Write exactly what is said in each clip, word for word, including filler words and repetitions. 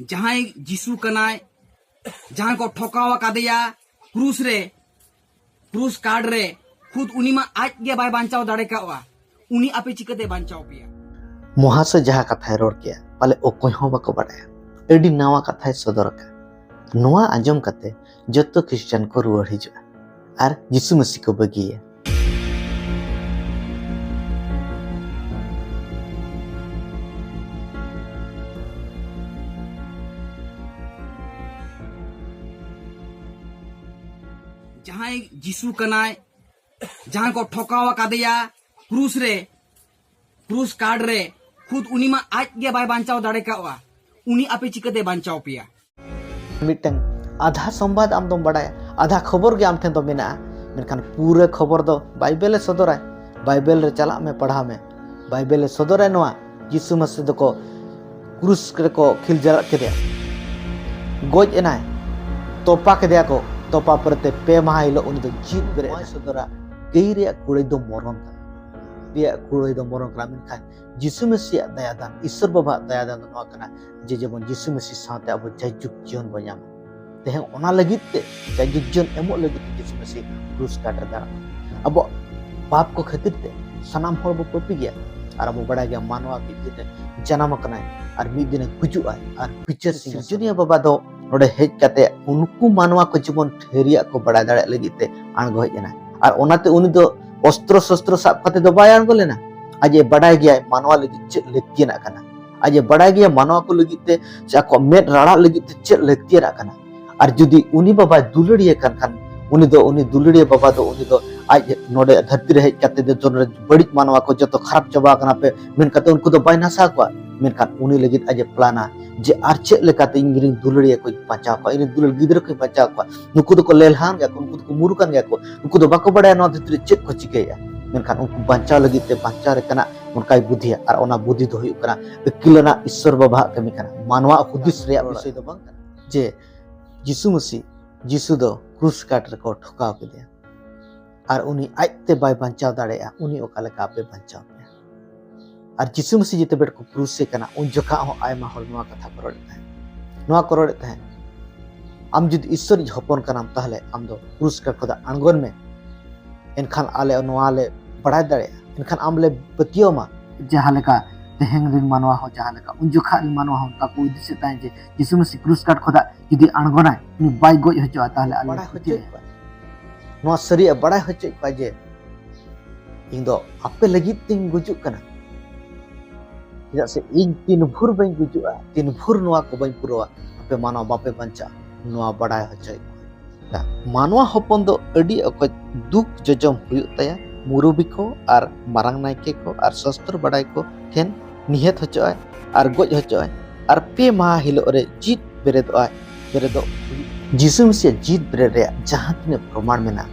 ᱡᱟᱦᱟᱸᱭ ᱡᱤᱥᱩ ᱠᱟᱱᱟᱭ, ᱡᱟᱦᱟᱸᱭ ᱠᱚ ᱴᱷᱚᱠᱟᱣ ᱟᱠᱟᱫᱮᱭᱟ ᱠᱨᱩᱥ ᱨᱮ, ᱠᱨᱩᱥ ᱠᱟᱴ ᱨᱮ, ᱠᱷᱩᱫ ᱩᱱᱤ ᱢᱟ ᱟᱡ ᱜᱮ ᱵᱟᱭ ᱵᱟᱧᱪᱟᱣ ᱫᱟᱲᱮ ᱠᱟᱣᱟ᱾ ᱩᱱᱤ ᱟᱯᱮ ᱪᱤᱠᱟᱹᱛᱮ ᱵᱟᱧᱪᱟᱣ ᱯᱮᱭᱟ? ᱢᱚᱦᱟᱥᱚᱭ ᱡᱟᱦᱟᱸ ᱠᱟᱛᱷᱟᱭ ᱨᱚᱲ ᱠᱮᱜᱼᱟ, ᱯᱟᱞᱮ ᱚᱠᱚᱭ ᱦᱚᱸ ᱵᱟᱠᱚ ᱵᱟᱰᱟᱭᱟ᱾ ᱟᱹᱰᱤ ᱱᱟᱣᱟ ᱠᱟᱛᱷᱟᱭ ᱥᱚᱫᱚᱨ ᱟᱠᱟᱫ᱾ ᱱᱚᱣᱟ ᱟᱸᱡᱚᱢ ᱠᱟᱛᱮ ᱡᱚᱛᱚ ᱠᱷᱨᱤᱥᱴᱟᱱ ᱠᱚ ᱨᱩᱣᱟᱹᱲ ᱦᱤᱡᱩᱜᱼᱟ ᱟᱨ ᱡᱤᱥᱩ ᱢᱟᱹᱥᱤ ᱠᱚ ᱵᱟᱹᱜᱤᱭᱟ᱾ ᱡᱟᱦᱟᱸᱭ ᱡᱤᱥᱩ ᱠᱟᱱᱟᱭ, ᱡᱟᱦᱟᱸᱭ ᱠᱚ ᱴᱷᱚᱠᱟᱣ ᱟᱠᱟᱫᱮᱭᱟ ᱠᱨᱩᱥ ᱨᱮ, ᱠᱨᱩᱥ ᱠᱟᱴ ᱨᱮ, ᱠᱷᱩᱫ ᱩᱱᱤ ᱢᱟ ᱟᱡ ᱜᱮ ᱵᱟᱭ ᱵᱟᱧᱪᱟᱣ ᱫᱟᱲᱮ ᱠᱟᱣᱟ᱾ ᱩᱱᱤ ᱟᱯᱮ ᱪᱤᱠᱟᱹᱛᱮ ᱵᱟᱧᱪᱟᱣ ᱯᱮᱭᱟ? ᱢᱤᱫᱴᱟᱝ ᱟᱫᱷᱟ ᱥᱚᱢᱵᱟᱫ ᱟᱢ ᱫᱚᱢ ᱵᱟᱰᱟᱭᱟ, ᱟᱫᱷᱟ ᱠᱷᱚᱵᱚᱨ ᱜᱮ ᱟᱢ ᱴᱷᱮᱱ ᱫᱚ ᱢᱮᱱᱟᱜᱼᱟ, ᱢᱮᱱᱠᱷᱟᱱ ᱯᱩᱨᱟᱹ ᱠᱷᱚᱵᱚᱨ ᱫᱚ ᱵᱟᱭᱵᱮᱞ ᱮ ᱥᱚᱫᱚᱨᱟᱭ᱾ ᱵᱟᱭᱵᱮᱞ ᱨᱮ ᱪᱟᱞᱟᱜ ᱢᱮ, ᱯᱟᱲᱦᱟᱣ ᱢᱮ᱾ ᱵᱟᱭᱵᱮᱞ ᱮ ᱥᱚᱫᱚᱨᱟᱭ ᱱᱚᱣᱟ, ᱡᱤᱥᱩ ᱢᱟᱥᱤ ᱫᱚᱠᱚ ᱠᱨᱩᱥ ᱨᱮᱠᱚ ᱠᱷᱤᱞ ᱡᱟᱨᱟᱜ ᱠᱮᱫᱮᱭᱟ, ᱜᱚᱡ ᱮᱱᱟᱭ, ᱛᱚᱯᱟ ᱠᱮᱫᱮᱭᱟ ᱠᱚ᱾ ᱛᱚᱯᱟ ᱯᱚᱨᱮᱛᱮ ᱯᱮ ᱢᱟᱦᱟ ᱦᱤᱞᱳᱜ ᱩᱱᱤ ᱫᱚ ᱡᱤᱣᱤᱫ ᱵᱮᱨᱮᱫ ᱮᱱᱟᱭ᱾ ᱥᱚᱫᱚᱨᱟ, ᱜᱟᱹᱭ ᱨᱮᱭᱟᱜ ᱠᱩᱲᱟᱹᱭ ᱫᱚ ᱢᱚᱨᱚᱱ ᱠᱟᱱᱟ, ᱨᱮᱭᱟᱜ ᱠᱩᱲᱟᱹᱭ ᱫᱚ ᱢᱚᱨᱚᱱ ᱠᱟᱱᱟ᱾ ᱢᱮᱱᱠᱷᱟᱱ ᱡᱤᱥᱩ ᱢᱟᱹᱥᱤᱭᱟᱜ ᱫᱟᱭᱟ ᱫᱟᱱ, ᱤᱥᱥᱚᱨ ᱵᱟᱵᱟᱣᱟᱜ ᱫᱟᱭᱟ ᱫᱟᱱ ᱫᱚ ᱱᱚᱣᱟ ᱠᱟᱱᱟ ᱡᱮ ᱡᱮᱢᱚᱱ ᱡᱤᱥᱩ ᱢᱟᱹᱥᱤ ᱥᱟᱶᱛᱮ ᱟᱵᱚ ᱡᱟᱭᱡᱩᱜᱽ ᱡᱤᱭᱚᱱ ᱵᱚᱱ ᱧᱟᱢᱟ᱾ ᱛᱮᱦᱮᱧ ᱚᱱᱟ ᱞᱟᱹᱜᱤᱫ ᱛᱮ, ᱡᱟᱭᱡᱩᱜᱽ ᱡᱤᱭᱚᱱ ᱮᱢᱚᱜ ᱞᱟᱹᱜᱤᱫ ᱛᱮ ᱡᱤᱥᱩ ᱢᱟᱹᱥᱤ ᱠᱨᱩᱥ ᱠᱟᱴ ᱨᱮ ᱫᱟᱬᱟ᱾ ᱟᱵᱚᱣᱟᱜ ᱯᱟᱯ ᱠᱚ ᱠᱷᱟᱹᱛᱤᱨ ᱛᱮ ᱥᱟᱱᱟᱢ ᱦᱚᱲ ᱵᱚ ᱯᱟᱹᱯᱤ ᱜᱮᱭᱟ, ᱟᱨ ᱟᱵᱚ ᱵᱟᱲᱟᱭ ᱜᱮᱭᱟ ᱢᱟᱱᱣᱟ ᱢᱤᱫ ᱫᱤᱱ ᱮ ᱡᱟᱱᱟᱢ ᱟᱠᱟᱱᱟᱭ ᱟᱨ ᱢᱤᱫ ᱫᱤᱱ ᱮ ᱜᱩᱡᱩᱜ ᱟᱭ ᱟᱨ ᱵᱤᱪᱟᱹᱨ ᱥᱤᱝᱦᱟᱥᱚᱱ᱾ ᱥᱤᱨᱡᱚᱱᱤᱭᱟᱹ ᱵᱟᱵᱟ ᱫᱚ ᱱᱚᱰᱮ ᱦᱮᱡ ᱠᱟᱛᱮ ᱩᱱᱠᱩ ᱢᱟᱱᱣᱟ ᱠᱚ ᱡᱮᱢᱚᱱ ᱴᱷᱟᱹᱨᱤᱭᱟᱜ ᱠᱚ ᱵᱟᱲᱟᱭ ᱫᱟᱲᱮᱭᱟᱜ ᱞᱟᱹᱜᱤᱫ ᱛᱮ ᱟᱬᱜᱚ ᱦᱮᱡ ᱮᱱᱟᱭ᱾ ᱟᱨ ᱚᱱᱟᱛᱮ ᱩᱱᱤ ᱫᱚ ᱚᱥᱛᱨᱚ ᱥᱚᱥᱛᱨᱚ ᱥᱟᱵ ᱠᱟᱛᱮ ᱫᱚ ᱵᱟᱭ ᱟᱬᱜᱚ ᱞᱮᱱᱟ᱾ ᱟᱡ ᱮ ᱵᱟᱰᱟᱭ ᱜᱮᱭᱟᱭ ᱢᱟᱱᱣᱟ ᱞᱟᱹᱜᱤᱫ ᱪᱮᱫ ᱞᱟᱹᱠᱛᱤᱭᱟᱱᱟᱜ ᱠᱟᱱᱟ᱾ ᱟᱡ ᱮ ᱵᱟᱰᱟᱭ ᱜᱮᱭᱟ ᱢᱟᱱᱣᱟ ᱠᱚ ᱞᱟᱹᱜᱤᱫ ᱛᱮ ᱥᱮ ᱟᱠᱚᱣᱟᱜ ᱢᱮᱫ ᱨᱟᱲᱟᱜ ᱞᱟᱹᱜᱤᱫ ᱛᱮ ᱪᱮᱫ ᱞᱟᱹᱠᱛᱤᱭᱟᱱᱟᱜ ᱠᱟᱱᱟ᱾ ᱟᱨ ᱡᱩᱫᱤ ᱩᱱᱤ ᱵᱟᱵᱟᱭ ᱫᱩᱞᱟᱹᱲᱤᱭᱟᱹ ᱠᱟᱱ ᱠᱷᱟᱱ, ᱩᱱᱤ ᱫᱚ, ᱩᱱᱤ ᱫᱩᱞᱟᱹᱲᱤᱭᱟᱹ ᱵᱟᱵᱟ ᱫᱚ, ᱩᱱᱤ ᱫᱚ ᱟᱡ ᱱᱚᱰᱮ ᱫᱷᱟᱹᱨᱛᱤ ᱨᱮ ᱦᱮᱡ ᱠᱟᱛᱮ ᱡᱚᱛᱚ ᱱᱚᱰᱮ ᱵᱟᱹᱲᱤᱡ ᱢᱟᱱᱣᱟ ᱠᱚ ᱡᱚᱛᱚ ᱠᱷᱟᱨᱟᱯ ᱪᱟᱵᱟ ᱟᱠᱟᱱᱟ ᱯᱮ ᱢᱮᱱ ᱠᱟᱛᱮ ᱩᱱᱠᱩ ᱫᱚ ᱵᱟᱭ ᱱᱟᱥᱟᱣ ᱠᱚᱣᱟ᱾ ᱢᱮᱱᱠᱷᱟᱱ ᱩᱱᱤ ᱞᱟᱹᱜᱤᱫ ᱟᱡ ᱮ ᱯᱞᱟᱱᱟ ᱡᱮ ᱟᱨ ᱪᱮᱫ ᱞᱮᱠᱟᱛᱮ ᱤᱧ ᱨᱮᱱ ᱫᱩᱞᱟᱹᱲᱤᱭᱟᱹ ᱠᱚᱧ ᱵᱟᱧᱪᱟᱣ ᱠᱚᱣᱟ, ᱤᱧ ᱨᱮᱱ ᱫᱩᱞᱟᱹᱲ ᱜᱤᱫᱽᱨᱟᱹ ᱠᱚᱧ ᱵᱟᱧᱪᱟᱣ ᱠᱚᱣᱟ᱾ ᱱᱩᱠᱩ ᱫᱚᱠᱚ ᱞᱮᱞᱦᱟᱱ ᱜᱮᱭᱟ ᱠᱚ, ᱱᱩᱠᱩ ᱫᱚᱠᱚ ᱢᱩᱨᱩᱠᱟᱱ ᱜᱮᱭᱟ ᱠᱚ, ᱱᱩᱠᱩ ᱫᱚ ᱵᱟᱠᱚ ᱵᱟᱲᱟᱭᱟ ᱱᱚᱣᱟ ᱫᱷᱟᱹᱨᱛᱤ ᱨᱮ ᱪᱮᱫ ᱠᱚ ᱪᱤᱠᱟᱹᱭᱮᱫᱼᱟ᱾ ᱢᱮᱱᱠᱷᱟᱱ ᱩᱱᱠᱩ ᱵᱟᱧᱪᱟᱣ ᱞᱟᱹᱜᱤᱫ ᱛᱮ ᱵᱟᱧᱪᱟᱣ ᱨᱮ ᱠᱟᱱᱟ ᱚᱱᱠᱟᱭ ᱵᱩᱫᱷᱤᱭᱟ, ᱟᱨ ᱚᱱᱟ ᱵᱩᱫᱷᱤ ᱫᱚ ᱦᱩᱭᱩᱜ ᱠᱟᱱᱟ ᱟᱹᱠᱤᱞ ᱟᱱᱟᱜ ᱤᱥᱥᱚᱨ ᱵᱟᱵᱟᱣᱟᱜ ᱠᱟᱹᱢᱤ ᱠᱟᱱᱟ, ᱢᱟᱱᱣᱟ ᱦᱩᱫᱤᱥ ᱨᱮᱭᱟᱜ ᱵᱤᱥᱚᱭ ᱫᱚ ᱵᱟᱝ ᱠᱟᱱᱟ᱾ ᱡᱮ ᱡᱤᱥᱩ ᱢᱟᱹᱥᱤ, ᱡᱤᱥᱩ ᱫᱚ ᱠᱨᱩᱥ ᱠᱟᱴ ᱨᱮᱠᱚ ᱴᱷᱚᱠᱟᱣ ᱠᱮᱫᱮᱭᱟ, ᱟᱨ ᱩᱱᱤ ᱟᱡᱛᱮ ᱵᱟᱭ ᱵᱟᱧᱪᱟᱣ ᱫᱟᱲᱮᱭᱟᱜᱼᱟ, ᱩᱱᱤ ᱚᱠᱟ ᱞᱮᱠᱟ ᱟᱯᱮ ᱵᱟᱧᱪᱟᱣ ᱯᱮᱭᱟ? ᱟᱨ ᱡᱤᱥᱩ ᱢᱟᱹᱥᱤ ᱡᱮᱛᱮ ᱵᱮᱲ ᱠᱚ ᱠᱨᱩᱥ ᱮ ᱠᱟᱱᱟ, ᱩᱱ ᱡᱚᱠᱷᱟ ᱦᱚᱸ ᱟᱭᱢᱟ ᱦᱚᱲ ᱱᱚᱣᱟ ᱠᱟᱛᱷᱟ ᱠᱚ ᱨᱚᱲᱮᱫ ᱛᱟᱦᱮᱸᱫ, ᱱᱚᱣᱟ ᱠᱚ ᱨᱚᱲᱮᱫ ᱛᱟᱦᱮᱸᱫ, ᱟᱢ ᱡᱩᱫᱤ ᱤᱥᱥᱚᱨᱤᱡ ᱦᱚᱯᱚᱱ ᱠᱟᱱᱟᱢ, ᱛᱟᱦᱚᱞᱮ ᱟᱢ ᱫᱚ ᱠᱨᱩᱥ ᱠᱟᱴ ᱠᱷᱚᱱᱟᱜ ᱟᱬᱜᱚᱱ ᱢᱮ, ᱮᱱᱠᱷᱟᱱ ᱟᱞᱮ ᱱᱚᱣᱟ ᱞᱮ ᱵᱟᱲᱟᱭ ᱫᱟᱲᱮᱭᱟᱜᱼᱟ, ᱮᱱᱠᱷᱟᱱ ᱟᱢ ᱞᱮ ᱯᱟᱹᱛᱭᱟᱹᱣ ᱟᱢᱟ᱾ ᱡᱟᱦᱟᱸ ᱞᱮᱠᱟ ᱛᱮᱦᱮᱧ ᱨᱮᱱ ᱢᱟᱱᱣᱟ ᱦᱚᱸ, ᱡᱟᱦᱟᱸ ᱞᱮᱠᱟ ᱩᱱ ᱡᱚᱠᱷᱟᱜ ᱨᱮᱱ ᱢᱟᱱᱣᱟ ᱦᱚᱸ ᱚᱱᱠᱟ ᱠᱚ ᱦᱩᱫᱤᱥᱮᱫ ᱛᱟᱦᱮᱸᱫ ᱡᱮ ᱡᱤᱥᱩ ᱢᱟᱹᱥᱤ ᱠᱨᱩᱥ ᱠᱟᱴ ᱠᱷᱚᱱᱟᱜ ᱡᱩᱫᱤ ᱟᱬᱜᱚᱱᱟᱭ, ᱩᱱᱤ ᱵᱟᱭ ᱜᱚᱡ ᱦᱚᱪᱚᱜᱼᱟ, ᱛᱟᱦᱚᱞᱮ ᱟᱞᱮ ᱵᱟᱲᱟᱭ ᱯᱟᱹᱛᱭᱟᱹᱣ ᱦᱚᱪᱚᱭᱮᱫ ᱠᱚᱣᱟ᱾ ᱱᱚᱣᱟ ᱥᱟᱹᱨᱤᱭᱟᱜ ᱵᱟᱲᱟᱭ ᱦᱚᱪᱚᱭᱮᱫ ᱠᱚᱣᱟ ᱡᱮ ᱤᱧ ᱫᱚ ᱟᱯᱮ ᱞᱟᱹᱜᱤᱫ ᱛᱤᱧ ᱜᱩᱡᱩᱜ ᱠᱟᱱᱟ᱾ ᱪᱮᱫᱟᱜ ᱥᱮ ᱤᱧ ᱛᱤᱱ ᱵᱷᱳᱨ ᱵᱟᱹᱧ ᱜᱩᱡᱩᱜᱼᱟ, ᱛᱤᱱ ᱵᱷᱳᱨ ᱱᱚᱣᱟ ᱠᱚ ᱵᱟᱹᱧ ᱯᱩᱨᱟᱹᱣᱟ, ᱟᱯᱮ ᱢᱟᱱᱣᱟ ᱵᱟᱯᱮ ᱵᱟᱧᱪᱟᱜᱼᱟ᱾ ᱱᱚᱣᱟ ᱵᱟᱲᱟᱭ ᱦᱚᱪᱚᱭᱮᱫ ᱠᱚᱣᱟ᱾ ᱢᱟᱱᱣᱟ ᱦᱚᱯᱚᱱ ᱫᱚ ᱟᱹᱰᱤ ᱚᱠᱚᱡ ᱫᱩᱠ ᱡᱚᱡᱚᱢ ᱦᱩᱭᱩᱜ ᱛᱟᱭᱟ᱾ ᱢᱩᱨᱩᱵᱤ ᱠᱚ ᱟᱨ ᱢᱟᱨᱟᱝ ᱱᱟᱭᱠᱮ ᱠᱚ ᱟᱨ ᱥᱚᱥᱛᱨᱚ ᱵᱟᱰᱟᱭ ᱠᱚ ᱴᱷᱮᱱ ᱱᱤᱦᱟᱹᱛ ᱦᱚᱪᱚᱜᱼᱟᱭ ᱟᱨ ᱜᱚᱡ ᱦᱚᱪᱚᱜᱼᱟᱭ ᱟᱨ ᱯᱮ ᱢᱟᱦᱟ ᱦᱤᱞᱳᱜ ᱨᱮ ᱡᱤᱛ ᱵᱮᱨᱮᱫᱚᱜᱼᱟᱭ, ᱵᱮᱨᱮᱫᱚᱜ ᱦᱩᱭᱩᱜ᱾ ᱡᱤᱥᱩ ᱢᱮᱥᱤᱭᱟᱜ ᱡᱤᱛ ᱵᱮᱨᱮᱫ ᱨᱮᱭᱟᱜ ᱡᱟᱦᱟᱸ ᱛᱤᱱᱟᱹᱜ ᱯᱨᱚᱢᱟᱬ ᱢᱮᱱᱟᱜᱼᱟ,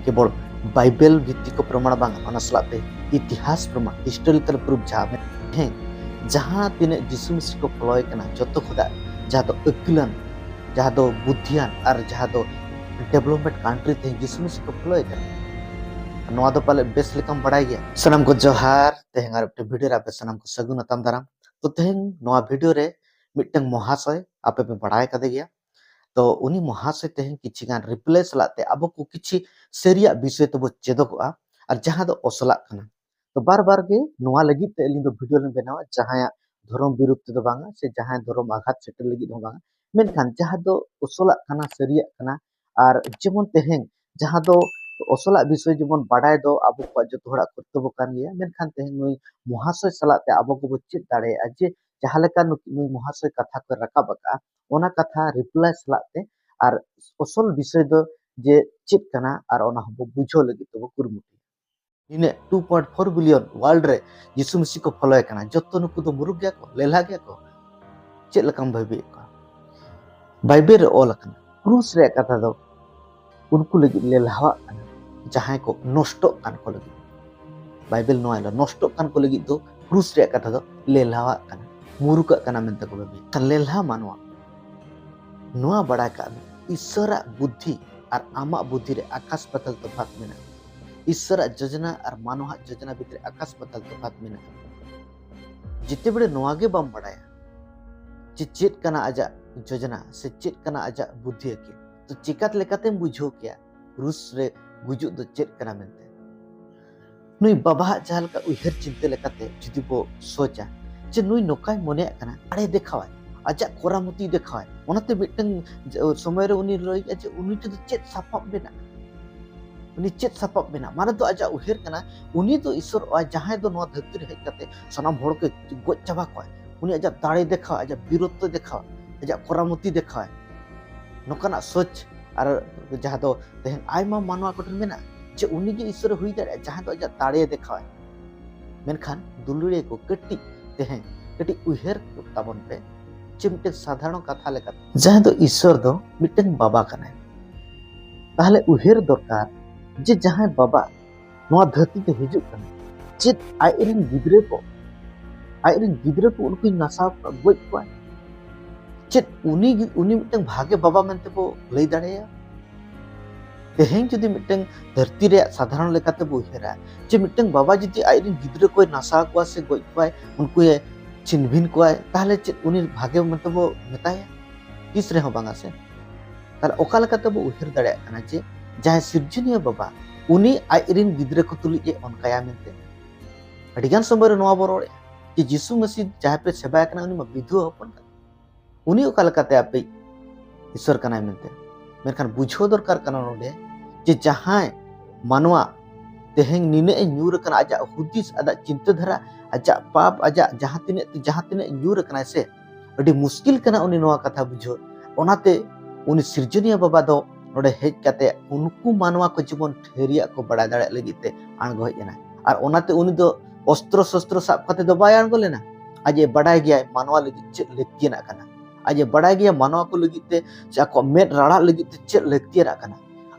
ᱠᱮᱵᱚᱞ ᱵᱟᱭᱵᱮᱞ ᱵᱷᱤᱛᱛᱤᱠ ᱯᱨᱚᱢᱟᱬ ᱵᱟᱝ, ᱚᱱᱟ ᱥᱟᱞᱟᱜ ᱛᱮ ᱤᱛᱤᱦᱟᱥ ᱯᱨᱚᱢᱟᱬ, historical proof ᱡᱟᱦᱟᱸ ᱢᱮᱱᱟᱜᱼᱟ᱾ ᱦᱮᱸ, ᱡᱟᱦᱟᱸ ᱛᱤᱱᱟᱹᱜ ᱡᱤᱥᱩ ᱢᱮᱥᱤ ᱠᱚ ᱯᱷᱚᱞᱳᱭᱮ ᱠᱟᱱᱟ, ᱡᱚᱛᱚ ᱠᱷᱚᱱᱟᱜ ᱡᱟᱦᱟᱸ ᱫᱚ ᱟᱹᱠᱤᱞᱟᱱ, ᱡᱟᱦᱟᱸ ᱫᱚ ᱵᱩᱫᱽᱫᱷᱤᱭᱟᱱ ᱟᱨ ᱡᱟᱦᱟᱸ ᱫᱚ development country ᱛᱮᱦᱮᱧ ᱡᱤᱥᱩ ᱢᱮᱥᱤ ᱠᱚ ᱯᱷᱚᱞᱳᱭᱮ ᱠᱟᱱᱟ᱾ ᱱᱚᱣᱟ ᱫᱚ ᱯᱟᱞᱮ ᱵᱮᱥ ᱞᱮᱠᱟᱢ ᱵᱟᱲᱟᱭ ᱜᱮᱭᱟ᱾ ᱥᱟᱱᱟᱢ ᱠᱚ ᱡᱚᱦᱟᱨ᱾ ᱛᱮᱦᱮᱧ ᱟᱨ ᱢᱤᱫᱴᱮᱱ ᱵᱷᱤᱰᱤᱭᱳ ᱨᱮ ᱟᱯᱮ ᱥᱟᱱᱟᱢ ᱠᱚ ᱥᱟᱹᱜᱩᱱ ᱟᱛᱟᱝ ᱫᱟᱨᱟᱢ᱾ ᱛᱚ ᱛᱮᱦᱮᱧ ᱱᱚᱣᱟ ᱵᱷᱤᱰᱤᱭᱳ ᱨᱮ ᱢᱤᱫᱴᱟᱝ ᱢᱚᱦᱟᱥᱚᱭ, ᱟᱯᱮ ᱯᱮ ᱵᱟᱲᱟᱭ ᱠᱟᱫᱮ ᱜᱮᱭᱟ᱾ ᱛᱚ ᱩᱱᱤ ᱢᱚᱦᱟᱥᱚᱭ ᱛᱮᱦᱮᱧ ᱠᱤᱪᱷᱤ ᱜᱟᱱ ᱨᱤᱯᱞᱟᱭ ᱥᱟᱞᱟᱜ ᱛᱮ ᱟᱵᱚ ᱠᱚ ᱠᱤᱪᱷᱤ ᱥᱟᱹᱨᱤᱭᱟᱜ ᱵᱤᱥᱚᱭ ᱛᱮᱵᱚ ᱪᱮᱫᱚᱜᱚᱜᱼᱟ, ᱟᱨ ᱡᱟᱦᱟᱸ ᱫᱚ ᱚᱥᱚᱞᱟᱜ ᱠᱟᱱᱟ᱾ ᱛᱚ ᱵᱟᱨ ᱵᱟᱨ ᱜᱮ ᱱᱚᱣᱟ ᱞᱟᱹᱜᱤᱫ ᱛᱮ ᱟᱹᱞᱤᱧ ᱫᱚ ᱵᱷᱤᱰᱤᱭᱳ ᱞᱤᱧ ᱵᱮᱱᱟᱣᱟ, ᱡᱟᱦᱟᱸᱭᱟᱜ ᱫᱷᱚᱨᱚᱢ ᱵᱤᱨᱩᱫᱷ ᱛᱮᱫᱚ ᱵᱟᱝᱟ, ᱥᱮ ᱡᱟᱦᱟᱸᱭ ᱫᱷᱚᱨᱚᱢ ᱟᱜᱷᱟᱛ ᱥᱮᱴᱮᱨ ᱞᱟᱹᱜᱤᱫ ᱦᱚᱸ ᱵᱟᱝᱟ, ᱢᱮᱱᱠᱷᱟᱱ ᱡᱟᱦᱟᱸ ᱫᱚ ᱚᱥᱚᱞᱟᱜ ᱠᱟᱱᱟ, ᱥᱟᱹᱨᱤᱭᱟᱜ ᱠᱟᱱᱟ, ᱟᱨ ᱡᱮᱢᱚᱱ ᱛᱮᱦᱮᱧ ᱡᱟᱦᱟᱸ ᱫᱚ ᱚᱥᱚᱞᱟᱜ ᱵᱤᱥᱚᱭ ᱡᱮᱢᱚᱱ ᱵᱟᱰᱟᱭ ᱫᱚ ᱟᱵᱚ ᱠᱚᱣᱟᱜ ᱡᱚᱛᱚ ᱦᱚᱲᱟᱜ ᱠᱚᱨᱛᱚᱵᱵᱚ ᱠᱟᱱ ᱜᱮᱭᱟ, ᱢᱮᱱᱠᱷᱟᱱ ᱛᱮᱦᱮᱧ ᱱᱩᱭ ᱢᱚᱦᱟᱥᱚᱭ ᱥᱟᱞᱟᱜ ᱛᱮ ᱟᱵᱚ ᱠᱚᱵᱚ ᱪᱮᱫ ᱫᱟᱲᱮᱭᱟᱜᱼᱟ ᱡᱮ ᱡᱟᱦᱟᱸ ᱞᱮᱠᱟ ᱱᱩᱠ-, ᱱᱩᱭ ᱢᱚᱦᱟᱥᱚᱭ ᱠᱟᱛᱷᱟ ᱠᱚᱭ ᱨᱟᱠᱟᱵ ᱟᱠᱟᱫᱼᱟ, ᱚᱱᱟ ᱠᱟᱛᱷᱟ ᱨᱤᱯᱞᱟᱭ ᱥᱟᱞᱟᱜ ᱛᱮ ᱟᱨ ᱚᱥᱚᱞ ᱵᱤᱥᱚᱭ ᱫᱚ ᱡᱮ ᱪᱮᱫ ᱠᱟᱱᱟ ᱟᱨ ᱚᱱᱟ ᱦᱚᱸᱵᱚ ᱵᱩᱡᱷᱟᱹᱣ ᱞᱟᱹᱜᱤᱫ ᱛᱮᱵᱚ ᱠᱩᱨᱩᱢᱩᱴᱩᱭᱟ᱾ ᱱᱤᱱᱟᱹᱜ two point four billion world ᱨᱮ ᱡᱤᱥᱩ ᱢᱤᱥᱤ ᱠᱚ ᱯᱷᱚᱞᱳᱭᱮ ᱠᱟᱱᱟ, ᱡᱚᱛᱚ ᱱᱩᱠᱩ ᱫᱚ ᱢᱩᱨᱩᱠ ᱜᱮᱭᱟ ᱠᱚ, ᱞᱮᱞᱦᱟ ᱜᱮᱭᱟ ᱠᱚ᱾ ᱪᱮᱫ ᱞᱮᱠᱟᱢ ᱵᱷᱟᱹᱵᱤᱭᱮᱫ ᱠᱚᱣᱟ? ᱵᱟᱭᱵᱮᱞ ᱨᱮ ᱚᱞ ᱟᱠᱟᱱᱟ, ᱠᱨᱩᱥ ᱨᱮᱭᱟᱜ ᱠᱟᱛᱷᱟ ᱫᱚ ᱩᱱᱠᱩ ᱞᱟᱹᱜᱤᱫ ᱞᱮᱞᱦᱟᱣᱟᱜ ᱠᱟᱱᱟ, ᱡᱟᱦᱟᱸᱭ ᱠᱚ ᱱᱚᱥᱴᱚᱜ ᱠᱟᱱ ᱠᱚ ᱞᱟᱹᱜᱤᱫ᱾ ᱵᱟᱭᱵᱮᱞ ᱱᱚᱣᱟ ᱞᱟᱹᱭᱟ, ᱱᱚᱥᱴᱚᱜ ᱠᱟᱱ ᱠᱚ ᱞᱟᱹᱜᱤᱫ ᱫᱚ ᱠᱨᱩᱥ ᱨᱮᱭᱟᱜ ᱠᱟᱛᱷᱟ ᱫᱚ ᱞᱮᱞᱦᱟᱣᱟᱜ ᱠᱟᱱᱟ, ᱢᱩᱨᱩᱠᱟᱜ ᱠᱟᱱᱟ ᱢᱮᱱᱛᱮ ᱠᱚ ᱵᱷᱟᱹᱵᱤᱭᱟ᱾ ᱠᱷᱟᱱ ᱞᱮᱞᱦᱟ ᱢᱟᱱᱣᱟ, ᱱᱚᱣᱟ ᱵᱟᱲᱟᱭ ᱠᱟᱜ ᱢᱮ, ᱤᱥᱥᱚᱨᱟᱜ ᱵᱩᱫᱽᱫᱷᱤ ᱟᱨ ᱟᱢᱟᱜ ᱵᱩᱫᱽᱫᱷᱤ ᱨᱮ ᱟᱠᱟᱥ ᱯᱟᱛᱟᱞ ᱛᱚᱯᱷᱟᱛ ᱢᱮᱱᱟᱜᱼᱟ᱾ ᱤᱥᱥᱚᱨᱟᱜ ᱡᱳᱡᱚᱱᱟ ᱟᱨ ᱢᱟᱱᱣᱟᱜ ᱡᱳᱡᱚᱱᱟ ᱵᱷᱤᱛᱨᱤ ᱟᱠᱟᱥ ᱯᱟᱛᱟᱞ ᱛᱚᱯᱷᱟᱛ ᱢᱮᱱᱟᱜᱼᱟ᱾ ᱡᱮᱛᱮ ᱵᱮᱲᱮ ᱱᱚᱣᱟ ᱜᱮ ᱵᱟᱢ ᱵᱟᱲᱟᱭᱟ, ᱡᱮ ᱪᱮᱫ ᱠᱟᱱᱟ ᱟᱡᱟᱜ ᱡᱳᱡᱚᱱᱟ ᱥᱮ ᱪᱮᱫ ᱠᱟᱱᱟ ᱟᱡᱟᱜ ᱵᱩᱫᱽᱫᱷᱤ ᱟᱹᱠᱤᱞ᱾ ᱛᱚ ᱪᱤᱠᱟᱹ ᱞᱮᱠᱟᱛᱮᱢ ᱵᱩᱡᱷᱟᱹᱣ ᱠᱮᱭᱟ ᱨᱩᱥ ᱨᱮ ᱜᱩᱡᱩᱜ ᱫᱚ ᱪᱮᱫ ᱠᱟᱱᱟ ᱢᱮᱱᱛᱮ? ᱱᱩᱭ ᱵᱟᱵᱟᱣᱟᱜ ᱡᱟᱦᱟᱸ ᱞᱮᱠᱟ ᱩᱭᱦᱟᱹᱨ ᱪᱤᱱᱛᱟᱹ ᱞᱮᱠᱟᱛᱮ ᱡᱩᱫᱤ ᱵᱚ ᱥᱳᱪᱟ ᱡᱮ ᱱᱩᱭ ᱱᱚᱝᱠᱟᱭ ᱢᱚᱱᱮᱭᱟᱜ ᱠᱟᱱᱟ, ᱫᱟᱲᱮ ᱫᱮᱠᱷᱟᱣᱟᱭ, ᱟᱡᱟᱜ ᱠᱚᱨᱟᱢᱚᱛᱤ ᱫᱮᱠᱷᱟᱣᱟᱭ, ᱚᱱᱟᱛᱮ ᱢᱤᱫᱴᱟᱝ ᱡ-, ᱥᱚᱢᱚᱭ ᱨᱮ ᱩᱱᱤ ᱞᱟᱹᱭᱮᱫᱼᱟ ᱡᱮ ᱩᱱᱤ ᱴᱷᱮᱱ ᱫᱚ ᱪᱮᱫ ᱥᱟᱯᱟᱵ ᱢᱮᱱᱟᱜᱼᱟ, ᱩᱱᱤ ᱪᱮᱫ ᱥᱟᱯᱟᱵ ᱢᱮᱱᱟᱜᱼᱟ, ᱢᱟᱱᱮ ᱫᱚ ᱟᱡᱟᱜ ᱩᱭᱦᱟᱹᱨ ᱠᱟᱱᱟ ᱩᱱᱤ ᱫᱚ ᱤᱥᱚᱨᱚᱜᱼᱟᱭ, ᱡᱟᱦᱟᱸᱭ ᱫᱚ ᱱᱚᱣᱟ ᱫᱷᱟᱹᱨᱛᱤ ᱨᱮ ᱦᱮᱡ ᱠᱟᱛᱮ ᱥᱟᱱᱟᱢ ᱦᱚᱲ ᱠᱚ ᱜᱚᱡ ᱪᱟᱵᱟ ᱠᱚᱣᱟᱭ, ᱩᱱᱤ ᱟᱡᱟᱜ ᱫᱟᱲᱮ ᱫᱮᱠᱷᱟᱣᱟᱭ, ᱟᱡᱟᱜ ᱵᱤᱨᱚᱛᱛᱚ ᱫᱮᱠᱷᱟᱣᱟᱭ, ᱟᱡᱟᱜ ᱠᱚᱨᱟᱢᱚᱛᱤ ᱫᱮᱠᱷᱟᱣᱟᱭ᱾ ᱱᱚᱝᱠᱟᱱᱟᱜ ᱥᱳᱪ ᱟᱨ ᱡᱟᱦᱟᱸ ᱫᱚ ᱛᱮᱦᱮᱧ ᱟᱭᱢᱟ ᱢᱟᱱᱣᱟ ᱠᱚᱴᱷᱮᱱ ᱢᱮᱱᱟᱜᱼᱟ ᱡᱮ ᱩᱱᱤᱜᱮ ᱤᱥᱚᱨᱮ ᱦᱩᱭ ᱫᱟᱲᱮᱭᱟᱜᱼᱟ, ᱡᱟᱦᱟᱸᱭ ᱫᱚ ᱟᱡᱟᱜ ᱫᱟᱲᱮᱭ ᱫᱮᱠᱷᱟᱣᱟᱭ᱾ ᱢᱮᱱᱠᱷᱟᱱ ᱫᱩᱞᱟᱹᱲᱤᱭᱟᱹ ᱠᱚ, ᱠᱟᱹᱴᱤᱡ ᱛᱮᱦᱮᱧ ᱠᱟᱹᱴᱤᱡ ᱩᱭᱦᱟᱹᱨ ᱛᱟᱵᱚᱱ ᱯᱮ ᱡᱮ ᱢᱤᱫᱴᱮᱱ ᱥᱟᱫᱷᱟᱨᱚᱱ ᱠᱟᱛᱷᱟ ᱞᱮᱠᱟᱛᱮ ᱡᱟᱦᱟᱸᱭ ᱫᱚ ᱤᱥᱚᱨ ᱫᱚ ᱢᱤᱫᱴᱮᱱ ᱵᱟᱵᱟ ᱠᱟᱱᱟᱭ, ᱛᱟᱦᱞᱮ ᱩᱭᱦᱟᱹᱨ ᱫᱚᱨᱠᱟᱨ ᱡᱮ ᱡᱟᱦᱟᱸᱭ ᱵᱟᱵᱟ ᱱᱚᱣᱟ ᱫᱷᱟᱹᱨᱛᱤ ᱛᱮ ᱦᱤᱡᱩᱜ ᱠᱟᱱᱟ, ᱪᱮᱫ ᱟᱡ ᱨᱮᱱ ᱜᱤᱫᱽᱨᱟᱹ ᱠᱚ, ᱟᱡ ᱨᱮᱱ ᱜᱤᱫᱽᱨᱟᱹ ᱠᱚ ᱩᱱᱠᱩᱭ ᱱᱟᱥᱟᱣ ᱠᱚᱣᱟ, ᱜᱚᱡ ᱠᱚᱣᱟ? ᱪᱮᱫ ᱩᱱᱤ ᱜᱮ, ᱩᱱᱤ ᱢᱤᱫᱴᱟᱝ ᱵᱷᱟᱜᱮ ᱵᱟᱵᱟ ᱢᱮᱱᱛᱮ ᱵᱚ ᱞᱟᱹᱭ ᱫᱟᱲᱮᱭᱟᱭᱟ? ᱛᱮᱦᱮᱧ ᱡᱩᱫᱤ ᱢᱤᱫᱴᱟᱝ ᱫᱷᱟᱹᱨᱛᱤ ᱨᱮᱭᱟᱜ ᱥᱟᱫᱷᱟᱨᱚᱱ ᱞᱮᱠᱟᱛᱮ ᱵᱚ ᱩᱭᱦᱟᱹᱨᱟ ᱡᱮ ᱢᱤᱫᱴᱟᱝ ᱵᱟᱵᱟ ᱡᱩᱫᱤ ᱟᱡ ᱨᱮᱱ ᱜᱤᱫᱽᱨᱟᱹ ᱠᱚᱭ ᱱᱟᱥᱟᱣ ᱠᱚᱣᱟ ᱥᱮ ᱜᱚᱡ ᱠᱚᱣᱟᱭ, ᱩᱱᱠᱩᱭ ᱪᱷᱤᱱᱵᱷᱤᱱ ᱠᱚᱣᱟᱭ, ᱛᱟᱦᱞᱮ ᱪᱮᱫ ᱩᱱᱤ ᱵᱷᱟᱜᱮ ᱢᱮᱱᱛᱮ ᱵᱚ ᱢᱮᱛᱟᱭᱟ? ᱛᱤᱥ ᱨᱮᱦᱚᱸ ᱵᱟᱝᱟ ᱥᱮ᱾ ᱛᱟᱦᱞᱮ ᱚᱠᱟ ᱞᱮᱠᱟᱛᱮ ᱵᱚ ᱩᱭᱦᱟᱹᱨ ᱫᱟᱲᱮᱭᱟᱜ ᱠᱟᱱᱟ ᱡᱮ ᱡᱟᱦᱟᱸᱭ ᱥᱤᱨᱡᱚᱱᱤᱭᱟᱹ ᱵᱟᱵᱟ, ᱩᱱᱤ ᱟᱡ ᱨᱮᱱ ᱜᱤᱫᱽᱨᱟᱹ ᱠᱚ ᱛᱩᱞᱩᱡ ᱮ ᱚᱱᱠᱟᱭᱟ ᱢᱮᱱᱛᱮ? ᱟᱹᱰᱤᱜᱟᱱ ᱥᱚᱢᱚᱭ ᱨᱮ ᱱᱚᱣᱟ ᱵᱚ ᱨᱚᱲᱮᱫᱼᱟ ᱡᱮ ᱡᱤᱥᱩ ᱢᱟᱹᱥᱤ ᱡᱟᱦᱟᱸᱭ ᱯᱮ ᱥᱮᱵᱟᱭ ᱠᱟᱱᱟ, ᱩᱱᱤ ᱢᱟ ᱵᱤᱫᱷᱩᱣᱟᱹ ᱦᱚᱯᱚᱱ ᱠᱟᱱᱟ, ᱩᱱᱤ ᱚᱠᱟ ᱞᱮᱠᱟᱛᱮ ᱟᱯᱮ ᱤᱥᱚᱨ ᱠᱟᱱᱟᱭ ᱢᱮᱱᱛᱮ? ᱢᱮᱱᱠᱷᱟᱱ ᱵᱩᱡᱷᱟᱹᱣ ᱫᱚᱨᱠᱟᱨ ᱠᱟᱱᱟ ᱱᱚᱰᱮ ᱡᱮ ᱡᱟᱦᱟᱸᱭ ᱢᱟᱱᱣᱟ ᱛᱮᱦᱮᱧ ᱱᱤᱱᱟᱹᱜ ᱮ ᱧᱩᱨ ᱟᱠᱟᱱᱟ, ᱟᱡᱟᱜ ᱦᱩᱫᱤᱥ, ᱟᱡᱟᱜ ᱪᱤᱱᱛᱟᱹ ᱫᱷᱟᱨᱟ, ᱟᱡᱟᱜ ᱯᱟᱯ, ᱟᱡᱟᱜ ᱡᱟᱦᱟᱸ ᱛᱤᱱᱟᱹᱜ, ᱡᱟᱦᱟᱸ ᱛᱤᱱᱟᱹᱜ ᱧᱩᱨ ᱟᱠᱟᱱᱟᱭ ᱥᱮ, ᱟᱹᱰᱤ ᱢᱩᱥᱠᱤᱞ ᱠᱟᱱᱟ ᱩᱱᱤ ᱱᱚᱣᱟ ᱠᱟᱛᱷᱟ ᱵᱩᱡᱷᱟᱹᱣ᱾ ᱚᱱᱟᱛᱮ ᱩᱱᱤ ᱥᱤᱨᱡᱚᱱᱤᱭᱟᱹ ᱵᱟᱵᱟ ᱫᱚ ᱱᱚᱰᱮ ᱦᱮᱡ ᱠᱟᱛᱮ ᱩᱱᱠᱩ ᱢᱟᱱᱣᱟ ᱠᱚ ᱡᱮᱢᱚᱱ ᱴᱷᱟᱹᱨᱤᱭᱟᱜ ᱠᱚ ᱵᱟᱲᱟᱭ ᱫᱟᱲᱮᱭᱟᱜ ᱞᱟᱹᱜᱤᱫ ᱛᱮ ᱟᱬᱜᱚ ᱦᱮᱡ ᱮᱱᱟ᱾ ᱟᱨ ᱚᱱᱟᱛᱮ ᱩᱱᱤ ᱫᱚ ᱚᱥᱛᱨᱚ ᱥᱚᱥᱛᱨᱚ ᱥᱟᱵ ᱠᱟᱛᱮ ᱫᱚ ᱵᱟᱭ ᱟᱬᱜᱚ ᱞᱮᱱᱟ᱾ ᱟᱡ ᱮ ᱵᱟᱰᱟᱭ ᱜᱮᱭᱟᱭ ᱢᱟᱱᱣᱟ ᱞᱟᱹᱜᱤᱫ ᱪᱮᱫ ᱞᱟᱹᱠᱛᱤᱭᱟᱱᱟᱜ ᱠᱟᱱᱟ, ᱟᱡ ᱮ ᱵᱟᱰᱟᱭ ᱜᱮᱭᱟ ᱢᱟᱱᱣᱟ ᱠᱚ ᱞᱟᱹᱜᱤᱫ ᱛᱮ ᱥᱮ ᱟᱠᱚᱣᱟᱜ ᱢᱮᱫ ᱨᱟᱲᱟᱜ ᱞᱟᱹᱜᱤᱫ ᱛᱮ ᱪᱮᱫ ᱞᱟᱹᱠᱛᱤᱭᱟᱱᱟᱜ ᱠᱟᱱᱟ᱾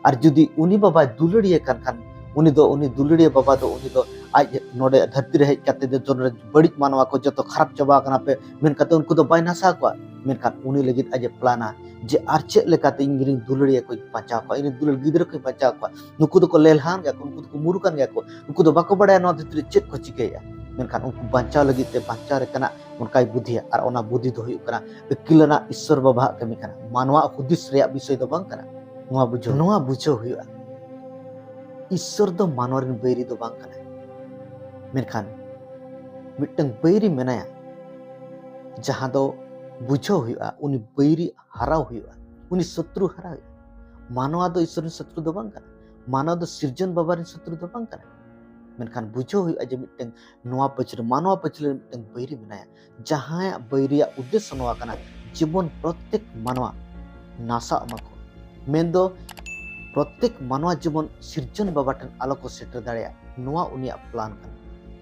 ᱟᱨ ᱡᱩᱫᱤ ᱩᱱᱤ ᱵᱟᱵᱟᱭ ᱫᱩᱞᱟᱹᱲᱤᱭᱟᱹ ᱠᱟᱱ ᱠᱷᱟᱱ, ᱩᱱᱤ ᱫᱚ, ᱩᱱᱤ ᱫᱩᱞᱟᱹᱲᱤᱭᱟᱹ ᱵᱟᱵᱟ ᱫᱚ ᱩᱱᱤ ᱫᱚ ᱟᱡ ᱱᱚᱰᱮ ᱫᱷᱟᱹᱨᱛᱤ ᱨᱮ ᱦᱮᱡ ᱠᱟᱛᱮ ᱡᱚᱛᱚ ᱱᱚᱰᱮ ᱵᱟᱹᱲᱤᱡ ᱢᱟᱱᱣᱟ ᱠᱚ ᱡᱚᱛᱚ ᱠᱷᱟᱨᱟᱯ ᱪᱟᱵᱟ ᱟᱠᱟᱱᱟ ᱯᱮ ᱢᱮᱱ ᱠᱟᱛᱮ ᱩᱱᱠᱩ ᱫᱚ ᱵᱟᱭ ᱱᱟᱥᱟᱣ ᱠᱚᱣᱟ᱾ ᱢᱮᱱᱠᱷᱟᱱ ᱩᱱᱤ ᱞᱟᱹᱜᱤᱫ ᱟᱡ ᱮ ᱯᱞᱟᱱᱟ ᱡᱮ ᱟᱨ ᱪᱮᱫ ᱞᱮᱠᱟᱛᱮ ᱤᱧ ᱨᱮᱱ ᱫᱩᱞᱟᱹᱲᱤᱭᱟᱹ ᱠᱚᱧ ᱵᱟᱧᱪᱟᱣ ᱠᱚᱣᱟ, ᱤᱧ ᱨᱮᱱ ᱫᱩᱞᱟᱹᱲ ᱜᱤᱫᱽᱨᱟᱹ ᱠᱚᱧ ᱵᱟᱧᱪᱟᱣ ᱠᱚᱣᱟ᱾ ᱱᱩᱠᱩ ᱫᱚᱠᱚ ᱞᱮᱞᱦᱟᱱ ᱜᱮᱭᱟ ᱠᱚ, ᱱᱩᱠᱩ ᱫᱚᱠᱚ ᱢᱩᱨᱩᱠᱟᱱ ᱜᱮᱭᱟ ᱠᱚ, ᱱᱩᱠᱩ ᱫᱚ ᱵᱟᱠᱚ ᱵᱟᱲᱟᱭᱟ ᱱᱚᱣᱟ ᱫᱷᱟᱹᱨᱛᱤ ᱨᱮ ᱪᱮᱫ ᱠᱚ ᱪᱤᱠᱟᱹᱭᱮᱫᱼᱟ᱾ ᱢᱮᱱᱠᱷᱟᱱ ᱩᱱᱠᱩ ᱵᱟᱧᱪᱟᱣ ᱞᱟᱹᱜᱤᱫ ᱛᱮ ᱵᱟᱧᱪᱟᱣ ᱨᱮ ᱠᱟᱱᱟ ᱚᱱᱠᱟᱭ ᱵᱩᱫᱷᱤᱭᱟ᱾ ᱟᱨ ᱚᱱᱟ ᱵᱩᱫᱷᱤ ᱫᱚ ᱦᱩᱭᱩᱜ ᱠᱟᱱᱟ ᱟᱹᱠᱤᱞ ᱟᱱᱟᱜ ᱤᱥᱥᱚᱨ ᱵᱟᱵᱟᱣᱟᱜ ᱠᱟᱹᱢᱤ ᱠᱟᱱᱟ, ᱢᱟᱱᱣᱟᱣᱟᱜ ᱦᱩᱫᱤᱥ ᱨᱮᱭᱟᱜ ᱵᱤᱥᱚᱭ ᱫᱚ ᱵᱟᱝ ᱠᱟᱱᱟ᱾ ᱱᱚᱣᱟ ᱵᱩᱡᱷᱟᱹᱣ, ᱱᱚᱣᱟ ᱵᱩᱡᱷᱟᱹᱣ ᱦᱩᱭᱩᱜᱼᱟ, ᱤᱥᱥᱚᱨ ᱫᱚ ᱢᱟᱱᱣᱟ ᱨᱮᱱ ᱵᱟᱹᱭᱨᱤ ᱫᱚ ᱵᱟᱝ ᱠᱟᱱᱟᱭ, ᱢᱮᱱᱠᱷᱟᱱ ᱢᱤᱫᱴᱟᱝ ᱵᱟᱹᱭᱨᱤ ᱢᱮᱱᱟᱭᱟ, ᱡᱟᱦᱟᱸ ᱫᱚ ᱵᱩᱡᱷᱟᱹᱣ ᱦᱩᱭᱩᱜᱼᱟ, ᱩᱱᱤ ᱵᱟᱹᱭᱨᱤ ᱦᱟᱨᱟᱣ ᱦᱩᱭᱩᱜᱼᱟ, ᱩᱱᱤ ᱥᱚᱛᱨᱩ ᱦᱟᱨᱟᱣ ᱦᱩᱭᱩᱜᱼᱟ᱾ ᱢᱟᱱᱣᱟ ᱫᱚ ᱤᱥᱥᱚᱨ ᱨᱮᱱ ᱥᱚᱛᱨᱩ ᱫᱚ ᱵᱟᱝ ᱠᱟᱱᱟ, ᱢᱟᱱᱣᱟ ᱫᱚ ᱥᱤᱨᱡᱚᱱ ᱵᱟᱵᱟ ᱨᱮᱱ ᱥᱚᱛᱨᱩ ᱫᱚ ᱵᱟᱝ ᱠᱟᱱᱟ, ᱢᱮᱱᱠᱷᱟᱱ ᱵᱩᱡᱷᱟᱹᱣ ᱦᱩᱭᱩᱜᱼᱟ ᱡᱮ ᱢᱤᱫᱴᱟᱝ ᱱᱚᱣᱟ ᱯᱟᱹᱪᱷᱞᱟᱹ, ᱢᱟᱱᱣᱟ ᱯᱟᱹᱪᱷᱞᱟᱹ ᱨᱮ ᱢᱤᱫᱴᱟᱝ ᱵᱟᱹᱭᱨᱤ ᱢᱮᱱᱟᱭᱟ, ᱡᱟᱦᱟᱸᱭᱟᱜ ᱵᱟᱹᱭᱨᱤᱭᱟᱜ ᱩᱫᱽᱫᱮᱥᱥᱚ ᱱᱚᱣᱟ ᱠᱟᱱᱟ, ᱡᱮᱢᱚᱱ ᱯᱨᱚᱛᱮᱠ ᱢᱟᱱᱣᱟ ᱱᱟᱥᱟᱜ ᱢᱟᱠᱚ, ᱢᱮᱱᱫᱚ ᱯᱨᱚᱛᱮᱠ ᱢᱟᱱᱣᱟ ᱡᱮᱢᱚᱱ ᱥᱤᱨᱡᱚᱱ ᱵᱟᱵᱟ ᱴᱷᱮᱱ ᱟᱞᱚ ᱠᱚ ᱥᱮᱴᱮᱨ ᱫᱟᱲᱮᱭᱟᱜ, ᱱᱚᱣᱟ ᱩᱱᱤᱭᱟᱜ ᱯᱞᱟᱱ ᱠᱟᱱᱟ᱾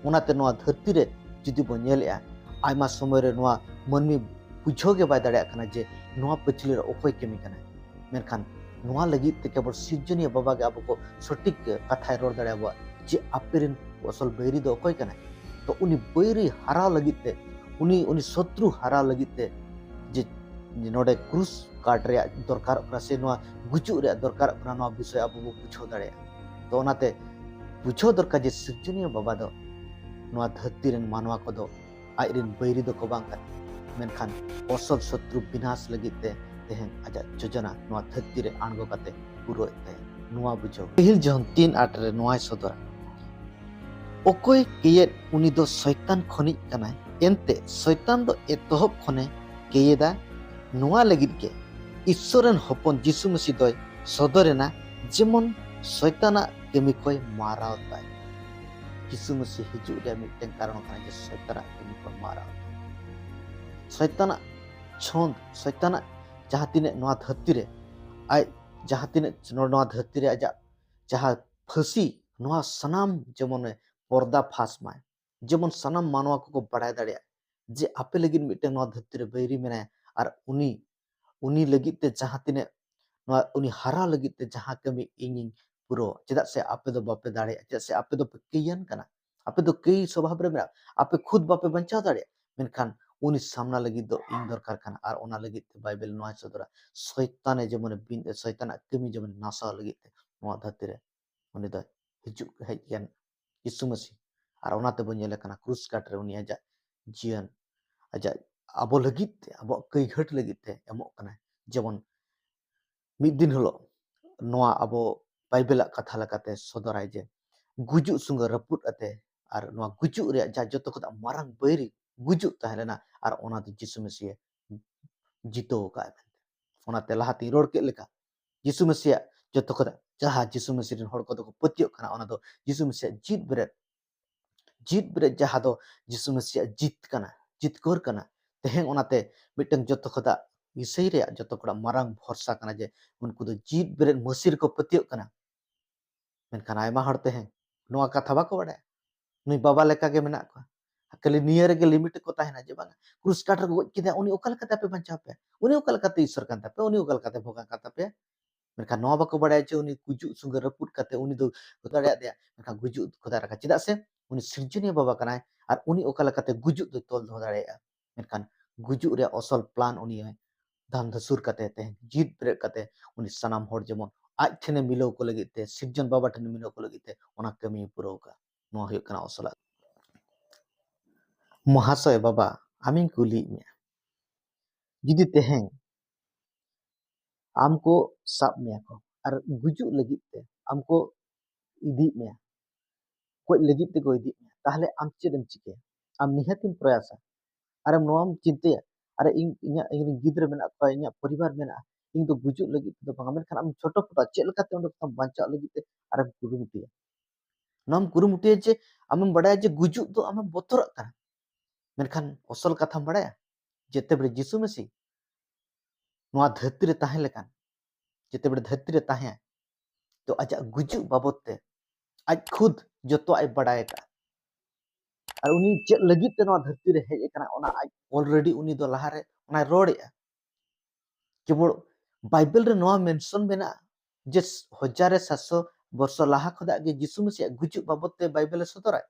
ᱚᱱᱟᱛᱮ ᱱᱚᱣᱟ ᱫᱷᱟᱹᱨᱛᱤ ᱨᱮ ᱡᱩᱫᱤ ᱵᱚᱱ ᱧᱮᱞᱮᱜᱼᱟ, ᱟᱭᱢᱟ ᱥᱚᱢᱚᱭ ᱨᱮ ᱱᱚᱣᱟ ᱢᱟᱹᱱᱢᱤ ᱵᱩᱡᱷᱟᱹᱣ ᱜᱮ ᱵᱟᱭ ᱫᱟᱲᱮᱭᱟᱜ ᱠᱟᱱᱟ ᱡᱮ ᱱᱚᱣᱟ ᱯᱟᱹᱪᱷᱞᱟᱹ ᱨᱮ ᱚᱠᱚᱭ ᱠᱟᱹᱢᱤ ᱠᱟᱱᱟᱭ᱾ ᱢᱮᱱᱠᱷᱟᱱ ᱱᱚᱣᱟ ᱞᱟᱹᱜᱤᱫ ᱛᱮ ᱠᱮᱵᱚᱞ ᱥᱤᱨᱡᱚᱱᱤᱭᱟᱹ ᱵᱟᱵᱟ ᱜᱮ ᱟᱵᱚ ᱠᱚ ᱥᱚᱴᱷᱤᱠ ᱠᱟᱛᱷᱟᱭ ᱨᱚᱲ ᱫᱟᱲᱮᱭᱟᱵᱚᱣᱟ ᱡᱮ ᱟᱯᱮ ᱨᱮᱱ ᱟᱥᱚᱞ ᱵᱟᱹᱭᱨᱤ ᱫᱚ ᱚᱠᱚᱭ ᱠᱟᱱᱟᱭ᱾ ᱛᱚ ᱩᱱᱤ ᱵᱟᱹᱭᱨᱤ ᱦᱟᱨᱟᱣ ᱞᱟᱹᱜᱤᱫ ᱛᱮ, ᱩᱱᱤ, ᱩᱱᱤ ᱥᱚᱛᱨᱩ ᱦᱟᱨᱟᱣ ᱞᱟᱹᱜᱤᱫ ᱛᱮ ᱡᱮ ᱱᱚᱰᱮ ᱠᱨᱩᱥ ᱠᱟᱴ ᱨᱮᱭᱟᱜ ᱫᱚᱨᱠᱟᱨᱚᱜ ᱠᱟᱱᱟ ᱥᱮ ᱱᱚᱣᱟ ᱜᱩᱡᱩᱜ ᱨᱮᱭᱟᱜ ᱫᱚᱨᱠᱟᱨᱚᱜ ᱠᱟᱱᱟ, ᱱᱚᱣᱟ ᱵᱤᱥᱚᱭ ᱟᱵᱚ ᱵᱚ ᱵᱩᱡᱷᱟᱹᱣ ᱫᱟᱲᱮᱭᱟᱜᱼᱟ᱾ ᱛᱚ ᱚᱱᱟᱛᱮ ᱵᱩᱡᱷᱟᱹᱣ ᱫᱚᱨᱠᱟᱨ ᱡᱮ ᱥᱤᱨᱡᱚᱱᱤᱭᱟᱹ ᱵᱟᱵᱟ ᱫᱚ ᱱᱚᱣᱟ ᱫᱷᱟᱹᱨᱛᱤ ᱨᱮᱱ ᱢᱟᱱᱣᱟ ᱠᱚᱫᱚ ᱟᱡ ᱨᱮᱱ ᱵᱟᱹᱭᱨᱤ ᱫᱚᱠᱚ ᱵᱟᱝ ᱠᱟᱱᱟ, ᱢᱮᱱᱠᱷᱟᱱ ᱚᱥᱚᱞ ᱥᱚᱛᱨᱩ ᱵᱤᱱᱟᱥ ᱞᱟᱹᱜᱤᱫ ᱛᱮ ᱛᱮᱦᱮᱧ ᱟᱡᱟᱜ ᱡᱳᱡᱚᱱᱟ ᱱᱚᱣᱟ ᱫᱷᱟᱹᱨᱛᱤ ᱨᱮ ᱟᱬᱜᱚ ᱠᱟᱛᱮ ᱯᱩᱨᱟᱹᱣᱮᱫ ᱛᱟᱭᱟ᱾ ᱱᱚᱣᱟ ᱵᱩᱡᱷᱟᱹᱣ᱾ ᱯᱟᱹᱦᱤᱞ ᱡᱚᱦᱚᱱ ᱛᱤᱱ ᱟᱴ ᱨᱮ ᱱᱚᱣᱟᱭ ᱥᱚᱫᱚᱨᱟ, ᱚᱠᱚᱭ ᱠᱮᱭᱮᱫ ᱩᱱᱤ ᱫᱚ ᱥᱚᱭᱛᱟᱱ ᱠᱷᱚᱱᱤᱡ ᱠᱟᱱᱟᱭ, ᱮᱱᱛᱮ ᱥᱚᱭᱛᱟᱱ ᱫᱚ ᱮᱛᱚᱦᱚᱵ ᱠᱷᱚᱱᱮ ᱠᱮᱭᱮᱫᱟ᱾ ᱱᱚᱣᱟ ᱞᱟᱹᱜᱤᱫ ᱜᱮ ᱤᱥᱥᱚᱨ ᱨᱮᱱ ᱦᱚᱯᱚᱱ ᱡᱤᱥᱩ ᱢᱟᱹᱥᱤ ᱫᱚᱭ ᱥᱚᱫᱚᱨᱮᱱᱟ, ᱡᱮᱢᱚᱱ ᱥᱚᱭᱛᱟᱱᱟᱜ ᱠᱟᱹᱢᱤ ᱠᱚᱭ ᱢᱟᱨᱟᱣ ᱛᱟᱭ᱾ ᱡᱤᱥᱩ ᱢᱟᱹᱥᱤ ᱦᱤᱡᱩᱜ ᱨᱮᱭᱟᱜ ᱢᱤᱫᱴᱮᱱ ᱠᱟᱨᱚᱱ ᱠᱟᱱᱟ ᱡᱮ ᱥᱚᱭᱛᱟᱱᱟᱜ ᱠᱟᱹᱢᱤ ᱠᱚᱭ ᱢᱟᱨᱟᱣ ᱛᱟᱭ᱾ ᱥᱚᱭᱛᱟᱱᱟᱜ ᱪᱷᱚᱸᱫ, ᱥᱚᱭᱛᱟᱱᱟᱜ ᱡᱟᱦᱟᱸ ᱛᱤᱱᱟᱹᱜ ᱱᱚᱣᱟ ᱫᱷᱟᱹᱨᱛᱤ ᱨᱮ ᱟᱡ, ᱡᱟᱦᱟᱸ ᱛᱤᱱᱟᱹᱜ ᱱᱚᱣᱟ ᱫᱷᱟᱹᱨᱛᱤ ᱨᱮ ᱟᱡᱟᱜ ᱡᱟᱦᱟᱸ ᱯᱷᱟᱹᱥᱤ, ᱱᱚᱣᱟ ᱥᱟᱱᱟᱢ ᱡᱮᱢᱚᱱᱮ ᱯᱚᱨᱫᱟ ᱯᱷᱟᱥ ᱢᱟᱭ, ᱡᱮᱢᱚᱱ ᱥᱟᱱᱟᱢ ᱢᱟᱱᱣᱟ ᱠᱚᱠᱚ ᱵᱟᱲᱟᱭ ᱫᱟᱲᱮᱭᱟᱜ ᱡᱮ ᱟᱯᱮ ᱞᱟᱹᱜᱤᱫ ᱢᱤᱫᱴᱟᱝ ᱱᱚᱣᱟ ᱫᱷᱟᱹᱨᱛᱤ ᱨᱮ ᱵᱟᱹᱭᱨᱤ ᱢᱮᱱᱟᱭᱟ, ᱟᱨ ᱩᱱᱤ, ᱩᱱᱤ ᱞᱟᱹᱜᱤᱫ ᱛᱮ ᱡᱟᱦᱟᱸ ᱛᱤᱱᱟᱹᱜ ᱱᱚᱣᱟ, ᱩᱱᱤ ᱦᱟᱨᱟ ᱞᱟᱹᱜᱤᱫ ᱛᱮ ᱡᱟᱦᱟᱸ ᱠᱟᱹᱢᱤ ᱤᱧᱤᱧ ᱯᱩᱨᱟᱹᱣᱟ, ᱪᱮᱫᱟᱜ ᱥᱮ ᱟᱯᱮ ᱫᱚ ᱵᱟᱯᱮ ᱫᱟᱲᱮᱭᱟᱜᱼᱟ, ᱪᱮᱫᱟᱜ ᱥᱮ ᱟᱯᱮ ᱫᱚᱯᱮ ᱠᱟᱹᱭᱟᱱ ᱠᱟᱱᱟ, ᱟᱯᱮ ᱫᱚ ᱠᱟᱹᱭ ᱥᱚᱵᱷᱟᱵ ᱨᱮ ᱢᱮᱱᱟᱜ, ᱟᱯᱮ ᱠᱷᱩᱫ ᱵᱟᱯᱮ ᱵᱟᱧᱪᱟᱣ ᱫᱟᱲᱮᱭᱟᱜᱼᱟ, ᱢᱮᱱᱠᱷᱟᱱ ᱩᱱᱤ ᱥᱟᱢᱱᱟ ᱞᱟᱹᱜᱤᱫ ᱫᱚ ᱤᱧ ᱫᱚᱨᱠᱟᱨ ᱠᱟᱱᱟ, ᱟᱨ ᱚᱱᱟ ᱞᱟᱹᱜᱤᱫ ᱛᱮ ᱵᱟᱭᱵᱮᱞ ᱱᱚᱣᱟᱭ ᱥᱚᱫᱚᱨᱟ, ᱥᱚᱭᱛᱟᱱᱮ ᱡᱮᱢᱚᱱᱮ ᱵᱤᱱ, ᱥᱚᱭᱛᱟᱱᱟᱜ ᱠᱟᱹᱢᱤ ᱡᱮᱢᱚᱱᱮ ᱱᱟᱥᱟᱣ ᱞᱟᱹᱜᱤᱫ ᱛᱮ ᱱᱚᱣᱟ ᱫᱷᱟᱹᱨᱛᱤ ᱨᱮ ᱩᱱᱤ ᱫᱚᱭ ᱦᱤᱡᱩᱜ ᱦᱮᱡ ᱠᱟᱱ ᱡᱤᱥᱩ ᱢᱟᱹᱥᱤ᱾ ᱟᱨ ᱚᱱᱟ ᱛᱮᱵᱚᱱ ᱧᱮᱞᱮ ᱠᱟᱱᱟ ᱠᱨᱩᱥ ᱠᱟᱴ ᱨᱮ ᱩᱱᱤ ᱟᱡᱟᱜ ᱡᱤᱭᱚᱱ, ᱟᱡᱟᱜ ᱟᱵᱚ ᱞᱟᱹᱜᱤᱫ ᱛᱮ, ᱟᱵᱚᱣᱟᱜ ᱠᱟᱹᱭᱦᱟᱹᱴ ᱞᱟᱹᱜᱤᱫ ᱛᱮ ᱮᱢᱚᱜ ᱠᱟᱱᱟᱭ᱾ ᱡᱮᱢᱚᱱ ᱢᱤᱫ ᱫᱤᱱ ᱦᱤᱞᱳᱜ ᱱᱚᱣᱟ ᱟᱵᱚ ᱵᱟᱭᱵᱮᱞᱟᱜ ᱠᱟᱛᱷᱟ ᱞᱮᱠᱟᱛᱮ ᱥᱚᱫᱚᱨᱟᱭ ᱡᱮ ᱜᱩᱡᱩᱜ ᱥᱩᱸᱜᱟᱹ ᱨᱟᱹᱯᱩᱫ ᱠᱟᱛᱮ ᱟᱨ ᱱᱚᱣᱟ ᱜᱩᱡᱩᱜ ᱨᱮᱭᱟᱜ ᱡᱟᱦᱟᱸ ᱡᱚᱛᱚ ᱠᱷᱚᱱᱟᱜ ᱢᱟᱨᱟᱝ ᱵᱟᱹᱭᱨᱤ ᱜᱩᱡᱩᱜ ᱛᱟᱦᱮᱸ ᱞᱮᱱᱟ, ᱟᱨ ᱚᱱᱟ ᱫᱚ ᱡᱤᱥᱩ ᱢᱮᱥᱤᱭ ᱡᱤᱛᱟᱹᱣ ᱟᱠᱟᱫ ᱢᱮᱱᱛᱮ᱾ ᱚᱱᱟᱛᱮ ᱞᱟᱦᱟᱛᱤᱧ ᱨᱚᱲ ᱠᱮᱫ ᱞᱮᱠᱟ, ᱡᱤᱥᱩ ᱢᱮᱥᱤᱭᱟᱜ ᱡᱚᱛᱚ ᱠᱷᱚᱱᱟᱜ ᱡᱟᱦᱟᱸ ᱡᱤᱥᱩ ᱢᱮᱥᱤ ᱨᱮᱱ ᱦᱚᱲ ᱠᱚᱫᱚ ᱠᱚ ᱯᱟᱹᱛᱭᱟᱹᱜ ᱠᱟᱱᱟ, ᱚᱱᱟ ᱫᱚ ᱡᱤᱥᱩ ᱢᱮᱥᱤᱭᱟᱜ ᱡᱤᱛ ᱵᱮᱨᱮᱫ, ᱡᱤᱛ ᱵᱮᱨᱮᱫ ᱡᱟᱦᱟᱸ ᱫᱚ ᱡᱤᱥᱩ ᱢᱮᱥᱤᱭᱟᱜ ᱡᱤᱛ ᱠᱟᱱᱟ, ᱡᱤᱛᱠᱟᱹᱨ ᱠᱟᱱᱟ᱾ ᱛᱮᱦᱮᱧ ᱚᱱᱟᱛᱮ ᱢᱤᱫᱴᱟᱝ ᱡᱚᱛᱚ ᱠᱷᱚᱱᱟᱜ ᱤᱥᱟᱹᱭ ᱨᱮᱭᱟᱜ ᱡᱚᱛᱚ ᱠᱷᱚᱱᱟᱜ ᱢᱟᱨᱟᱝ ᱵᱷᱚᱨᱥᱟ ᱠᱟᱱᱟ ᱡᱮ ᱩᱱᱠᱩ ᱫᱚ ᱡᱤᱛ ᱵᱮᱨᱮᱫ ᱢᱟᱹᱥᱤ ᱨᱮᱠᱚ ᱯᱟᱹᱛᱭᱟᱹᱜ ᱠᱟᱱᱟ᱾ ᱢᱮᱱᱠᱷᱟᱱ ᱟᱭᱢᱟ ᱦᱚᱲ ᱛᱮᱦᱮᱧ ᱱᱚᱣᱟ ᱠᱟᱛᱷᱟ ᱵᱟᱠᱚ ᱵᱟᱲᱟᱭᱟ᱾ ᱱᱩᱭ ᱵᱟᱵᱟ ᱞᱮᱠᱟᱜᱮ ᱢᱮᱱᱟᱜ ᱠᱚᱣᱟ, ᱠᱷᱟᱹᱞᱤ ᱱᱤᱭᱟᱹ ᱨᱮᱜᱮ ᱞᱤᱢᱤᱴ ᱨᱮᱠᱚ ᱛᱟᱦᱮᱱᱟ ᱡᱮ ᱵᱟᱝᱟ, ᱠᱨᱩᱥ ᱠᱟᱴ ᱨᱮᱠᱚ ᱜᱚᱡ ᱠᱮᱫᱮᱭᱟ, ᱩᱱᱤ ᱚᱠᱟ ᱞᱮᱠᱟᱛᱮ ᱟᱯᱮ ᱵᱟᱧᱪᱟᱣ ᱯᱮ? ᱩᱱᱤ ᱚᱠᱟ ᱞᱮᱠᱟᱛᱮ ᱤᱥᱚᱨ ᱠᱟᱱ ᱛᱟᱯᱮ? ᱩᱱᱤ ᱚᱠᱟ ᱞᱮᱠᱟᱛᱮ ᱵᱷᱚᱜᱟ ᱠᱟᱱ ᱛᱟᱯᱮᱭᱟ? ᱢᱮᱱᱠᱷᱟᱱ ᱱᱚᱣᱟ ᱵᱟᱠᱚ ᱵᱟᱲᱟᱭᱟ ᱡᱮ ᱩᱱᱤ ᱜᱩᱡᱩᱜ ᱥᱩᱸᱜᱟᱹ ᱨᱟᱹᱯᱩᱫ ᱠᱟᱛᱮ ᱩᱱᱤ ᱫᱚ ᱫᱟᱲᱮᱭᱟᱜ ᱫᱮᱭᱟ, ᱢᱮᱱᱠᱷᱟᱱ ᱜᱩᱡᱩᱜ ᱠᱷᱚᱫᱟ ᱨᱟᱠᱟ᱾ ᱪᱮᱫᱟᱜ ᱥᱮ ᱩᱱᱤ ᱥᱤᱨᱡᱚᱱᱤᱭᱟᱹ ᱵᱟᱵᱟ ᱠᱟᱱᱟᱭ, ᱟᱨ ᱩᱱᱤ ᱚᱠᱟ ᱞᱮᱠᱟᱛᱮ ᱜᱩᱡᱩᱜ ᱫᱚᱭ ᱛᱚᱞ ᱫᱚᱦᱚ ᱫᱟᱲᱮᱭᱟᱜᱼᱟ? ᱢᱮᱱᱠᱷᱟᱱ ᱜᱩᱡᱩᱜ ᱨᱮᱭᱟᱜ ᱚᱥᱚᱞ ᱯᱞᱟᱱ ᱩᱱᱤ ᱫᱷᱟᱱ ᱫᱷᱟᱥᱩᱨ ᱠᱟᱛᱮ ᱛᱮᱦᱮᱧ ᱡᱤᱛ ᱵᱮᱨᱮᱫ ᱠᱟᱛᱮ ᱩᱱᱤ ᱥᱟᱱᱟᱢ ᱦᱚᱲ ᱡᱮᱢᱚᱱ ᱟᱡ ᱴᱷᱮᱱᱮ ᱢᱤᱞᱟᱹᱣ ᱠᱚ ᱞᱟᱹᱜᱤᱫ ᱛᱮ, ᱥᱤᱨᱡᱚᱱ ᱵᱟᱵᱟ ᱴᱷᱮᱱᱮ ᱢᱤᱞᱟᱹᱣ ᱠᱚ ᱞᱟᱹᱜᱤᱫ ᱛᱮ ᱚᱱᱟ ᱠᱟᱹᱢᱤᱭ ᱯᱩᱨᱟᱹᱣ ᱠᱟᱜᱼᱟ᱾ ᱱᱚᱣᱟ ᱦᱩᱭᱩᱜ ᱠᱟᱱᱟ ᱚᱥᱚᱞᱟᱜ᱾ ᱢᱚᱦᱟᱥᱚᱭ ᱵᱟᱵᱟ, ᱟᱢᱤᱧ ᱠᱩᱞᱤᱭᱮᱫ ᱢᱮᱭᱟ, ᱡᱩᱫᱤ ᱛᱮᱦᱮᱧ ᱟᱢ ᱠᱚ ᱥᱟᱵ ᱢᱮᱭᱟ ᱠᱚ ᱟᱨ ᱜᱩᱡᱩᱜ ᱞᱟᱹᱜᱤᱫ ᱛᱮ ᱟᱢ ᱠᱚ ᱤᱫᱤᱭᱮᱫ ᱢᱮᱭᱟ, ᱜᱚᱡ ᱞᱟᱹᱜᱤᱫ ᱛᱮᱠᱚ ᱤᱫᱤᱭᱮᱫ ᱢᱮᱭᱟ, ᱛᱟᱦᱞᱮ ᱟᱢ ᱪᱮᱫ ᱮᱢ ᱪᱤᱠᱟᱹᱭᱟ? ᱟᱢ ᱱᱤᱦᱟᱹᱛ ᱮᱢ ᱯᱨᱚᱭᱟᱥᱟ᱾ ᱟᱨᱮᱢ ᱱᱚᱣᱟᱢ ᱪᱤᱱᱛᱟᱹᱭᱟ, ᱟᱨᱮ ᱤᱧ, ᱤᱧᱟᱹᱜ, ᱤᱧ ᱨᱮᱱ ᱜᱤᱫᱽᱨᱟᱹ ᱢᱮᱱᱟᱜ ᱠᱚᱣᱟ, ᱤᱧᱟᱹᱜ ᱯᱚᱨᱤᱵᱟᱨ ᱢᱮᱱᱟᱜᱼᱟ, ᱤᱧ ᱫᱚ ᱜᱩᱡᱩᱜ ᱞᱟᱹᱜᱤᱫ ᱛᱮᱫᱚ ᱵᱟᱝᱟ᱾ ᱢᱮᱱᱠᱷᱟᱱ ᱟᱢ ᱪᱷᱳᱴᱳ ᱠᱷᱚᱴᱟ ᱪᱮᱫ ᱞᱮᱠᱟᱛᱮ ᱚᱸᱰᱮ ᱠᱷᱚᱱ ᱵᱟᱧᱪᱟᱜ ᱞᱟᱹᱜᱤᱫ ᱛᱮ ᱟᱨᱮᱢ ᱠᱩᱨᱩᱢᱩᱴᱩᱭᱟ᱾ ᱱᱚᱣᱟᱢ ᱠᱩᱨᱩᱢᱩᱴᱩᱭᱟ ᱡᱮ ᱟᱢᱮᱢ ᱵᱟᱲᱟᱭᱟ ᱡᱮ ᱜᱩᱡᱩᱜ ᱫᱚ ᱟᱢᱮᱢ ᱵᱚᱛᱚᱨᱚᱜ ᱠᱟᱱᱟ, ᱢᱮᱱᱠᱷᱟᱱ ᱚᱥᱚᱞ ᱠᱟᱛᱷᱟᱢ ᱵᱟᱲᱟᱭᱟ, ᱡᱮᱛᱮ ᱵᱮᱲᱮ ᱡᱤᱥᱩ ᱢᱮᱥᱤ ᱱᱚᱣᱟ ᱫᱷᱟᱹᱨᱛᱤ ᱨᱮ ᱛᱟᱦᱮᱸ ᱞᱮᱠᱟᱱ, ᱡᱮᱛᱮ ᱵᱮᱲᱮ ᱫᱷᱟᱹᱨᱛᱤ ᱨᱮ ᱛᱟᱦᱮᱸ, ᱛᱚ ᱟᱡᱟᱜ ᱜᱩᱡᱩᱜ ᱵᱟᱵᱚᱫ ᱛᱮ ᱟᱡ ᱠᱷᱩᱫ ᱡᱚᱛᱚᱣᱟᱜ ᱮ ᱵᱟᱲᱟᱭ ᱟᱠᱟᱫᱼᱟ᱾ ᱟᱨ ᱩᱱᱤ ᱪᱮᱫ ᱞᱟᱹᱜᱤᱫ ᱛᱮ ᱱᱚᱣᱟ ᱫᱷᱟᱹᱨᱛᱤ ᱨᱮ ᱦᱮᱡ ᱟᱠᱟᱱᱟ, ᱚᱱᱟ ᱟᱡ already ᱩᱱᱤ ᱫᱚ ᱞᱟᱦᱟᱨᱮ ᱚᱱᱟᱭ ᱨᱚᱲᱮᱫᱼᱟ᱾ ᱠᱮᱵᱚᱞ ᱵᱟᱭᱵᱮᱞ ᱨᱮ ᱱᱚᱣᱟ ᱢᱮᱱᱥᱚᱱ ᱢᱮᱱᱟᱜᱼᱟ ᱡᱮ ᱦᱟᱡᱟᱨ ᱥᱟᱛᱥᱚ ᱵᱚᱨᱥᱚ ᱞᱟᱦᱟ ᱠᱷᱚᱱᱟᱜ ᱜᱮ ᱡᱤᱥᱩ ᱢᱮᱥᱤᱭᱟᱜ ᱜᱩᱡᱩᱜ ᱵᱟᱵᱚᱫ ᱛᱮ ᱵᱟᱭᱵᱮᱞ ᱮ ᱥᱚᱫᱚᱨᱟᱭ᱾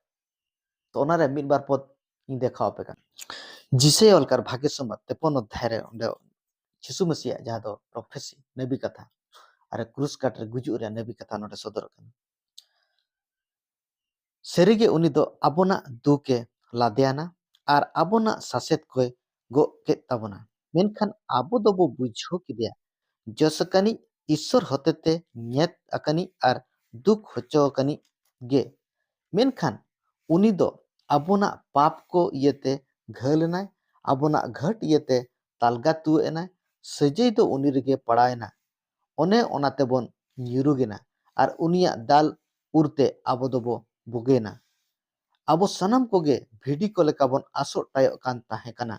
ᱛᱚ ᱚᱱᱟᱨᱮ ᱢᱤᱫ ᱵᱟᱨ ᱯᱚᱫ ᱤᱧ ᱫᱮᱠᱷᱟᱣ ᱟᱯᱮ ᱠᱟᱱᱟ᱾ ᱡᱤᱥᱟᱹᱭ ᱚᱞ ᱠᱟᱨ ᱵᱷᱟᱜᱮ ᱥᱚᱢᱵᱟᱫ ᱛᱮᱯᱚᱱ ᱚᱫᱷᱭᱟᱭ ᱨᱮ ᱚᱸᱰᱮ ᱡᱤᱥᱩ ᱢᱮᱥᱤᱭᱟᱜ ᱡᱟᱦᱟᱸ ᱫᱚ ᱯᱨᱚᱯᱷᱮᱥᱤ, ᱱᱟᱹᱵᱤ ᱠᱟᱛᱷᱟ, ᱟᱨ ᱠᱨᱩᱥ ᱠᱟᱴ ᱨᱮ ᱜᱩᱡᱩᱜ ᱨᱮᱭᱟᱜ ᱱᱟᱹᱵᱤ ᱠᱟᱛᱷᱟ ᱱᱚᱰᱮ ᱥᱚᱫᱚᱨᱚᱜ ᱠᱟᱱᱟ᱾ ᱥᱟᱹᱨᱤᱜᱮ ᱩᱱᱤ ᱫᱚ ᱟᱵᱚᱱᱟᱜ ᱫᱩᱠ ᱮ ᱞᱟᱫᱮᱭᱟᱱᱟ ᱟᱨ ᱟᱵᱚᱱᱟᱜ ᱥᱟᱥᱮᱛ ᱠᱚᱭ ᱜᱚᱜ ᱠᱮᱫ ᱛᱟᱵᱚᱱᱟ᱾ ᱢᱮᱱᱠᱷᱟᱱ ᱟᱵᱚ ᱫᱚᱵᱚ ᱵᱩᱡᱷᱟᱹᱣ ᱠᱮᱫᱮᱭᱟ, ᱡᱚᱥᱟᱠᱟᱱᱤᱡ, ᱤᱥᱥᱚᱨ ᱦᱚᱛᱮᱛᱮ ᱧᱮᱛ ᱟᱠᱟᱱᱤᱡ ᱟᱨ ᱫᱩᱠ ᱦᱚᱪᱚ ᱟᱠᱟᱱᱤᱡ ᱜᱮ᱾ ᱢᱮᱱᱠᱷᱟᱱ ᱩᱱᱤ ᱫᱚ ᱟᱵᱚᱱᱟᱜ ᱯᱟᱯ ᱠᱚ ᱤᱭᱟᱹᱛᱮ ᱜᱷᱟᱹᱞ ᱮᱱᱟᱭ, ᱟᱵᱚᱱᱟᱜ ᱜᱷᱟᱹᱴ ᱤᱭᱟᱹᱛᱮ ᱛᱟᱞᱜᱟ ᱛᱩᱣᱟᱹᱜ ᱮᱱᱟᱭ, ᱥᱟᱹᱡᱟᱹᱭ ᱫᱚ ᱩᱱᱤ ᱨᱮᱜᱮ ᱯᱟᱲᱟᱣ ᱮᱱᱟ᱾ ᱚᱱᱮ ᱚᱱᱟ ᱛᱮᱵᱚᱱ ᱧᱩᱨᱩᱜ ᱮᱱᱟ ᱟᱨ ᱩᱱᱤᱭᱟᱜ ᱫᱟᱞ ᱩᱨᱛᱮ ᱟᱵᱚ ᱫᱚᱵᱚ ᱵᱩᱜᱮᱱᱟ᱾ ᱟᱵᱚ ᱥᱟᱱᱟᱢ ᱠᱚᱜᱮ ᱵᱷᱤᱰᱤ ᱠᱚ ᱞᱮᱠᱟ ᱵᱚᱱ ᱟᱥᱚᱜ ᱴᱟᱭᱚᱜ ᱠᱟᱱ ᱛᱟᱦᱮᱸ ᱠᱟᱱᱟ᱾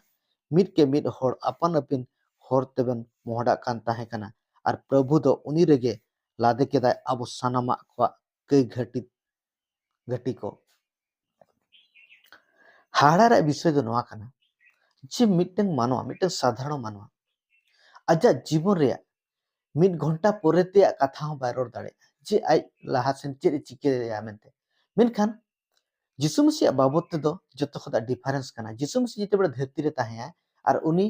ᱢᱤᱫ ᱠᱮ ᱢᱤᱫ ᱦᱚᱲ ᱟᱯᱟᱱ ᱟᱹᱯᱤᱱ ᱦᱚᱨ ᱛᱮᱵᱚᱱ ᱢᱚᱦᱰᱟᱜ ᱠᱟᱱ ᱛᱟᱦᱮᱸ ᱠᱟᱱᱟ᱾ ᱟᱨ ᱯᱨᱚᱵᱷᱩ ᱫᱚ ᱩᱱᱤ ᱨᱮᱜᱮ ᱞᱟᱫᱮ ᱠᱮᱫᱟᱭ ᱟᱵᱚ ᱥᱟᱱᱟᱢᱟᱜ ᱠᱚᱣᱟᱜ ᱠᱟᱹᱭ ᱜᱷᱟᱹᱴᱤ, ᱜᱷᱟᱹᱴᱤ ᱠᱚ᱾ ᱦᱟᱦᱟᱲᱟ ᱨᱮᱭᱟᱜ ᱵᱤᱥᱚᱭ ᱫᱚ ᱱᱚᱣᱟ ᱠᱟᱱᱟ ᱡᱮ ᱢᱤᱫᱴᱟᱝ ᱢᱟᱱᱣᱟ, ᱢᱤᱫᱴᱟᱝ ᱥᱟᱫᱷᱟᱨᱚᱱ ᱢᱟᱱᱣᱟ ᱟᱡᱟᱜ ᱡᱤᱵᱚᱱ ᱨᱮᱭᱟᱜ ᱢᱤᱫ ᱜᱷᱚᱱᱴᱟ ᱯᱚᱨᱮ ᱛᱮᱭᱟᱜ ᱠᱟᱛᱷᱟ ᱦᱚᱸ ᱵᱟᱭ ᱨᱚᱲ ᱫᱟᱲᱮᱭᱟᱜᱼᱟ ᱡᱮ ᱟᱡ ᱞᱟᱦᱟ ᱥᱮᱱ ᱪᱮᱫ ᱮ ᱪᱤᱠᱟᱹᱭᱟ ᱢᱮᱱᱛᱮ᱾ ᱢᱮᱱᱠᱷᱟᱱ ᱡᱤᱥᱩ ᱢᱟᱹᱥᱤᱭᱟᱜ ᱵᱟᱵᱚᱫ ᱛᱮᱫᱚ ᱡᱚᱛᱚ ᱠᱷᱚᱱᱟᱜ ᱰᱤᱯᱷᱟᱨᱮᱱᱥ ᱠᱟᱱᱟ᱾ ᱡᱤᱥᱩ ᱢᱟᱹᱥᱤ ᱡᱮᱛᱮ ᱵᱮᱲᱟ ᱫᱷᱟᱹᱨᱛᱤ ᱨᱮ ᱛᱟᱦᱮᱸᱭᱟᱭ ᱟᱨ ᱩᱱᱤ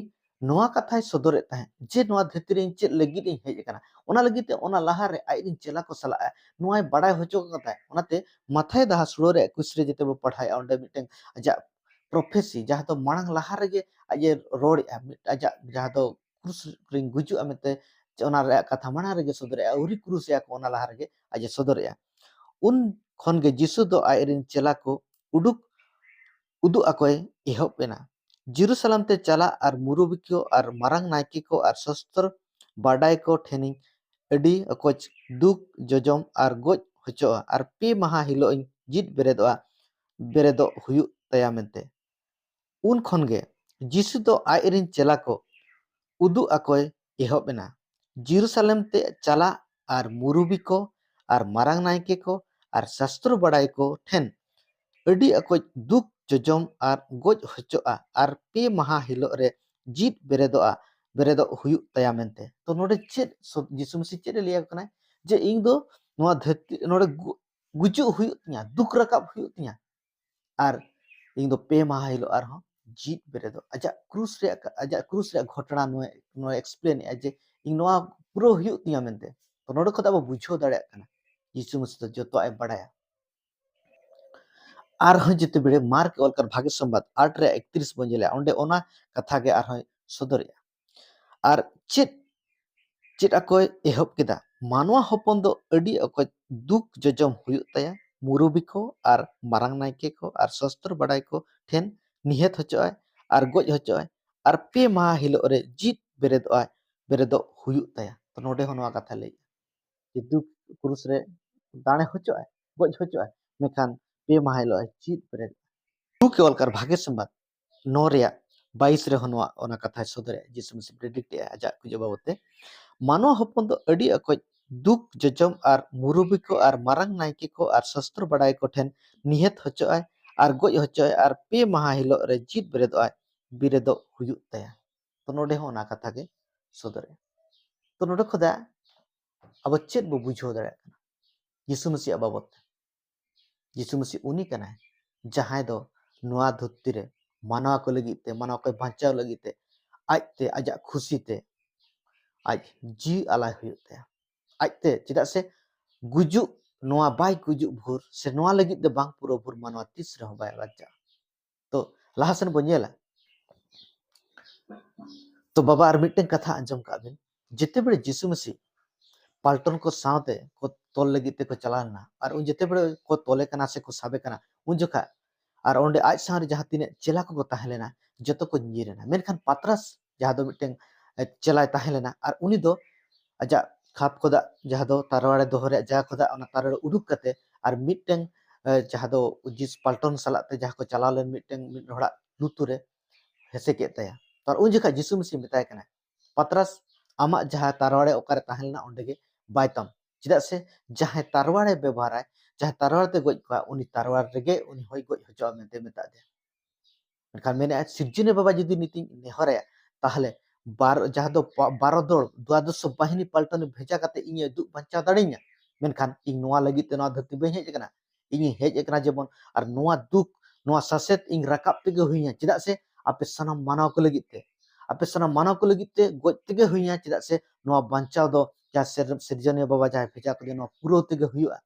ᱱᱚᱣᱟ ᱠᱟᱛᱷᱟᱭ ᱥᱚᱫᱚᱨᱮᱫ ᱛᱟᱦᱮᱸᱫ ᱡᱮ ᱱᱚᱣᱟ ᱫᱷᱟᱹᱨᱛᱤ ᱨᱮ ᱤᱧ ᱪᱮᱫ ᱞᱟᱹᱜᱤᱫ ᱤᱧ ᱦᱮᱡ ᱟᱠᱟᱱᱟ᱾ ᱚᱱᱟ ᱞᱟᱹᱜᱤᱫ ᱛᱮ ᱚᱱᱟ ᱞᱟᱦᱟᱨᱮ ᱟᱡ ᱨᱮᱱ ᱪᱮᱞᱟ ᱠᱚ ᱥᱟᱞᱟᱜ ᱮ ᱱᱚᱣᱟᱭ ᱵᱟᱲᱟᱭ ᱦᱚᱪᱚ ᱠᱟᱫᱟᱭ᱾ ᱚᱱᱟᱛᱮ ᱢᱟᱛᱷᱟᱭ ᱫᱟᱦᱟ ᱥᱳᱲᱳ ᱨᱮ ᱮᱠᱩᱥ ᱨᱮ ᱡᱮᱛᱮ ᱵᱚ ᱯᱟᱲᱦᱟᱣᱮᱫᱼᱟ, ᱚᱸᱰᱮ ᱢᱤᱫᱴᱟᱝ ᱟᱡᱟᱜ ᱯᱨᱚᱯᱷᱮᱥᱤ, ᱡᱟᱦᱟᱸ ᱫᱚ ᱢᱟᱲᱟᱝ ᱞᱟᱦᱟ ᱨᱮᱜᱮ ᱟᱡ ᱮ ᱨᱚᱲᱮᱫᱼᱟ, ᱢᱤᱫ ᱟᱡᱟᱜ ᱡᱟᱦᱟᱸ ᱫᱚ ᱠᱨᱩᱥ ᱨᱮᱧ ᱜᱩᱡᱩᱜᱼᱟ ᱢᱮᱱᱛᱮ ᱚᱱᱟ ᱨᱮᱭᱟᱜ ᱠᱟᱛᱷᱟ ᱢᱟᱲᱟᱝ ᱨᱮᱜᱮ ᱥᱚᱫᱚᱨᱮᱫᱼᱟ, ᱟᱹᱣᱨᱤ ᱠᱨᱩᱥᱮᱭᱟ ᱠᱚ ᱚᱱᱟ ᱞᱟᱦᱟ ᱨᱮᱜᱮ ᱟᱡ ᱮ ᱥᱚᱫᱚᱨᱮᱫᱼᱟ᱾ ᱩᱱ ᱠᱷᱚᱱ ᱜᱮ ᱡᱤᱥᱩ ᱫᱚ ᱟᱡ ᱨᱮᱱ ᱪᱮᱞᱟ ᱠᱚ ᱩᱰᱩᱠ, ᱩᱫᱩᱜ ᱟᱠᱚᱭ ᱮᱦᱚᱵ ᱮᱱᱟ, ᱡᱮᱨᱩᱥᱟᱞᱮᱢ ᱛᱮ ᱪᱟᱞᱟᱜ ᱟᱨ ᱢᱩᱨᱩᱵᱤ ᱠᱚ ᱟᱨ ᱢᱟᱨᱟᱝ ᱱᱟᱭᱠᱮ ᱠᱚ ᱟᱨ ᱥᱚᱥᱛᱨᱚ ᱵᱟᱰᱟᱭ ᱠᱚ ᱴᱷᱮᱱᱤᱧ ᱟᱹᱰᱤ ᱚᱠᱚᱡ ᱫᱩᱠ ᱡᱚᱡᱚᱢ ᱟᱨ ᱜᱚᱡ ᱦᱚᱪᱚᱜᱼᱟ ᱟᱨ ᱯᱮ ᱢᱟᱦᱟ ᱦᱤᱞᱳᱜ ᱤᱧ ᱡᱤᱛ ᱵᱮᱨᱮᱫᱚᱜᱼᱟ, ᱵᱮᱨᱮᱫᱚᱜ ᱦᱩᱭᱩᱜ ᱛᱟᱭᱟ ᱢᱮᱱᱛᱮ᱾ ᱩᱱ ᱠᱷᱚᱱ ᱜᱮ ᱡᱤᱥᱩ ᱫᱚ ᱟᱡ ᱨᱮᱱ ᱪᱮᱞᱟ ᱠᱚ ᱩᱫᱩᱜ ᱟᱠᱚᱭ ᱮᱦᱚᱵ ᱮᱱᱟ, ᱡᱮᱨᱩᱥᱟᱞᱮᱢ ᱛᱮ ᱪᱟᱞᱟᱜ ᱟᱨ ᱢᱩᱨᱩᱵᱤ ᱠᱚ ᱟᱨ ᱢᱟᱨᱟᱝ ᱱᱟᱭᱠᱮ ᱠᱚ ᱟᱨ ᱥᱟᱥᱛᱨᱚ ᱵᱟᱰᱟᱭ ᱠᱚ ᱴᱷᱮᱱ ᱟᱹᱰᱤ ᱚᱠᱚᱡ ᱫᱩᱠ ᱡᱚᱡᱚᱢ ᱟᱨ ᱜᱚᱡ ᱦᱚᱪᱚᱜᱼᱟ ᱟᱨ ᱯᱮ ᱢᱟᱦᱟ ᱦᱤᱞᱳᱜ ᱨᱮ ᱡᱤᱛ ᱵᱮᱨᱮᱫᱚᱜᱼᱟ, ᱵᱮᱨᱮᱫᱚᱜ ᱦᱩᱭᱩᱜ ᱛᱟᱭᱟ ᱢᱮᱱᱛᱮ᱾ ᱛᱚ ᱱᱚᱰᱮ ᱪᱮᱫ ᱥᱚ-, ᱡᱤᱥᱩ ᱢᱟᱹᱥᱤ ᱪᱮᱫ ᱮ ᱞᱟᱹᱭ ᱟᱠᱚ ᱠᱟᱱᱟᱭ? ᱡᱮ ᱤᱧ ᱫᱚ ᱱᱚᱣᱟ ᱫᱷᱟᱹᱨᱛᱤ, ᱱᱚᱰᱮ ᱜᱩ-, ᱜᱩᱡᱩᱜ ᱦᱩᱭᱩᱜ ᱛᱤᱧᱟ, ᱫᱩᱠ ᱨᱟᱠᱟᱵ ᱦᱩᱭᱩᱜ ᱛᱤᱧᱟ, ᱟᱨ ᱤᱧ ᱫᱚ ᱯᱮ ᱢᱟᱦᱟ ᱦᱤᱞᱳᱜ ᱟᱨᱦᱚᱸ ᱡᱤᱛ ᱵᱮᱨᱮᱫᱚᱜ᱾ ᱟᱡᱟᱜ ᱠᱨᱩᱥ ᱨᱮᱭᱟᱜ ᱠᱟ-, ᱟᱡᱟᱜ ᱠᱨᱩᱥ ᱨᱮᱭᱟᱜ ᱜᱷᱚᱴᱚᱱᱟ ᱱᱚᱣᱟ, ᱱᱚᱣᱟ ᱮᱠᱥᱯᱞᱮᱱ ᱮᱫᱼᱟ ᱡᱮ ᱤᱧ ᱱᱚᱣᱟ ᱯᱩᱨᱟᱹᱣ ᱦᱩᱭᱩᱜ ᱛᱤᱧᱟ ᱢᱮᱱᱛᱮ᱾ ᱛᱚ ᱱᱚᱰᱮ ᱠᱷᱚᱱ ᱟᱵᱚ ᱵᱩᱡᱷᱟᱹᱣ ᱫᱟᱲᱮᱭᱟᱜ ᱠᱟᱱᱟ ᱡᱤᱥᱩ ᱢᱟᱹᱥᱤ ᱫᱚ ᱡᱚᱛᱚᱣᱟᱜ ᱮ ᱵᱟᱲᱟᱭᱟ᱾ ᱟᱨᱦᱚᱸ ᱡᱮᱛᱮ ᱵᱮᱲᱮ ᱢᱟᱨᱠ ᱚᱞᱠᱟᱨ ᱵᱷᱟᱜᱮ ᱥᱚᱢᱵᱟᱫ ᱟᱴ ᱨᱮ ᱮᱠᱛᱨᱤᱥ ᱵᱚᱱ ᱧᱮᱞᱟ, ᱚᱸᱰᱮ ᱚᱱᱟ ᱠᱟᱛᱷᱟ ᱜᱮ ᱟᱨᱦᱚᱸᱭ ᱥᱚᱫᱚᱨᱮᱜᱼᱟ᱾ ᱟᱨ ᱪᱮᱫ ᱪᱮᱫ ᱟᱠᱚᱭ ᱮᱦᱚᱵ ᱠᱮᱫᱟ? ᱢᱟᱱᱣᱟ ᱦᱚᱯᱚᱱ ᱫᱚ ᱟᱹᱰᱤ ᱚᱠᱚᱡ ᱫᱩᱠ ᱡᱚᱡᱚᱢ ᱦᱩᱭᱩᱜ ᱛᱟᱭᱟ᱾ ᱢᱩᱨᱩᱵᱤ ᱠᱚ ᱟᱨ ᱢᱟᱨᱟᱝ ᱱᱟᱭᱠᱮ ᱠᱚ ᱟᱨ ᱥᱚᱥᱛᱨᱚ ᱵᱟᱰᱟᱭ ᱠᱚ ᱴᱷᱮᱱ ᱱᱤᱦᱮᱛ ᱦᱚᱪᱚᱜᱼᱟᱭ ᱟᱨ ᱜᱚᱡ ᱦᱚᱪᱚᱜᱼᱟᱭ, ᱟᱨ ᱯᱮ ᱢᱟᱦᱟ ᱦᱤᱞᱳᱜ ᱨᱮ ᱡᱤᱛ ᱵᱮᱨᱮᱫᱚᱜᱼᱟᱭ, ᱵᱮᱨᱮᱫᱚᱜ ᱦᱩᱭᱩᱜ ᱛᱟᱭᱟ᱾ ᱛᱚ ᱱᱚᱰᱮ ᱦᱚᱸ ᱱᱚᱣᱟ ᱠᱟᱛᱷᱟ ᱞᱟᱹᱭᱮᱜᱼᱟ ᱡᱮ ᱫᱩᱠ ᱠᱨᱩᱥ ᱨᱮ ᱫᱟᱲᱮ ᱦᱚᱪᱚᱜᱼᱟᱭ, ᱜᱚᱡ ᱦᱚᱪᱚᱜᱼᱟᱭ, ᱢᱮᱱᱠᱷᱟᱱ ᱯᱮ ᱢᱟᱦᱟ ᱦᱤᱞᱳᱜ ᱟᱭ ᱡᱤᱛ ᱵᱮᱨᱮᱫ᱾ ᱞᱩᱠ ᱮ ᱚᱞ ᱠᱟᱨ ᱵᱷᱟᱜᱮ ᱥᱚᱢᱵᱟᱫ ᱱᱚ ᱨᱮᱭᱟᱜ ᱵᱟᱭᱤᱥ ᱨᱮᱦᱚᱸ ᱱᱚᱣᱟ ᱚᱱᱟ ᱠᱟᱛᱷᱟᱭ ᱥᱚᱫᱚᱨᱮᱜᱼᱟ᱾ ᱡᱤᱥᱩ ᱢᱟᱹᱥᱤ ᱯᱨᱮᱰᱤᱠᱴ ᱮᱜᱼᱟ ᱟᱡᱟᱜ ᱜᱩᱡᱩᱜ ᱵᱟᱵᱚᱛ ᱛᱮ, ᱢᱟᱱᱣᱟ ᱦᱚᱯᱚᱱ ᱫᱚ ᱟᱹᱰᱤ ᱚᱠᱚᱡ ᱫᱩᱠ ᱡᱚᱡᱚᱢ ᱟᱨ ᱢᱩᱨᱩᱵᱤ ᱠᱚ ᱟᱨ ᱢᱟᱨᱟᱝ ᱱᱟᱭᱠᱮ ᱠᱚ ᱟᱨ ᱥᱚᱥᱛᱨᱚ ᱵᱟᱰᱟᱭ ᱠᱚ ᱴᱷᱮᱱ ᱱᱤᱦᱮᱛ ᱦᱚᱪᱚᱜᱼᱟᱭ ᱟᱨ ᱜᱚᱡ ᱦᱚᱪᱚᱜᱼᱟᱭ ᱟᱨ ᱯᱮ ᱢᱟᱦᱟ ᱦᱤᱞᱳᱜ ᱨᱮ ᱡᱤᱛ ᱵᱮᱨᱮᱫᱚᱜᱼᱟᱭ, ᱵᱮᱨᱮᱫᱚᱜ ᱦᱩᱭᱩᱜ ᱛᱟᱭᱟ᱾ ᱛᱚ ᱱᱚᱰᱮ ᱦᱚᱸ ᱚᱱᱟ ᱠᱟᱛᱷᱟ ᱜᱮ ᱥᱚᱫᱚᱨᱮᱜᱼᱟ᱾ ᱛᱚ ᱱᱚᱰᱮ ᱠᱷᱚᱱᱟᱜ ᱟᱵᱚ ᱪᱮᱫ ᱵᱚ ᱵᱩᱡᱷᱟᱹᱣ ᱫᱟᱲᱮᱭᱟᱜ ᱠᱟᱱᱟ ᱡᱤᱥᱩ ᱢᱟᱹᱥᱤᱭᱟᱜ ᱵᱟᱵᱚᱛ ᱛᱮ? ᱡᱤᱥᱩ ᱢᱟᱹᱥᱤ ᱩᱱᱤ ᱠᱟᱱᱟᱭ ᱡᱟᱦᱟᱸᱭ ᱫᱚ ᱱᱚᱣᱟ ᱫᱷᱟᱹᱨᱛᱤ ᱨᱮ ᱢᱟᱱᱣᱟ ᱠᱚ ᱞᱟᱹᱜᱤᱫ ᱛᱮ, ᱢᱟᱱᱣᱟ ᱠᱚᱭ ᱵᱟᱧᱪᱟᱣ ᱞᱟᱹᱜᱤᱫ ᱛᱮ ᱟᱡᱛᱮ ᱟᱡᱟᱜ ᱠᱷᱩᱥᱤ ᱛᱮ ᱟᱡ ᱡᱤᱣᱤ ᱟᱞᱟᱭ ᱦᱩᱭᱩᱜ ᱛᱟᱭᱟ᱾ ᱟᱡᱛᱮ, ᱪᱮᱫᱟᱜ ᱥᱮ ᱜᱩᱡᱩᱜ, ᱱᱚᱣᱟ ᱵᱟᱭ ᱜᱩᱡᱩᱜ ᱵᱷᱳᱨ ᱥᱮ ᱱᱚᱣᱟ ᱞᱟᱹᱜᱤᱫ ᱛᱮ ᱵᱟᱝ ᱯᱩᱨᱟᱹ ᱵᱷᱳᱨ ᱢᱟᱱᱣᱟ ᱛᱤᱥ ᱨᱮᱦᱚᱸ ᱵᱟᱭ ᱵᱟᱧᱪᱟᱜᱼᱟ᱾ ᱛᱚ ᱞᱟᱦᱟ ᱥᱮᱱ ᱵᱚᱱ ᱧᱮᱞᱟ᱾ ᱛᱚ ᱵᱟᱵᱟ, ᱟᱨ ᱢᱤᱫᱴᱮᱱ ᱠᱟᱛᱷᱟ ᱟᱸᱡᱚᱢ ᱠᱟᱜ ᱵᱤᱱ, ᱡᱮᱛᱮ ᱵᱮᱲᱮ ᱡᱤᱥᱩ ᱢᱟᱹᱥᱤ ᱯᱟᱞᱴᱚᱱ ᱠᱚ ᱥᱟᱶᱛᱮ ᱠᱚ ᱛᱚᱞ ᱞᱟᱹᱜᱤᱫ ᱛᱮᱠᱚ ᱪᱟᱞᱟᱣ ᱞᱮᱱᱟ, ᱟᱨ ᱩᱱ ᱡᱮᱛᱮ ᱵᱮᱲᱮ ᱠᱚ ᱛᱚᱞᱮ ᱠᱟᱱᱟ ᱥᱮ ᱠᱚ ᱥᱟᱵᱮ ᱠᱟᱱᱟ, ᱩᱱ ᱡᱚᱠᱷᱟ ᱟᱨ ᱚᱸᱰᱮ ᱟᱡ ᱥᱟᱶ ᱨᱮ ᱡᱟᱦᱟᱸ ᱛᱤᱱᱟᱹᱜ ᱪᱮᱞᱟ ᱠᱚᱠᱚ ᱛᱟᱦᱮᱸ ᱞᱮᱱᱟ, ᱡᱚᱛᱚ ᱠᱚ ᱧᱤᱨ ᱮᱱᱟ᱾ ᱢᱮᱱᱠᱷᱟᱱ ᱯᱟᱛᱨᱟᱥ, ᱡᱟᱦᱟᱸ ᱫᱚ ᱢᱤᱫᱴᱮᱱ, ᱮ, ᱪᱮᱞᱟᱭ ᱛᱟᱦᱮᱸ ᱞᱮᱱᱟ, ᱟᱨ ᱩᱱᱤ ᱫᱚ ᱟᱡᱟᱜ ᱠᱷᱟᱯ ᱠᱚᱫᱟᱜ, ᱡᱟᱦᱟᱸ ᱫᱚ ᱛᱟᱨᱣᱟᱲᱮ ᱫᱚᱦᱚ ᱨᱮᱭᱟᱜ ᱡᱟᱭᱜᱟ ᱠᱚᱫᱟᱜ, ᱚᱱᱟ ᱛᱟᱨᱣᱟᱲᱮ ᱩᱰᱩᱠ ᱠᱟᱛᱮ ᱟᱨ ᱢᱤᱫᱴᱮᱱ, ᱮ, ᱡᱟᱦᱟᱸ ᱫᱚ ᱡᱤᱥ ᱯᱟᱞᱴᱚᱱ ᱥᱟᱞᱟᱜ ᱛᱮ ᱡᱟᱦᱟᱸ ᱠᱚ ᱪᱟᱞᱟᱣ ᱞᱮᱱ, ᱢᱤᱫᱴᱮᱱ ᱢᱤᱫ ᱦᱚᱲᱟᱜ ᱞᱩᱛᱩᱨ ᱨᱮ ᱦᱮᱸᱥᱮ ᱠᱮᱫ ᱛᱟᱭᱟ᱾ ᱟᱨ ᱩᱱ ᱡᱚᱠᱷᱟᱡ ᱡᱤᱥᱩ ᱢᱟᱹᱥᱤ ᱢᱮᱛᱟᱭ ᱠᱟᱱᱟᱭ, "ᱯᱟᱛᱨᱟᱥ, ᱟᱢᱟᱜ ᱡᱟᱦᱟᱸ ᱛᱟᱨᱣᱟᱲᱮ ᱚᱠᱟᱨᱮ ᱛᱟᱦᱮᱸ ᱞᱮᱱᱟ, ᱚᱸᱰᱮ ᱜᱮ ᱵᱟᱭ ᱛᱟᱢ᱾ ᱪᱮᱫᱟᱜ ᱥᱮ ᱡᱟᱦᱟᱸᱭ ᱛᱟᱨᱣᱟᱲᱮ ᱵᱮᱵᱚᱦᱟᱨᱟᱭ, ᱡᱟᱦᱟᱸᱭ ᱛᱟᱨᱣᱟᱲ ᱛᱮ ᱜᱚᱡ ᱠᱚᱣᱟ, ᱩᱱᱤ ᱛᱟᱨᱣᱟᱲ ᱨᱮᱜᱮ ᱩᱱᱤ ᱦᱚᱸᱭ ᱜᱚᱡ ᱦᱚᱪᱚᱜᱼᱟ," ᱢᱮᱱᱛᱮ ᱢᱮᱛᱟ ᱫᱮᱭᱟ᱾ ᱢᱮᱱᱠᱷᱟᱱ ᱢᱮᱱᱮᱫᱼᱟ, ᱥᱤᱨᱡᱚᱱᱤᱭᱟᱹ ᱵᱟᱵᱟ ᱡᱩᱫᱤ ᱱᱤᱛᱤᱧ ᱱᱮᱦᱚᱨᱟᱭᱟ, ᱛᱟᱦᱚᱞᱮ ᱵᱟᱨ, ᱡᱟᱦᱟᱸ ᱫᱚ ᱯᱟ-, ᱵᱟᱨᱚ ᱫᱚᱲ, ᱫᱩᱣᱟᱫᱚᱥᱚ ᱵᱟᱦᱤᱱᱤ ᱯᱟᱞᱴᱚᱱ ᱵᱷᱮᱡᱟ ᱠᱟᱛᱮ ᱤᱧ ᱮ ᱫᱩᱜ ᱵᱟᱧᱪᱟᱣ ᱫᱟᱲᱮᱧᱟ᱾ ᱢᱮᱱᱠᱷᱟᱱ ᱤᱧ ᱱᱚᱣᱟ ᱞᱟᱹᱜᱤᱫ ᱛᱮ ᱱᱚᱣᱟ ᱫᱷᱟᱹᱨᱛᱤ ᱵᱟᱹᱧ ᱦᱮᱡ ᱟᱠᱟᱱᱟ᱾ ᱤᱧᱤᱧ ᱦᱮᱡ ᱟᱠᱟᱱᱟ ᱡᱮᱢᱚᱱ, ᱟᱨ ᱱᱚᱣᱟ ᱫᱩᱠ, ᱱᱚᱣᱟ ᱥᱟᱥᱮᱛ ᱤᱧ ᱨᱟᱠᱟᱵ ᱛᱮᱜᱮ ᱦᱩᱭᱤᱧᱟ᱾ ᱪᱮᱫᱟᱜ ᱥᱮ ᱟᱯᱮ ᱥᱟᱱᱟᱢ ᱢᱟᱱᱣᱟ ᱠᱚ ᱞᱟᱹᱜᱤᱫ ᱛᱮ, ᱟᱯᱮ ᱥᱟᱱᱟᱢ ᱢᱟᱱᱣᱟ ᱠᱚ ᱞᱟᱹᱜᱤᱫ ᱛᱮ ᱜᱚᱡ ᱛᱮᱜᱮ ᱦᱩᱭᱤᱧᱟ᱾ ᱪᱮᱫᱟᱜ ᱥᱮ ᱱᱚᱣᱟ ᱵᱟᱧᱪᱟᱣ ᱫᱚ ᱡᱟᱦᱟᱸ ᱥᱤᱨ-, ᱥᱤᱨᱡᱚᱱᱤᱭᱟᱹ ᱵᱟᱵᱟ ᱡᱟᱦᱟᱸᱭ ᱵᱷᱮᱡᱟ ᱠᱟᱫᱮᱭᱟ, ᱱᱚᱣᱟ ᱯᱩᱨᱟᱹᱣ ᱛᱮᱜᱮ ᱦᱩᱭᱩᱜᱼᱟ᱾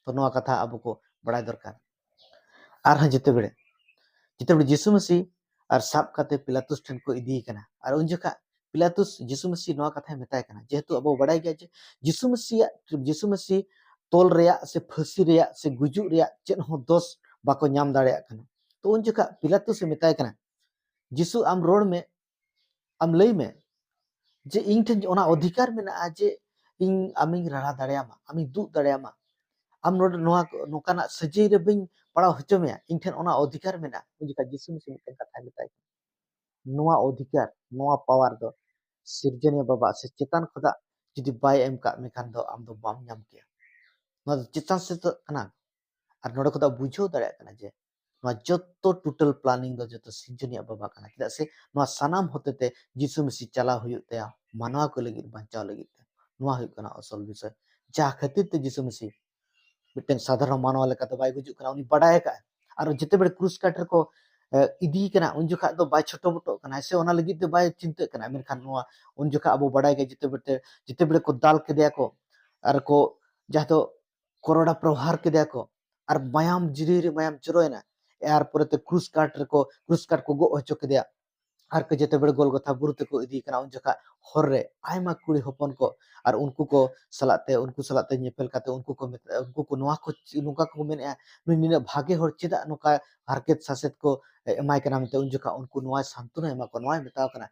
ᱛᱚ ᱱᱚᱣᱟ ᱠᱟᱛᱷᱟ ᱟᱵᱚ ᱠᱚ ᱵᱟᱲᱟᱭ ᱫᱚᱨᱠᱟᱨ᱾ ᱟᱨᱦᱚᱸ ᱡᱮᱛᱮ ᱵᱮᱲᱮ ᱡᱮᱛᱮ ᱵᱮᱲᱮ ᱡᱤᱥᱩ ᱢᱟᱹᱥᱤ ᱟᱨ ᱥᱟᱵ ᱠᱟᱛᱮ ᱯᱤᱞᱟᱛᱩᱥ ᱴᱷᱮᱱ ᱠᱚ ᱤᱫᱤᱭᱮ ᱠᱟᱱᱟ᱾ ᱟᱨ ᱩᱱ ᱡᱚᱠᱷᱟ ᱯᱤᱞᱟᱛᱩᱥ ᱡᱤᱥᱩ ᱢᱟᱹᱥᱤ ᱱᱚᱣᱟ ᱠᱟᱛᱷᱟᱭ ᱢᱮᱛᱟᱭ ᱠᱟᱱᱟ, ᱡᱮᱦᱮᱛᱩ ᱟᱵᱚ ᱵᱟᱲᱟᱭ ᱜᱮᱭᱟ ᱡᱮ ᱡᱤᱥᱩ ᱢᱟᱹᱥᱤᱭᱟᱜ ᱡᱤᱥᱩ ᱢᱟᱹᱥᱤ ᱛᱚᱞ ᱨᱮᱭᱟᱜ ᱥᱮ ᱯᱷᱟᱹᱥᱤ ᱨᱮᱭᱟᱜ ᱥᱮ ᱜᱩᱡᱩᱜ ᱨᱮᱭᱟᱜ ᱪᱮᱫ ᱦᱚᱸ ᱫᱚᱥ ᱵᱟᱠᱚ ᱧᱟᱢ ᱫᱟᱲᱮᱭᱟᱜ ᱠᱟᱱᱟ᱾ ᱛᱚ ᱩᱱ ᱡᱚᱠᱷᱟ ᱯᱤᱞᱟᱛᱩᱥ ᱮ ᱢᱮᱛᱟᱭ ᱠᱟᱱᱟ, ᱡᱤᱥᱩ, ᱟᱢ ᱨᱚᱲ ᱢᱮ, ᱟᱢ ᱞᱟᱹᱭ ᱢᱮ ᱡᱮ ᱤᱧ ᱴᱷᱮᱱ ᱚᱱᱟ ᱚᱫᱷᱤᱠᱟᱨ ᱢᱮᱱᱟᱜᱼᱟ ᱡᱮ ᱤᱧ ᱟᱢᱤᱧ ᱨᱟᱲᱟ ᱫᱟᱲᱮᱭᱟᱢᱟ, ᱟᱢᱤᱧ ᱫᱩᱜ ᱫᱟᱲᱮᱭᱟᱢᱟ, ᱟᱢ ᱱᱚᱰᱮ ᱱᱚᱣᱟ ᱱᱚᱝᱠᱟᱱᱟᱜ ᱥᱟᱹᱡᱟᱹᱭ ᱨᱮ ᱵᱟᱹᱧ ᱯᱟᱲᱟᱣ ᱦᱚᱪᱚ ᱢᱮᱭᱟ, ᱤᱧ ᱴᱷᱮᱱ ᱚᱱᱟ ᱚᱫᱷᱤᱠᱟᱨ ᱢᱮᱱᱟᱜᱼᱟ᱾ ᱩᱱ ᱡᱚᱠᱷᱟᱡ ᱡᱤᱥᱩ ᱢᱟᱹᱥᱤ ᱢᱤᱫᱴᱮᱱ ᱠᱟᱛᱷᱟᱭ ᱢᱮᱛᱟᱭ ᱠᱟᱱᱟ, ᱱᱚᱣᱟ ᱚᱫᱷᱤᱠᱟᱨ, ᱱᱚᱣᱟ ᱯᱟᱣᱟᱨ ᱫᱚ ᱥᱤᱨᱡᱚᱱᱤᱭᱟᱹ ᱵᱟᱵᱟ ᱥᱮ ᱪᱮᱛᱟᱱ ᱠᱷᱚᱱᱟᱜ ᱡᱩᱫᱤ ᱵᱟᱭ ᱮᱢ ᱠᱟᱜ ᱢᱮ ᱠᱷᱟᱱ ᱫᱚ ᱟᱢ ᱫᱚ ᱵᱟᱢ ᱧᱟᱢ ᱠᱮᱭᱟ᱾ ᱱᱚᱣᱟ ᱫᱚ ᱪᱮᱛᱟᱱ ᱥᱮᱫ ᱠᱟᱱᱟ᱾ ᱟᱨ ᱱᱚᱰᱮ ᱠᱷᱚᱱ ᱫᱚ ᱵᱩᱡᱷᱟᱹᱣ ᱫᱟᱲᱮᱭᱟᱜ ᱠᱟᱱᱟ ᱡᱮ ᱱᱚᱣᱟ ᱡᱚᱛᱚ total planning ᱫᱚ ᱡᱚᱛᱚ ᱥᱤᱨᱡᱚᱱᱤᱭᱟᱹ ᱵᱟᱵᱟ ᱠᱟᱱᱟ, ᱪᱮᱫᱟᱜ ᱥᱮ ᱱᱚᱣᱟ ᱥᱟᱱᱟᱢ ᱦᱚᱛᱮᱛᱮ ᱡᱤᱥᱩ ᱢᱟᱹᱥᱤ ᱪᱟᱞᱟᱣ ᱦᱩᱭᱩᱜ ᱛᱟᱭᱟ ᱢᱟᱱᱣᱟ ᱠᱚ ᱞᱟᱹᱜᱤᱫ, ᱵᱟᱧᱪᱟᱣ ᱞᱟᱹᱜᱤᱫ ᱛᱮ᱾ ᱱᱚᱣᱟ ᱦᱩᱭᱩᱜ ᱠᱟᱱᱟ ᱟᱥᱚᱞ ᱵᱤᱥᱚᱭ, ᱡᱟᱦᱟᱸ ᱠᱷᱟᱹᱛᱤᱨ ᱛᱮ ᱡᱤᱥᱩ ᱢᱟᱹᱥᱤ ᱢᱤᱫᱴᱮᱱ ᱥᱟᱫᱷᱟᱨᱚᱱ ᱢᱟᱱᱣᱟ ᱞᱮᱠᱟ ᱫᱚ ᱵᱟᱭ ᱜᱩᱡᱩᱜ ᱠᱟᱱᱟ, ᱩᱱᱤ ᱵᱟᱰᱟᱭ ᱟᱠᱟᱫᱼᱟ᱾ ᱟᱨ ᱡᱮᱛᱮ ᱵᱮᱲᱮ ᱠᱨᱩᱥ ᱠᱟᱴ ᱨᱮᱠᱚ ᱤᱫᱤᱭᱮ ᱠᱟᱱᱟ, ᱩᱱ ᱡᱚᱠᱷᱟᱜ ᱫᱚ ᱵᱟᱭ ᱪᱷᱳᱴᱳ ᱢᱳᱴᱳᱜ ᱠᱟᱱᱟ ᱥᱮ ᱚᱱᱟ ᱞᱟᱹᱜᱤᱫ ᱛᱮ ᱵᱟᱭ ᱪᱤᱱᱛᱟᱹᱜ ᱠᱟᱱᱟ᱾ ᱢᱮᱱᱠᱷᱟᱱ ᱱᱚᱣᱟ ᱩᱱ ᱡᱚᱠᱷᱟᱜ ᱟᱵᱚ ᱵᱟᱰᱟᱭ ᱜᱮ, ᱡᱮᱛᱮ ᱵᱮᱲᱮ ᱡᱮᱛᱮ ᱵᱮᱲᱮ ᱠᱚ ᱫᱟᱞ ᱠᱮᱫᱮᱭᱟ ᱠᱚ ᱟᱨ ᱠᱚ ᱡᱟᱦᱟᱸ ᱫᱚ ᱠᱚᱨᱚᱰᱟ ᱯᱨᱚᱦᱟᱨ ᱠᱮᱫᱮᱭᱟ ᱠᱚ ᱟᱨ ᱢᱟᱭᱟᱢ ᱡᱤᱨᱤ ᱨᱮ ᱢᱟᱭᱟᱢ ᱡᱚᱨᱚᱭᱮᱱᱟ᱾ ᱟᱨ ᱯᱚᱨᱮᱛᱮ ᱠᱨᱩᱥ ᱠᱟᱴ ᱨᱮᱠᱚ ᱠᱨᱩᱥ ᱠᱟᱴ ᱠᱚ ᱜᱚᱜ ᱦᱚᱪᱚ ᱠᱮᱫᱮᱭᱟ᱾ ᱟᱨ ᱠᱚ ᱡᱮᱛᱮ ᱵᱮᱲᱮ ᱜᱚᱞᱜᱚᱛᱷᱟ ᱵᱩᱨᱩ ᱛᱮᱠᱚ ᱤᱫᱤᱭᱮ ᱠᱟᱱᱟ, ᱩᱱ ᱡᱚᱠᱷᱟᱜ ᱦᱚᱨ ᱨᱮ ᱟᱭᱢᱟ ᱠᱩᱲᱤ ᱦᱚᱯᱚᱱ ᱠᱚ ᱟᱨ ᱩᱱᱠᱩ ᱠᱚ ᱥᱟᱞᱟᱜ ᱛᱮ ᱩᱱᱠᱩ ᱥᱟᱞᱟᱜ ᱛᱮ ᱧᱮᱯᱮᱞ ᱠᱟᱛᱮ ᱩᱱᱠᱩ ᱠᱚ ᱢᱮᱛᱟ-, ᱩᱱᱠᱩ ᱠᱚ ᱱᱚᱣᱟ ᱠᱚ ᱱᱚᱝᱠᱟ ᱠᱚ ᱢᱮᱱᱮᱫᱼᱟ, ᱱᱩᱭ ᱱᱤᱱᱟᱹᱜ ᱵᱷᱟᱜᱮ ᱦᱚᱲ ᱪᱮᱫᱟᱜ ᱱᱚᱝᱠᱟ ᱦᱟᱨᱠᱮᱛ ᱥᱟᱥᱮᱛ ᱠᱚ ᱮᱢᱟᱭ ᱠᱟᱱᱟ ᱢᱮᱱᱛᱮ᱾ ᱩᱱ ᱡᱚᱠᱷᱟᱜ ᱩᱱᱠᱩ ᱱᱚᱣᱟᱭ ᱥᱟᱱᱛᱚᱱᱟ ᱮᱢᱟ ᱠᱚ, ᱱᱚᱣᱟᱭ ᱢᱮᱛᱟᱣ ᱠᱟᱱᱟ,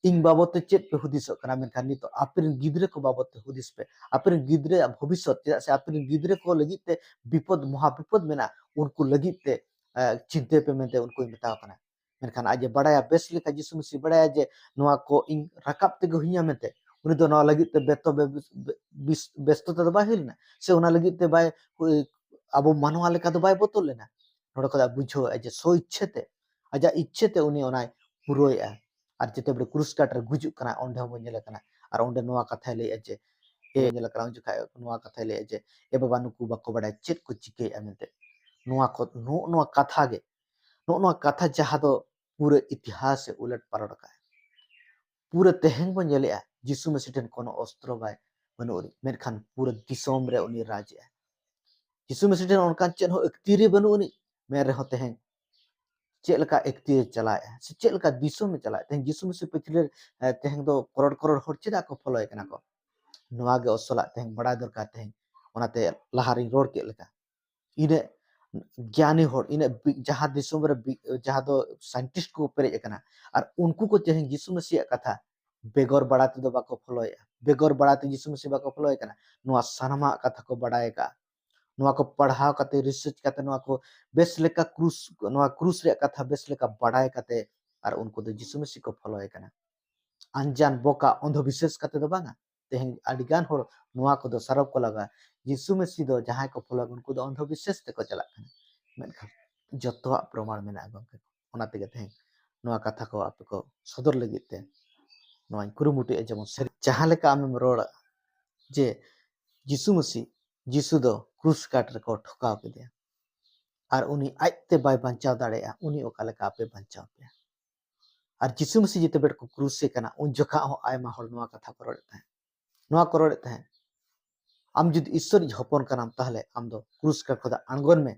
ᱤᱧ ᱵᱟᱵᱚᱫ ᱛᱮ ᱪᱮᱫ ᱯᱮ ᱦᱩᱫᱤᱥᱚᱜ ᱠᱟᱱᱟ, ᱢᱮᱱᱠᱷᱟᱱ ᱱᱤᱛᱚᱜ ᱟᱯᱮᱨᱮᱱ ᱜᱤᱫᱽᱨᱟᱹ ᱠᱚ ᱵᱟᱵᱚᱫ ᱛᱮ ᱦᱩᱫᱤᱥ ᱯᱮ᱾ ᱟᱯᱮᱨᱮᱱ ᱜᱤᱫᱽᱨᱟᱹᱣᱟᱜ ᱵᱷᱚᱵᱤᱥᱥᱚᱛ, ᱪᱮᱫᱟᱜ ᱥᱮ ᱟᱯᱮᱨᱮᱱ ᱜᱤᱫᱽᱨᱟᱹ ᱠᱚ ᱞᱟᱹᱜᱤᱫ ᱛᱮ ᱵᱤᱯᱚᱫ, ᱢᱚᱦᱟ ᱵᱤᱯᱚᱫ ᱢᱮᱱᱟᱜᱼᱟ, ᱩᱱᱠᱩ ᱞᱟᱹᱜᱤᱫ ᱛᱮ ᱮ, ᱪᱤᱱᱛᱟᱹᱭ ᱯᱮ ᱢᱮᱱᱛᱮ ᱩᱱᱠᱩᱭ ᱢᱮᱛᱟᱣ ᱠᱟᱱᱟ᱾ ᱢᱮᱱᱠᱷᱟᱱ ᱟᱡ ᱮ ᱵᱟᱲᱟᱭᱟ, ᱵᱮᱥ ᱞᱮᱠᱟ ᱡᱤᱥᱩ ᱢᱟᱹᱥᱤ ᱵᱟᱲᱟᱭᱟ ᱡᱮ ᱱᱚᱣᱟ ᱠᱚ ᱤᱧ ᱨᱟᱠᱟᱵ ᱛᱮᱜᱮ ᱦᱩᱭᱤᱧᱟ ᱢᱮᱱᱛᱮ᱾ ᱩᱱᱤ ᱫᱚ ᱱᱚᱣᱟ ᱞᱟᱹᱜᱤᱫ ᱛᱮ ᱵᱮᱛᱚ-, ᱵᱮ-, ᱵᱮᱥ-, ᱵᱮᱥᱛᱚᱛᱟ ᱫᱚ ᱵᱟᱭ ᱦᱩᱭ ᱞᱮᱱᱟ, ᱥᱮ ᱚᱱᱟ ᱞᱟᱹᱜᱤᱫ ᱛᱮ ᱵᱟᱭ ᱦᱩᱭ-, ᱟᱵᱚ ᱢᱟᱱᱣᱟ ᱞᱮᱠᱟ ᱫᱚ ᱵᱟᱭ ᱵᱚᱛᱚᱨ ᱞᱮᱱᱟ᱾ ᱱᱚᱰᱮ ᱠᱷᱚᱱ ᱵᱩᱡᱷᱟᱹᱣᱮᱫᱼᱟ ᱡᱮ ᱥᱚ ᱤᱪᱪᱷᱟᱹ ᱛᱮ, ᱟᱡᱟᱜ ᱤᱪᱪᱷᱟᱹ ᱛᱮ ᱩᱱᱤ ᱚᱱᱟᱭ ᱯᱩᱨᱟᱹᱣᱮᱫᱼᱟ᱾ ᱟᱨ ᱡᱮᱛᱮ ᱵᱮᱲᱮ ᱠᱨᱩᱥ ᱠᱟᱴ ᱨᱮ ᱜᱩᱡᱩᱜ ᱠᱟᱱᱟ, ᱚᱸᱰᱮ ᱦᱚᱸ ᱵᱚᱱ ᱧᱮᱞᱮ ᱠᱟᱱᱟ᱾ ᱟᱨ ᱚᱸᱰᱮ ᱱᱚᱣᱟ ᱠᱟᱛᱷᱟᱭ ᱞᱟᱹᱭᱮᱫᱼᱟ ᱡᱮ, ᱮ, ᱧᱮᱞᱮ ᱠᱟᱱᱟ, ᱩᱱ ᱡᱚᱠᱷᱟᱡ ᱱᱚᱣᱟ ᱠᱟᱛᱷᱟᱭ ᱞᱟᱹᱭᱮᱫᱼᱟ ᱡᱮ, ᱮ ᱵᱟᱵᱟ, ᱱᱩᱠᱩ ᱵᱟᱠᱚ ᱵᱟᱲᱟᱭᱟ ᱪᱮᱫ ᱠᱚ ᱪᱤᱠᱟᱹᱭᱮᱫᱼᱟ ᱢᱮᱱᱛᱮ᱾ ᱱᱚᱣᱟ ᱠᱚ, ᱱᱚᱜᱼᱚ ᱱᱚᱣᱟ ᱠᱟᱛᱷᱟ ᱜᱮ, ᱱᱚᱜᱼᱚ ᱱᱚᱣᱟ ᱠᱟᱛᱷᱟ ᱡᱟᱦᱟᱸ ᱫᱚ ᱯᱩᱨᱟᱹ ᱤᱛᱤᱦᱟᱥ ᱮ ᱩᱞᱟᱹᱴ ᱯᱟᱞᱚᱴ ᱟᱠᱟᱫᱼᱟ᱾ ᱯᱩᱨᱟᱹ ᱛᱮᱦᱮᱧ ᱵᱚᱱ ᱧᱮᱞᱮᱜᱼᱟ, ᱡᱤᱥᱩ ᱢᱟᱹᱥᱤ ᱴᱷᱮᱱ ᱠᱳᱱᱳ ᱚᱥᱛᱨᱚ ᱵᱟᱭ, ᱵᱟᱹᱱᱩᱜ ᱟᱹᱱᱤᱡ, ᱢᱮᱱᱠᱷᱟᱱ ᱯᱩᱨᱟᱹ ᱫᱤᱥᱚᱢ ᱨᱮ ᱩᱱᱤ ᱨᱟᱡᱽ ᱮᱜᱼᱟ᱾ ᱡᱤᱥᱩ ᱢᱟᱹᱥᱤ ᱴᱷᱮᱱ ᱚᱱᱠᱟᱱ ᱪᱮᱫ ᱦᱚᱸ ᱟᱹᱠᱛᱤᱨᱤ ᱵᱟᱹᱱᱩᱜ ᱟᱹᱱᱤᱡ, ᱢᱮᱱ ᱨᱮᱦᱚᱸ ᱛᱮᱦᱮᱧ ᱪᱮᱫ ᱞᱮᱠᱟ ᱮᱠᱛᱤ ᱪᱟᱞᱟᱣᱮᱫᱼᱟ ᱥᱮ ᱪᱮᱫ ᱞᱮᱠᱟ ᱫᱤᱥᱚᱢ ᱮ ᱪᱟᱞᱟᱣᱮᱫ, ᱛᱮᱦᱮᱧ ᱡᱤᱥᱩ ᱢᱟᱹᱥᱤ ᱯᱟᱹᱪᱷᱞᱟᱹ ᱛᱮᱦᱮᱧ ᱫᱚ ᱠᱚᱨᱚᱲ ᱠᱚᱨᱚᱲ ᱦᱚᱲ ᱪᱮᱫᱟᱜ ᱠᱚ ᱯᱷᱚᱞᱳᱭᱮ ᱠᱟᱱᱟ ᱠᱚ? ᱱᱚᱣᱟ ᱜᱮ ᱚᱥᱚᱞᱟᱜ ᱛᱮᱦᱮᱧ ᱵᱟᱲᱟᱭ ᱫᱚᱨᱠᱟᱨ ᱛᱮᱦᱮᱧ᱾ ᱚᱱᱟᱛᱮ ᱞᱟᱦᱟᱨᱤᱧ ᱨᱚᱲ ᱠᱮᱫ ᱞᱮᱠᱟ, ᱤᱱᱟᱹᱜ ᱜᱮᱭᱟᱱᱤ ᱦᱚᱲ, ᱤᱱᱟᱹᱜ ᱵᱤ- ᱡᱟᱦᱟᱸ ᱫᱤᱥᱚᱢ ᱨᱮ ᱵᱤ- ᱡᱟᱦᱟᱸ ᱫᱚ ᱥᱟᱭᱮᱱᱴᱤᱥᱴ ᱠᱚ ᱯᱮᱨᱮᱡ ᱟᱠᱟᱱᱟ, ᱟᱨ ᱩᱱᱠᱩ ᱠᱚ ᱛᱮᱦᱮᱧ ᱡᱤᱥᱩ ᱢᱟᱹᱥᱤᱭᱟᱜ ᱠᱟᱛᱷᱟ ᱵᱮᱜᱚᱨ ᱵᱟᱲᱟᱭ ᱛᱮᱫᱚ ᱵᱟᱠᱚ ᱯᱷᱚᱞᱳᱭᱮᱫᱼᱟ, ᱵᱮᱜᱚᱨ ᱵᱟᱲᱟᱭ ᱛᱮ ᱡᱤᱥᱩ ᱢᱟᱹᱥᱤ ᱵᱟᱠᱚ ᱯᱷᱚᱞᱳᱭᱮ ᱠᱟᱱᱟ᱾ ᱱᱚᱣᱟ ᱥᱟᱱᱟᱢᱟᱜ ᱠᱟᱛᱷᱟ ᱠᱚ ᱵᱟᱰᱟᱭ ᱟᱠᱟᱫᱼᱟ᱾ ᱱᱚᱣᱟ ᱠᱚ ᱯᱟᱲᱦᱟᱣ ᱠᱟᱛᱮ, ᱨᱤᱥᱟᱨᱪ ᱠᱟᱛᱮ, ᱱᱚᱣᱟ ᱠᱚ ᱵᱮᱥ ᱞᱮᱠᱟ ᱠᱨᱩᱥ, ᱱᱚᱣᱟ ᱠᱨᱩᱥ ᱨᱮᱭᱟᱜ ᱠᱟᱛᱷᱟ ᱵᱮᱥ ᱞᱮᱠᱟ ᱵᱟᱰᱟᱭ ᱠᱟᱛᱮ, ᱟᱨ ᱩᱱᱠᱩ ᱫᱚ ᱡᱤᱥᱩ ᱢᱟᱹᱥᱤ ᱠᱚ ᱯᱷᱚᱞᱳᱭᱮ ᱠᱟᱱᱟ᱾ ᱟᱱᱡᱟᱱ ᱵᱚᱠᱟ ᱚᱱᱫᱷᱚ ᱵᱤᱥᱣᱟᱥ ᱠᱟᱛᱮ ᱫᱚ ᱵᱟᱝᱟ᱾ ᱛᱮᱦᱮᱧ ᱟᱹᱰᱤ ᱜᱟᱱ ᱦᱚᱲ ᱱᱚᱣᱟ ᱠᱚᱫᱚ ᱥᱟᱨᱚᱯ ᱠᱚ ᱞᱟᱜᱟ, ᱡᱤᱥᱩ ᱢᱟᱹᱥᱤ ᱫᱚ ᱡᱟᱦᱟᱸᱭ ᱠᱚ ᱯᱷᱚᱞᱳ ᱩᱱᱠᱩ ᱫᱚ ᱚᱱᱫᱷᱚ ᱵᱤᱥᱣᱟᱥ ᱛᱮᱠᱚ ᱪᱟᱞᱟᱜ ᱠᱟᱱᱟ᱾ ᱢᱮᱱᱠᱷᱟᱱ ᱡᱚᱛᱚᱣᱟᱜ ᱯᱨᱚᱢᱟᱬ ᱢᱮᱱᱟᱜᱼᱟ ᱜᱚᱢᱠᱮ ᱠᱚ᱾ ᱚᱱᱟ ᱛᱮᱜᱮ ᱛᱮᱦᱮᱧ ᱱᱚᱣᱟ ᱠᱟᱛᱷᱟ ᱠᱚ ᱟᱯᱮ ᱠᱚ ᱥᱚᱫᱚᱨ ᱞᱟᱹᱜᱤᱫ ᱛᱮ ᱱᱚᱣᱟᱧ ᱠᱩᱨᱩᱢᱩᱴᱩᱭᱟ᱾ ᱡᱮᱢᱚᱱ ᱥᱟᱹᱨᱤ ᱡᱟᱦᱟᱸ ᱞᱮᱠᱟ ᱟᱢᱮᱢ ᱨᱚᱲᱟ ᱡᱮ ᱡᱤᱥᱩ ᱢᱟᱹᱥᱤ, ᱡᱤᱥᱩ ᱫᱚ ᱠᱨᱩᱥ ᱠᱟᱴ ᱨᱮᱠᱚ ᱴᱷᱚᱠᱟᱣ ᱠᱮᱫᱮᱭᱟ ᱟᱨ ᱩᱱᱤ ᱟᱡᱛᱮ ᱵᱟᱭ ᱵᱟᱧᱪᱟᱣ ᱫᱟᱲᱮᱭᱟᱜᱼᱟ, ᱩᱱᱤ ᱚᱠᱟ ᱞᱮᱠᱟ ᱟᱯᱮ ᱵᱟᱧᱪᱟᱣ ᱯᱮᱭᱟ? ᱟᱨ ᱡᱤᱥᱩ ᱢᱟᱹᱥᱤ ᱡᱮᱛᱮ ᱵᱮᱲ ᱠᱚ ᱠᱨᱩᱥᱮ ᱠᱟᱱᱟ, ᱩᱱ ᱡᱚᱠᱷᱟ ᱦᱚᱸ ᱟᱭᱢᱟ ᱦᱚᱲ ᱱᱚᱣᱟ ᱠᱟᱛᱷᱟ ᱠᱚ ᱨᱚᱲᱮᱫ ᱛᱟᱦᱮᱸᱫ, ᱱᱚᱣᱟ ᱠᱚ ᱨᱚᱲᱮᱫ ᱛᱟᱦᱮᱸᱫ, "ᱟᱢ ᱡᱩᱫᱤ ᱤᱥᱥᱚᱨᱤᱡ ᱦᱚᱯᱚᱱ ᱠᱟᱱᱟᱢ, ᱛᱟᱦᱚᱞᱮ ᱟᱢ ᱫᱚ ᱠᱨᱩᱥ ᱠᱟᱴ ᱠᱷᱚᱱᱟᱜ ᱟᱬᱜᱚᱱ ᱢᱮ,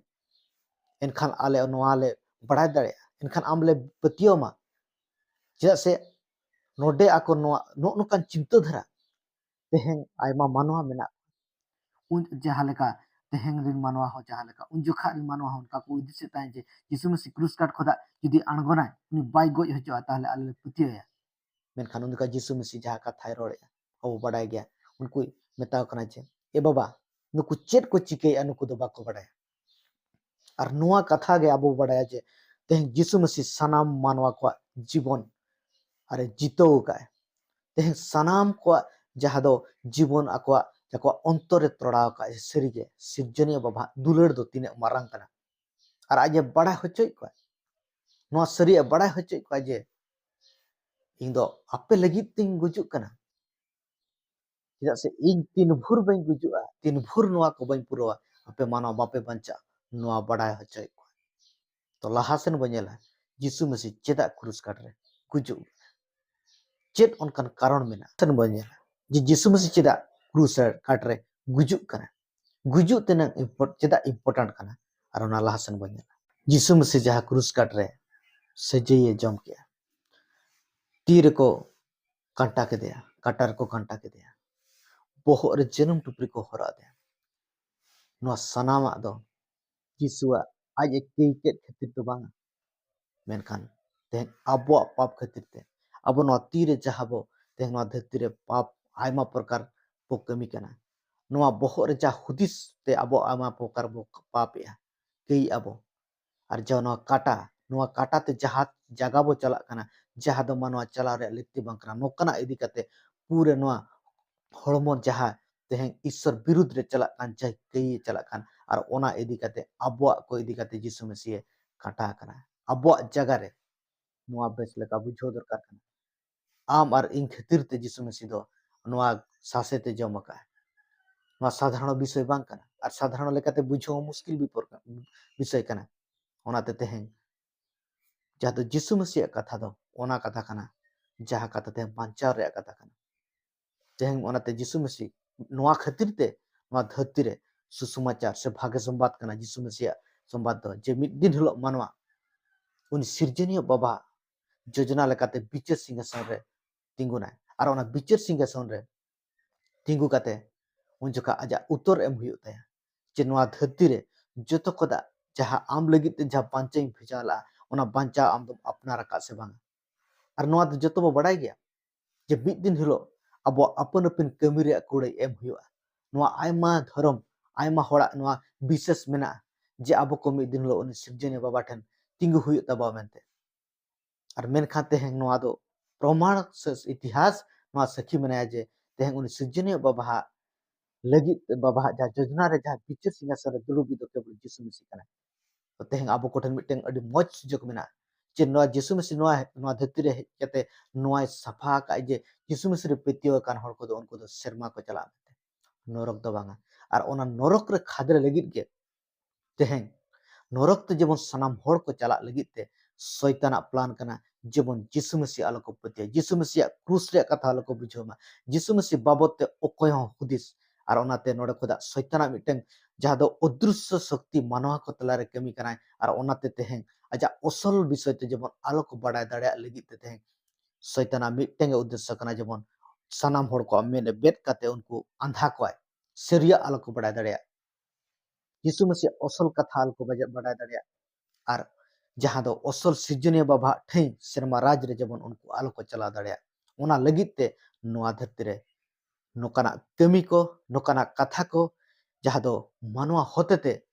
ᱮᱱᱠᱷᱟᱱ ᱟᱞᱮ ᱱᱚᱣᱟ ᱞᱮ ᱵᱟᱲᱟᱭ ᱫᱟᱲᱮᱭᱟᱜᱼᱟ, ᱮᱱᱠᱷᱟᱱ ᱟᱢ ᱞᱮ ᱯᱟᱹᱛᱭᱟᱹᱣ ᱟᱢᱟ᱾ ᱪᱮᱫᱟᱜ ᱥᱮ ᱱᱚᱰᱮ ᱟᱠᱚ ᱱᱚᱣᱟ ᱱᱚᱜᱼᱚ ᱱᱚᱝᱠᱟᱱ ᱪᱤᱱᱛᱟᱹ ᱫᱷᱟᱨᱟ ᱛᱮᱦᱮᱧ ᱟᱭᱢᱟ ᱢᱟᱱᱣᱟ ᱢᱮᱱᱟᱜ ᱠᱚᱣᱟ, ᱩᱱ ᱡᱟᱦᱟᱸ ᱞᱮᱠᱟ ᱛᱮᱦᱮᱧ ᱨᱮᱱ ᱢᱟᱱᱣᱟ ᱦᱚᱸ ᱡᱟᱦᱟᱸ ᱞᱮᱠᱟ, ᱩᱱ ᱡᱚᱠᱷᱟᱜ ᱨᱮᱱ ᱢᱟᱱᱣᱟ ᱦᱚᱸ ᱚᱱᱠᱟ ᱠᱚ ᱦᱩᱫᱤᱥᱮᱫ ᱛᱟᱦᱮᱸᱫ ᱡᱮ ᱡᱤᱥᱩ ᱢᱟᱹᱥᱤ ᱠᱨᱩᱥ ᱠᱟᱴ ᱠᱷᱚᱱᱟᱜ ᱡᱩᱫᱤ ᱟᱬᱜᱚᱱᱟᱭ, ᱩᱱᱤ ᱵᱟᱭ ᱜᱚᱡ ᱦᱚᱪᱚᱜᱼᱟ, ᱛᱟᱦᱚᱞᱮ ᱟᱞᱮ ᱞᱮ ᱯᱟᱹᱛᱭᱟᱹᱣ ᱟᱭᱟ᱾ ᱢᱮᱱᱠᱷᱟᱱ ᱩᱱ ᱡᱚᱠᱷᱟᱜ ᱡᱤᱥᱩ ᱢᱟᱹᱥᱤ ᱡᱟᱦᱟᱸ ᱠᱟᱛᱷᱟᱭ ᱨᱚᱲᱮᱫᱼᱟ, ᱟᱵᱚ ᱵᱟᱰᱟᱭ ᱜᱮᱭᱟ, ᱩᱱᱠᱩᱭ ᱢᱮᱛᱟᱣ ᱠᱟᱱᱟ ᱡᱮ, "ᱮ ᱵᱟᱵᱟ, ᱱᱩᱠᱩ ᱪᱮᱫ ᱠᱚ ᱪᱤᱠᱟᱹᱭᱮᱫᱼᱟ, ᱱᱩᱠᱩ ᱫᱚ ᱵᱟᱠᱚ ᱵᱟᱰᱟᱭᱟ᱾" ᱟᱨ ᱱᱚᱣᱟ ᱠᱟᱛᱷᱟ ᱜᱮ ᱟᱵᱚ ᱵᱟᱰᱟᱭᱟ ᱡᱮ ᱛᱮᱦᱮᱧ ᱡᱤᱥᱩ ᱢᱟᱹᱥᱤ ᱥᱟᱱᱟᱢ ᱢᱟᱱᱣᱟ ᱠᱚᱣᱟᱜ ᱡᱤᱵᱚᱱ ᱟᱨᱮ ᱡᱤᱛᱟᱹᱣ ᱟᱠᱟᱫᱼᱟ᱾ ᱛᱮᱦᱮᱧ ᱥᱟᱱᱟᱢ ᱠᱚᱣᱟᱜ ᱡᱟᱦᱟᱸ ᱫᱚ ᱡᱤᱵᱚᱱ ᱟᱠᱚᱣᱟᱜ, ᱟᱠᱚᱣᱟᱜ ᱚᱱᱛᱚᱨ ᱨᱮ ᱛᱚᱲᱟᱣ ᱟᱠᱟᱫᱼᱟ᱾ ᱥᱟᱹᱨᱤᱜᱮ ᱥᱤᱨᱡᱚᱱᱤᱭᱟᱹ ᱵᱟᱵᱟᱣᱟᱜ ᱫᱩᱞᱟᱹᱲ ᱫᱚ ᱛᱤᱱᱟᱹᱜ ᱢᱟᱨᱟᱝ ᱠᱟᱱᱟ᱾ ᱟᱨ ᱟᱡ ᱮ ᱵᱟᱲᱟᱭ ᱦᱚᱪᱚᱭᱮᱫ ᱠᱚᱣᱟ, ᱱᱚᱣᱟ ᱥᱟᱹᱨᱤᱭᱟᱜ ᱵᱟᱲᱟᱭ ᱦᱚᱪᱚᱭᱮᱫ ᱠᱚᱣᱟ ᱡᱮ ᱤᱧ ᱫᱚ ᱟᱯᱮ ᱞᱟᱹᱜᱤᱫ ᱛᱤᱧ ᱜᱩᱡᱩᱜ ᱠᱟᱱᱟ᱾ ᱪᱮᱫᱟᱜ ᱥᱮ ᱤᱧ ᱛᱤᱱ ᱵᱷᱳᱨ ᱵᱟᱹᱧ ᱜᱩᱡᱩᱜᱼᱟ, ᱛᱤᱱ ᱵᱷᱳᱨ ᱱᱚᱣᱟ ᱠᱚ ᱵᱟᱹᱧ ᱯᱩᱨᱟᱹᱣᱟ, ᱟᱯᱮ ᱢᱟᱱᱣᱟ ᱵᱟᱯᱮ ᱵᱟᱧᱪᱟᱜᱼᱟ, ᱱᱚᱣᱟ ᱵᱟᱲᱟᱭ ᱦᱚᱪᱚᱭᱮᱫ ᱠᱚᱣᱟ᱾ ᱛᱚ ᱞᱟᱦᱟ ᱥᱮᱱ ᱵᱚᱱ ᱧᱮᱞᱟ, ᱡᱤᱥᱩ ᱢᱟᱹᱥᱤ ᱪᱮᱫᱟᱜ ᱠᱨᱩᱥ ᱠᱟᱴ ᱨᱮ ᱜᱩᱡᱩᱜ ᱠᱟᱱᱟ? ᱪᱮᱫ ᱚᱱᱠᱟᱱ ᱠᱟᱨᱚᱱ ᱢᱮᱱᱟᱜᱼᱟ? ᱥᱮᱱ ᱵᱚᱱ ᱧᱮᱞᱟ ᱡᱮ ᱡᱤᱥᱩ ᱢᱟᱹᱥᱤ ᱪᱮᱫᱟᱜ ᱠᱨᱩᱥ ᱠᱟᱴ ᱨᱮ ᱜᱩᱡᱩᱜ ᱠᱟᱱᱟ, ᱜᱩᱡᱩᱜ ᱛᱤᱱᱟᱹᱜ ᱤᱢᱯᱚᱨ-, ᱪᱮᱫᱟᱜ ᱤᱢᱯᱚᱨᱴᱮᱱᱴ ᱠᱟᱱᱟ, ᱟᱨ ᱚᱱᱟ ᱞᱟᱦᱟ ᱥᱮᱱ ᱵᱚᱱ ᱧᱮᱞᱟ᱾ ᱡᱤᱥᱩ ᱢᱟᱹᱥᱤ ᱡᱟᱦᱟᱸ ᱠᱨᱩᱥ ᱠᱟᱴ ᱨᱮ ᱥᱟᱹᱡᱟᱹᱭᱮ ᱡᱚᱢ ᱠᱮᱜᱼᱟ, ᱛᱤ ᱨᱮᱠᱚ ᱠᱟᱱᱴᱟ ᱠᱮᱫᱮᱭᱟ, ᱠᱟᱴᱟ ᱨᱮᱠᱚ ᱠᱟᱱᱴᱟ ᱠᱮᱫᱮᱭᱟ, ᱵᱚᱦᱚᱜ ᱨᱮ ᱡᱟᱹᱱᱩᱢ ᱴᱩᱯᱨᱤ ᱠᱚ ᱦᱚᱨᱚᱜ ᱟᱫᱮᱭᱟ᱾ ᱱᱚᱣᱟ ᱥᱟᱱᱟᱢᱟᱜ ᱫᱚ ᱡᱤᱥᱩᱣᱟᱜ ᱟᱡ ᱮ ᱠᱟᱹᱭ ᱠᱮᱫ ᱠᱷᱟᱹᱛᱤᱨ ᱫᱚ ᱵᱟᱝᱟ, ᱢᱮᱱᱠᱷᱟᱱ ᱛᱮᱦᱮᱧ ᱟᱵᱚᱣᱟᱜ ᱯᱟᱯ ᱠᱷᱟᱹᱛᱤᱨ ᱛᱮ ᱟᱵᱚ ᱱᱚᱣᱟ ᱛᱤ ᱨᱮ ᱡᱟᱦᱟᱸ ᱵᱚ ᱛᱮᱦᱮᱧ ᱱᱚᱣᱟ ᱫᱷᱟᱹᱨᱛᱤ ᱨᱮ ᱯᱟᱯ ᱟᱭᱢᱟ ᱯᱨᱚᱠᱟᱨ ᱵᱚ ᱠᱟᱹᱢᱤ ᱠᱟᱱᱟ, ᱱᱚᱣᱟ ᱵᱚᱦᱚᱜ ᱨᱮ ᱡᱟᱦᱟᱸ ᱦᱩᱫᱤᱥ ᱛᱮ ᱟᱵᱚ ᱟᱭᱢᱟ ᱯᱨᱚᱠᱟᱨ ᱵᱚ ᱯᱟᱯᱮᱜᱼᱟ, ᱠᱟᱹᱭᱮᱜᱼᱟ ᱵᱚ᱾ ᱟᱨ ᱡᱟᱦᱟᱸ ᱱᱚᱣᱟ ᱠᱟᱴᱟ, ᱱᱚᱣᱟ ᱠᱟᱴᱟ ᱛᱮ ᱡᱟᱦᱟᱸ ᱡᱟᱭᱜᱟ ᱵᱚ ᱪᱟᱞᱟᱜ ᱠᱟᱱᱟ, ᱡᱟᱦᱟᱸ ᱫᱚ ᱢᱟᱱᱣᱟ ᱪᱟᱞᱟᱣ ᱨᱮᱭᱟᱜ ᱞᱟᱹᱠᱛᱤ ᱵᱟᱝ ᱠᱟᱱᱟ, ᱱᱚᱝᱠᱟᱱᱟᱜ ᱤᱫᱤ ᱠᱟᱛᱮ ᱯᱩᱨᱟᱹ ᱱᱚᱣᱟ ᱦᱚᱲᱢᱚ ᱡᱟᱦᱟᱸ ᱛᱮᱦᱮᱧ ᱤᱥᱥᱚᱨ ᱵᱤᱨᱩᱫᱽ ᱨᱮ ᱪᱟᱞᱟᱜ ᱠᱟᱱ, ᱡᱟᱦᱟᱸ ᱠᱟᱹᱭ ᱪᱟᱞᱟᱜ ᱠᱟᱱ, ᱟᱨ ᱚᱱᱟ ᱤᱫᱤ ᱠᱟᱛᱮ ᱟᱵᱚᱣᱟᱜ ᱠᱚ ᱤᱫᱤ ᱠᱟᱛᱮ ᱡᱤᱥᱩ ᱢᱟᱹᱥᱤᱭᱮ ᱠᱟᱴᱟ ᱟᱠᱟᱱᱟ᱾ ᱟᱵᱚᱣᱟᱜ ᱡᱟᱭᱜᱟ ᱨᱮ ᱱᱚᱣᱟ ᱵᱮᱥ ᱞᱮᱠᱟ ᱵᱩᱡᱷᱟᱹᱣ ᱫᱚᱨᱠᱟᱨ ᱠᱟᱱᱟ᱾ ᱟᱢ ᱟᱨ ᱤᱧ ᱠᱷᱟᱹᱛᱤᱨ ᱛᱮ ᱡᱤᱥᱩ ᱢᱟᱹᱥᱤ ᱫᱚ ᱱᱚᱣᱟ ᱥᱟᱥᱮᱛ ᱮ ᱡᱚᱢ ᱟᱠᱟᱫᱼᱟ᱾ ᱱᱚᱣᱟ ᱥᱟᱫᱷᱟᱨᱚᱬ ᱵᱤᱥᱚᱭ ᱵᱟᱝ ᱠᱟᱱᱟ, ᱟᱨ ᱥᱟᱫᱷᱟᱨᱚᱬ ᱞᱮᱠᱟᱛᱮ ᱵᱩᱡᱷᱟᱹᱣ ᱦᱚᱸ ᱢᱩᱥᱠᱤᱞ ᱵᱤᱯᱚᱨ-, ᱵᱤᱥᱚᱭ ᱠᱟᱱᱟ᱾ ᱚᱱᱟᱛᱮ ᱛᱮᱦᱮᱧ ᱡᱟᱦᱟᱸ ᱫᱚ ᱡᱤᱥᱩ ᱢᱟᱹᱥᱤᱭᱟᱜ ᱠᱟᱛᱷᱟ ᱫᱚ ᱚᱱᱟ ᱠᱟᱛᱷᱟ ᱠᱟᱱᱟ, ᱡᱟᱦᱟᱸ ᱠᱟᱛᱷᱟ ᱛᱮ ᱵᱟᱧᱪᱟᱣ ᱨᱮᱭᱟᱜ ᱠᱟᱛᱷᱟ ᱠᱟᱱᱟ᱾ ᱛᱮᱦᱮᱧ ᱚᱱᱟᱛᱮ ᱡᱤᱥᱩ ᱢᱟᱹᱥᱤ ᱱᱚᱣᱟ ᱠᱷᱟᱹᱛᱤᱨ ᱛᱮ ᱱᱚᱣᱟ ᱫᱷᱟᱹᱨᱛᱤ ᱨᱮ ᱥᱩᱥᱚᱢᱟᱪᱟᱨ ᱥᱮ ᱵᱷᱟᱜᱮ ᱥᱚᱢᱵᱟᱫ ᱠᱟᱱᱟ᱾ ᱡᱤᱥᱩ ᱢᱟᱹᱥᱤᱭᱟᱜ ᱥᱚᱢᱵᱟᱫ ᱫᱚ ᱡᱮ ᱢᱤᱫ ᱫᱤᱱ ᱦᱤᱞᱳᱜ ᱢᱟᱱᱣᱟ ᱩᱱᱤ ᱥᱤᱨᱡᱚᱱᱤᱭᱟᱹ ᱵᱟᱵᱟ ᱡᱳᱡᱚᱱᱟ ᱞᱮᱠᱟᱛᱮ ᱵᱤᱪᱟᱹᱨ ᱥᱤᱝᱦᱟᱥᱚᱱ ᱨᱮ ᱛᱤᱸᱜᱩᱱᱟᱭ, ᱟᱨ ᱚᱱᱟ ᱵᱤᱪᱟᱹᱨ ᱥᱤᱝᱦᱟᱥᱚᱱ ᱨᱮ ᱛᱤᱸᱜᱩ ᱠᱟᱛᱮ ᱩᱱ ᱡᱚᱠᱷᱟ ᱟᱡᱟᱜ ᱩᱛᱛᱚᱨ ᱮᱢ ᱦᱩᱭᱩᱜ ᱛᱟᱭᱟ ᱡᱮ ᱱᱚᱣᱟ ᱫᱷᱟᱹᱨᱛᱤ ᱨᱮ ᱡᱚᱛᱚ ᱠᱷᱚᱱᱟᱜ ᱡᱟᱦᱟᱸ ᱟᱢ ᱞᱟᱹᱜᱤᱫ ᱛᱮ ᱡᱟᱦᱟᱸ ᱵᱟᱧᱪᱟᱣ ᱤᱧ ᱵᱷᱮᱡᱟ ᱞᱟᱜᱼᱟ, ᱚᱱᱟ ᱵᱟᱧᱪᱟᱣ ᱟᱢ ᱫᱚᱢ ᱟᱯᱱᱟᱨ ᱟᱠᱟᱫ ᱥᱮ ᱵᱟᱝᱟ? ᱟᱨ ᱱᱚᱣᱟ ᱫᱚ ᱡᱚᱛᱚ ᱵᱚ ᱵᱟᱲᱟᱭ ᱜᱮᱭᱟ ᱡᱮ ᱢᱤᱫ ᱫᱤᱱ ᱦᱤᱞᱳᱜ ᱟᱵᱚᱣᱟᱜ ᱟᱯᱟᱱ ᱟᱹᱯᱤᱱ ᱠᱟᱹᱢᱤ ᱨᱮᱭᱟᱜ ᱠᱩᱲᱟᱹᱭ ᱮᱢ ᱦᱩᱭᱩᱜᱼᱟ᱾ ᱱᱚᱣᱟ ᱟᱭᱢᱟ ᱫᱷᱚᱨᱚᱢ, ᱟᱭᱢᱟ ᱦᱚᱲᱟᱜ ᱱᱚᱣᱟ ᱵᱤᱥᱮᱥ ᱢᱮᱱᱟᱜᱼᱟ ᱡᱮ ᱟᱵᱚ ᱠᱚ ᱢᱤᱫ ᱫᱤᱱ ᱦᱤᱞᱳᱜ ᱩᱱᱤ ᱥᱤᱨᱡᱚᱱᱤᱭᱟᱹ ᱵᱟᱵᱟ ᱴᱷᱮᱱ ᱛᱤᱸᱜᱩ ᱦᱩᱭᱩᱜ ᱛᱟᱵᱚᱱᱟ ᱢᱮᱱᱛᱮ᱾ ᱟᱨ ᱢᱮᱱᱠᱷᱟᱱ ᱛᱮᱦᱮᱧ ᱱᱚᱣᱟ ᱫᱚ ᱯᱨᱚᱢᱟᱬ ᱥᱮ ᱤᱛᱤᱦᱟᱥ ᱱᱚᱣᱟ ᱥᱟᱹᱠᱷᱤ ᱢᱮᱱᱟᱭᱟ ᱡᱮ ᱛᱮᱦᱮᱧ ᱩᱱᱤ ᱥᱤᱨᱡᱚᱱᱤᱭᱟᱹ ᱵᱟᱵᱟᱦᱟᱜ ᱞᱟᱹᱜᱤᱫ ᱛᱮ ᱵᱟᱵᱟᱦᱟᱜ ᱡᱟᱦᱟᱸ ᱡᱳᱡᱚᱱᱟ ᱨᱮ ᱡᱟᱦᱟᱸ ᱵᱤᱪᱟᱹᱨ ᱥᱤᱝᱦᱟᱥᱚᱱ ᱨᱮ ᱫᱩᱲᱩᱵ ᱫᱚ ᱠᱮᱵᱚᱞ ᱡᱤᱥᱩ ᱢᱟᱹᱥᱤ ᱠᱟᱱᱟᱭ᱾ ᱛᱚ ᱛᱮᱦᱮᱧ ᱟᱵᱚ ᱠᱚᱴᱷᱮᱱ ᱢᱤᱫᱴᱮᱱ ᱟᱹᱰᱤ ᱢᱚᱡᱽ ᱥᱩᱡᱳᱜᱽ ᱢᱮᱱᱟᱜᱼᱟ ᱡᱮ ᱱᱚᱣᱟ ᱡᱤᱥᱩ ᱢᱟᱹᱥᱤ ᱱᱚᱣᱟ, ᱱᱚᱣᱟ ᱫᱷᱟᱹᱨᱛᱤ ᱨᱮ ᱦᱮᱡ ᱠᱟᱛᱮ ᱱᱚᱣᱟᱭ ᱥᱟᱯᱷᱟ ᱟᱠᱟᱫ ᱡᱮ ᱡᱤᱥᱩ ᱢᱟᱹᱥᱤ ᱨᱮ ᱯᱟᱹᱛᱭᱟᱹᱣ ᱟᱠᱟᱱ ᱦᱚᱲ ᱠᱚᱫᱚ ᱩᱱᱠᱩ ᱫᱚ ᱥᱮᱨᱢᱟ ᱠᱚ ᱪᱟᱞᱟᱜᱼᱟ ᱢᱮᱱᱛᱮ, ᱱᱚᱨᱚᱠ ᱫᱚ ᱵᱟᱝᱟ᱾ ᱟᱨ ᱚᱱᱟ ᱱᱚᱨᱚᱠ ᱨᱮ ᱠᱷᱟᱫᱽᱞᱮ ᱞᱟᱹᱜᱤᱫ ᱜᱮ ᱛᱮᱦᱮᱧ ᱱᱚᱨᱚᱠ ᱛᱮ ᱡᱮᱢᱚᱱ ᱥᱟᱱᱟᱢ ᱦᱚᱲ ᱠᱚ ᱪᱟᱞᱟᱜ ᱞᱟᱹᱜᱤᱫ ᱛᱮ ᱥᱚᱭᱛᱟᱱᱟᱜ ᱯᱞᱟᱱ ᱠᱟᱱᱟ, ᱡᱮᱢᱚᱱ ᱡᱤᱥᱩ ᱢᱟᱹᱥᱤ ᱟᱞᱚ ᱠᱚ ᱯᱟᱹᱛᱭᱟᱹᱣ, ᱡᱤᱥᱩ ᱢᱟᱹᱥᱤᱭᱟᱜ ᱠᱨᱩᱥ ᱨᱮᱭᱟᱜ ᱠᱟᱛᱷᱟ ᱟᱞᱚ ᱠᱚ ᱵᱩᱡᱷᱟᱹᱣ ᱢᱟ, ᱡᱤᱥᱩ ᱢᱟᱹᱥᱤ ᱵᱟᱵᱚᱫ ᱛᱮ ᱚᱠᱚᱭ ᱦᱚᱸ ᱦᱩᱫᱤᱥ᱾ ᱟᱨ ᱚᱱᱟᱛᱮ ᱱᱚᱰᱮ ᱠᱷᱚᱱᱟᱜ ᱥᱚᱭᱛᱟᱱᱟᱜ ᱢᱤᱫᱴᱟᱝ ᱡᱟᱦᱟᱸ ᱫᱚ ᱚᱫᱨᱩᱥᱥᱚ ᱥᱚᱠᱛᱤ ᱢᱟᱱᱣᱟ ᱠᱚ ᱛᱟᱞᱟᱨᱮ ᱠᱟᱹᱢᱤ ᱠᱟᱱᱟᱭ᱾ ᱟᱨ ᱚᱱᱟᱛᱮ ᱛᱮᱦᱮᱧ ᱟᱡᱟᱜ ᱚᱥᱚᱞ ᱵᱤᱥᱚᱭ ᱛᱮ ᱡᱮᱢᱚᱱ ᱟᱞᱚ ᱠᱚ ᱵᱟᱰᱟᱭ ᱫᱟᱲᱮᱭᱟᱜ ᱞᱟᱹᱜᱤᱫ ᱛᱮ ᱛᱮᱦᱮᱧ ᱥᱚᱭᱛᱟᱱᱟᱜ ᱢᱤᱫᱴᱮᱱ ᱜᱮ ᱩᱫᱽᱫᱮᱥᱥᱚ ᱠᱟᱱᱟ, ᱡᱮᱢᱚᱱ ᱥᱟᱱᱟᱢ ᱦᱚᱲ ᱠᱚᱣᱟᱜ ᱢᱮᱫ ᱮ ᱵᱮᱫ ᱠᱟᱛᱮ ᱩᱱᱠᱩ ᱟᱸᱫᱷᱟ ᱠᱚᱣᱟᱭ, ᱥᱟᱹᱨᱤᱭᱟᱜ ᱟᱞᱚ ᱠᱚ ᱵᱟᱰᱟᱭ ᱫᱟᱲᱮᱭᱟᱜ, ᱡᱤᱥᱩ ᱢᱟᱹᱥᱤᱭᱟᱜ ᱚᱥᱚᱞ ᱠᱟᱛᱷᱟ ᱟᱞᱚ ᱠᱚ ᱵᱟᱡᱟ-, ᱵᱟᱰᱟᱭ ᱫᱟᱲᱮᱭᱟᱜ, ᱟᱨ ᱡᱟᱦᱟᱸ ᱫᱚ ᱚᱥᱚᱞ ᱥᱤᱨᱡᱚᱱᱤᱭᱟᱹ ᱵᱟᱵᱟᱣᱟᱜ ᱴᱷᱟᱹᱭ ᱥᱮᱨᱢᱟ ᱨᱟᱡᱽ ᱨᱮ ᱡᱮᱢᱚᱱ ᱩᱱᱠᱩ ᱟᱞᱚ ᱠᱚ ᱪᱟᱞᱟᱣ ᱫᱟᱲᱮᱭᱟᱜ, ᱚᱱᱟ ᱞᱟᱹᱜᱤᱫ ᱛᱮ ᱱᱚᱣᱟ ᱫᱷᱟᱹᱨᱛᱤ ᱨᱮ ᱱᱚᱝᱠᱟᱱᱟᱜ ᱠᱟᱹᱢᱤ ᱠᱚ, ᱱᱚᱝᱠᱟᱱᱟᱜ ᱠᱟᱛᱷᱟ ᱠᱚ, ᱡᱟᱦᱟᱸ ᱫᱚ ᱢᱟᱱᱣᱟ ᱦᱚᱛᱮᱛᱮ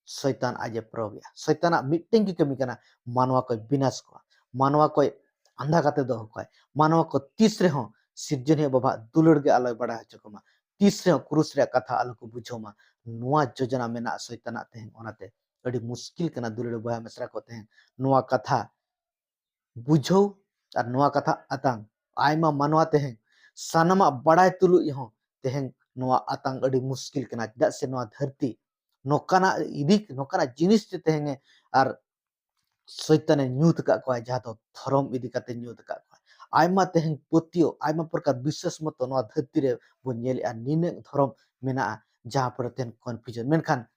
ᱥᱚᱭᱛᱟᱱ ᱟᱡ ᱮ ᱯᱨᱚᱭᱳᱜᱮᱜᱼᱟ᱾ ᱥᱚᱭᱛᱟᱱᱟᱜ ᱢᱤᱫᱴᱮᱱ ᱜᱮ ᱠᱟᱹᱢᱤ ᱠᱟᱱᱟ, ᱢᱟᱱᱣᱟ ᱠᱚᱭ ᱵᱤᱱᱟᱥ ᱠᱚᱣᱟ, ᱢᱟᱱᱣᱟ ᱠᱚᱭ ᱟᱸᱫᱷᱟ ᱠᱟᱛᱮ ᱫᱚᱦᱚ ᱠᱚᱣᱟᱭ, ᱢᱟᱱᱣᱟ ᱠᱚ ᱛᱤᱥ ᱨᱮᱦᱚᱸ ᱥᱤᱨᱡᱚᱱᱤᱭᱟᱹ ᱵᱟᱵᱟᱣᱟᱜ ᱫᱩᱞᱟᱹᱲ ᱜᱮ ᱟᱞᱚᱭ ᱵᱟᱲᱟᱭ ᱦᱚᱪᱚ ᱠᱚᱢᱟ, ᱛᱤᱥ ᱨᱮᱦᱚᱸ ᱠᱨᱩᱥ ᱨᱮᱭᱟᱜ ᱠᱟᱛᱷᱟ ᱟᱞᱚ ᱠᱚ ᱵᱩᱡᱷᱟᱹᱣ ᱢᱟ᱾ ᱱᱚᱣᱟ ᱡᱳᱡᱚᱱᱟ ᱢᱮᱱᱟᱜᱼᱟ ᱥᱚᱭᱛᱟᱱᱟᱜ ᱛᱮᱦᱮᱧ᱾ ᱚᱱᱟᱛᱮ ᱟᱹᱰᱤ ᱢᱩᱥᱠᱤᱞ ᱠᱟᱱᱟ ᱫᱩᱞᱟᱹᱲ ᱵᱚᱭᱦᱟ ᱢᱤᱥᱨᱟ ᱠᱚ ᱛᱮᱦᱮᱧ ᱱᱚᱣᱟ ᱠᱟᱛᱷᱟ ᱵᱩᱡᱷᱟᱹᱣ ᱟᱨ ᱱᱚᱣᱟ ᱠᱟᱛᱷᱟ ᱟᱛᱟᱝ᱾ ᱟᱭᱢᱟ ᱢᱟᱱᱣᱟ ᱛᱮᱦᱮᱧ ᱥᱟᱱᱟᱢᱟᱜ ᱵᱟᱲᱟᱭ ᱛᱩᱞᱩᱡ ᱦᱚᱸ ᱛᱮᱦᱮᱧ ᱱᱚᱣᱟ ᱟᱛᱟᱝ ᱟᱹᱰᱤ ᱢᱩᱥᱠᱤᱞ ᱠᱟᱱᱟ, ᱪᱮᱫᱟᱜ ᱥᱮ ᱱᱚᱣᱟ ᱫᱷᱟᱹᱨᱛᱤ ᱱᱚᱝᱠᱟᱱᱟᱜ ᱤᱫᱤ, ᱱᱚᱝᱠᱟᱱᱟᱜ ᱡᱤᱱᱤᱥ ᱛᱮ ᱛᱮᱦᱮᱧ ᱟᱨ ᱥᱚᱭᱛᱟᱱᱮ ᱧᱩᱛ ᱟᱠᱟᱫ ᱠᱚᱣᱟ, ᱡᱟᱦᱟᱸ ᱫᱚ ᱫᱷᱚᱨᱚᱢ ᱤᱫᱤ ᱠᱟᱛᱮ ᱧᱩᱛ ᱟᱠᱟᱫ ᱠᱚᱣᱟ᱾ ᱟᱭᱢᱟ ᱛᱮᱦᱮᱧ ᱯᱟᱹᱛᱭᱟᱹᱣ, ᱟᱭᱢᱟ ᱯᱨᱚᱠᱟᱨ ᱵᱤᱥᱥᱟᱹᱥ ᱢᱚᱛᱚ ᱱᱚᱣᱟ ᱫᱷᱟᱹᱨᱛᱤ ᱨᱮ ᱵᱚᱱ ᱧᱮᱞᱮᱜᱼᱟ, ᱱᱤᱱᱟᱹᱜ ᱫᱷᱚᱨᱚᱢ ᱢᱮᱱᱟᱜᱼᱟ, ᱡᱟᱦᱟᱸ ᱯᱚᱨᱮ ᱛᱮᱦᱮᱧ confusion᱾ ᱢᱮᱱᱠᱷᱟᱱ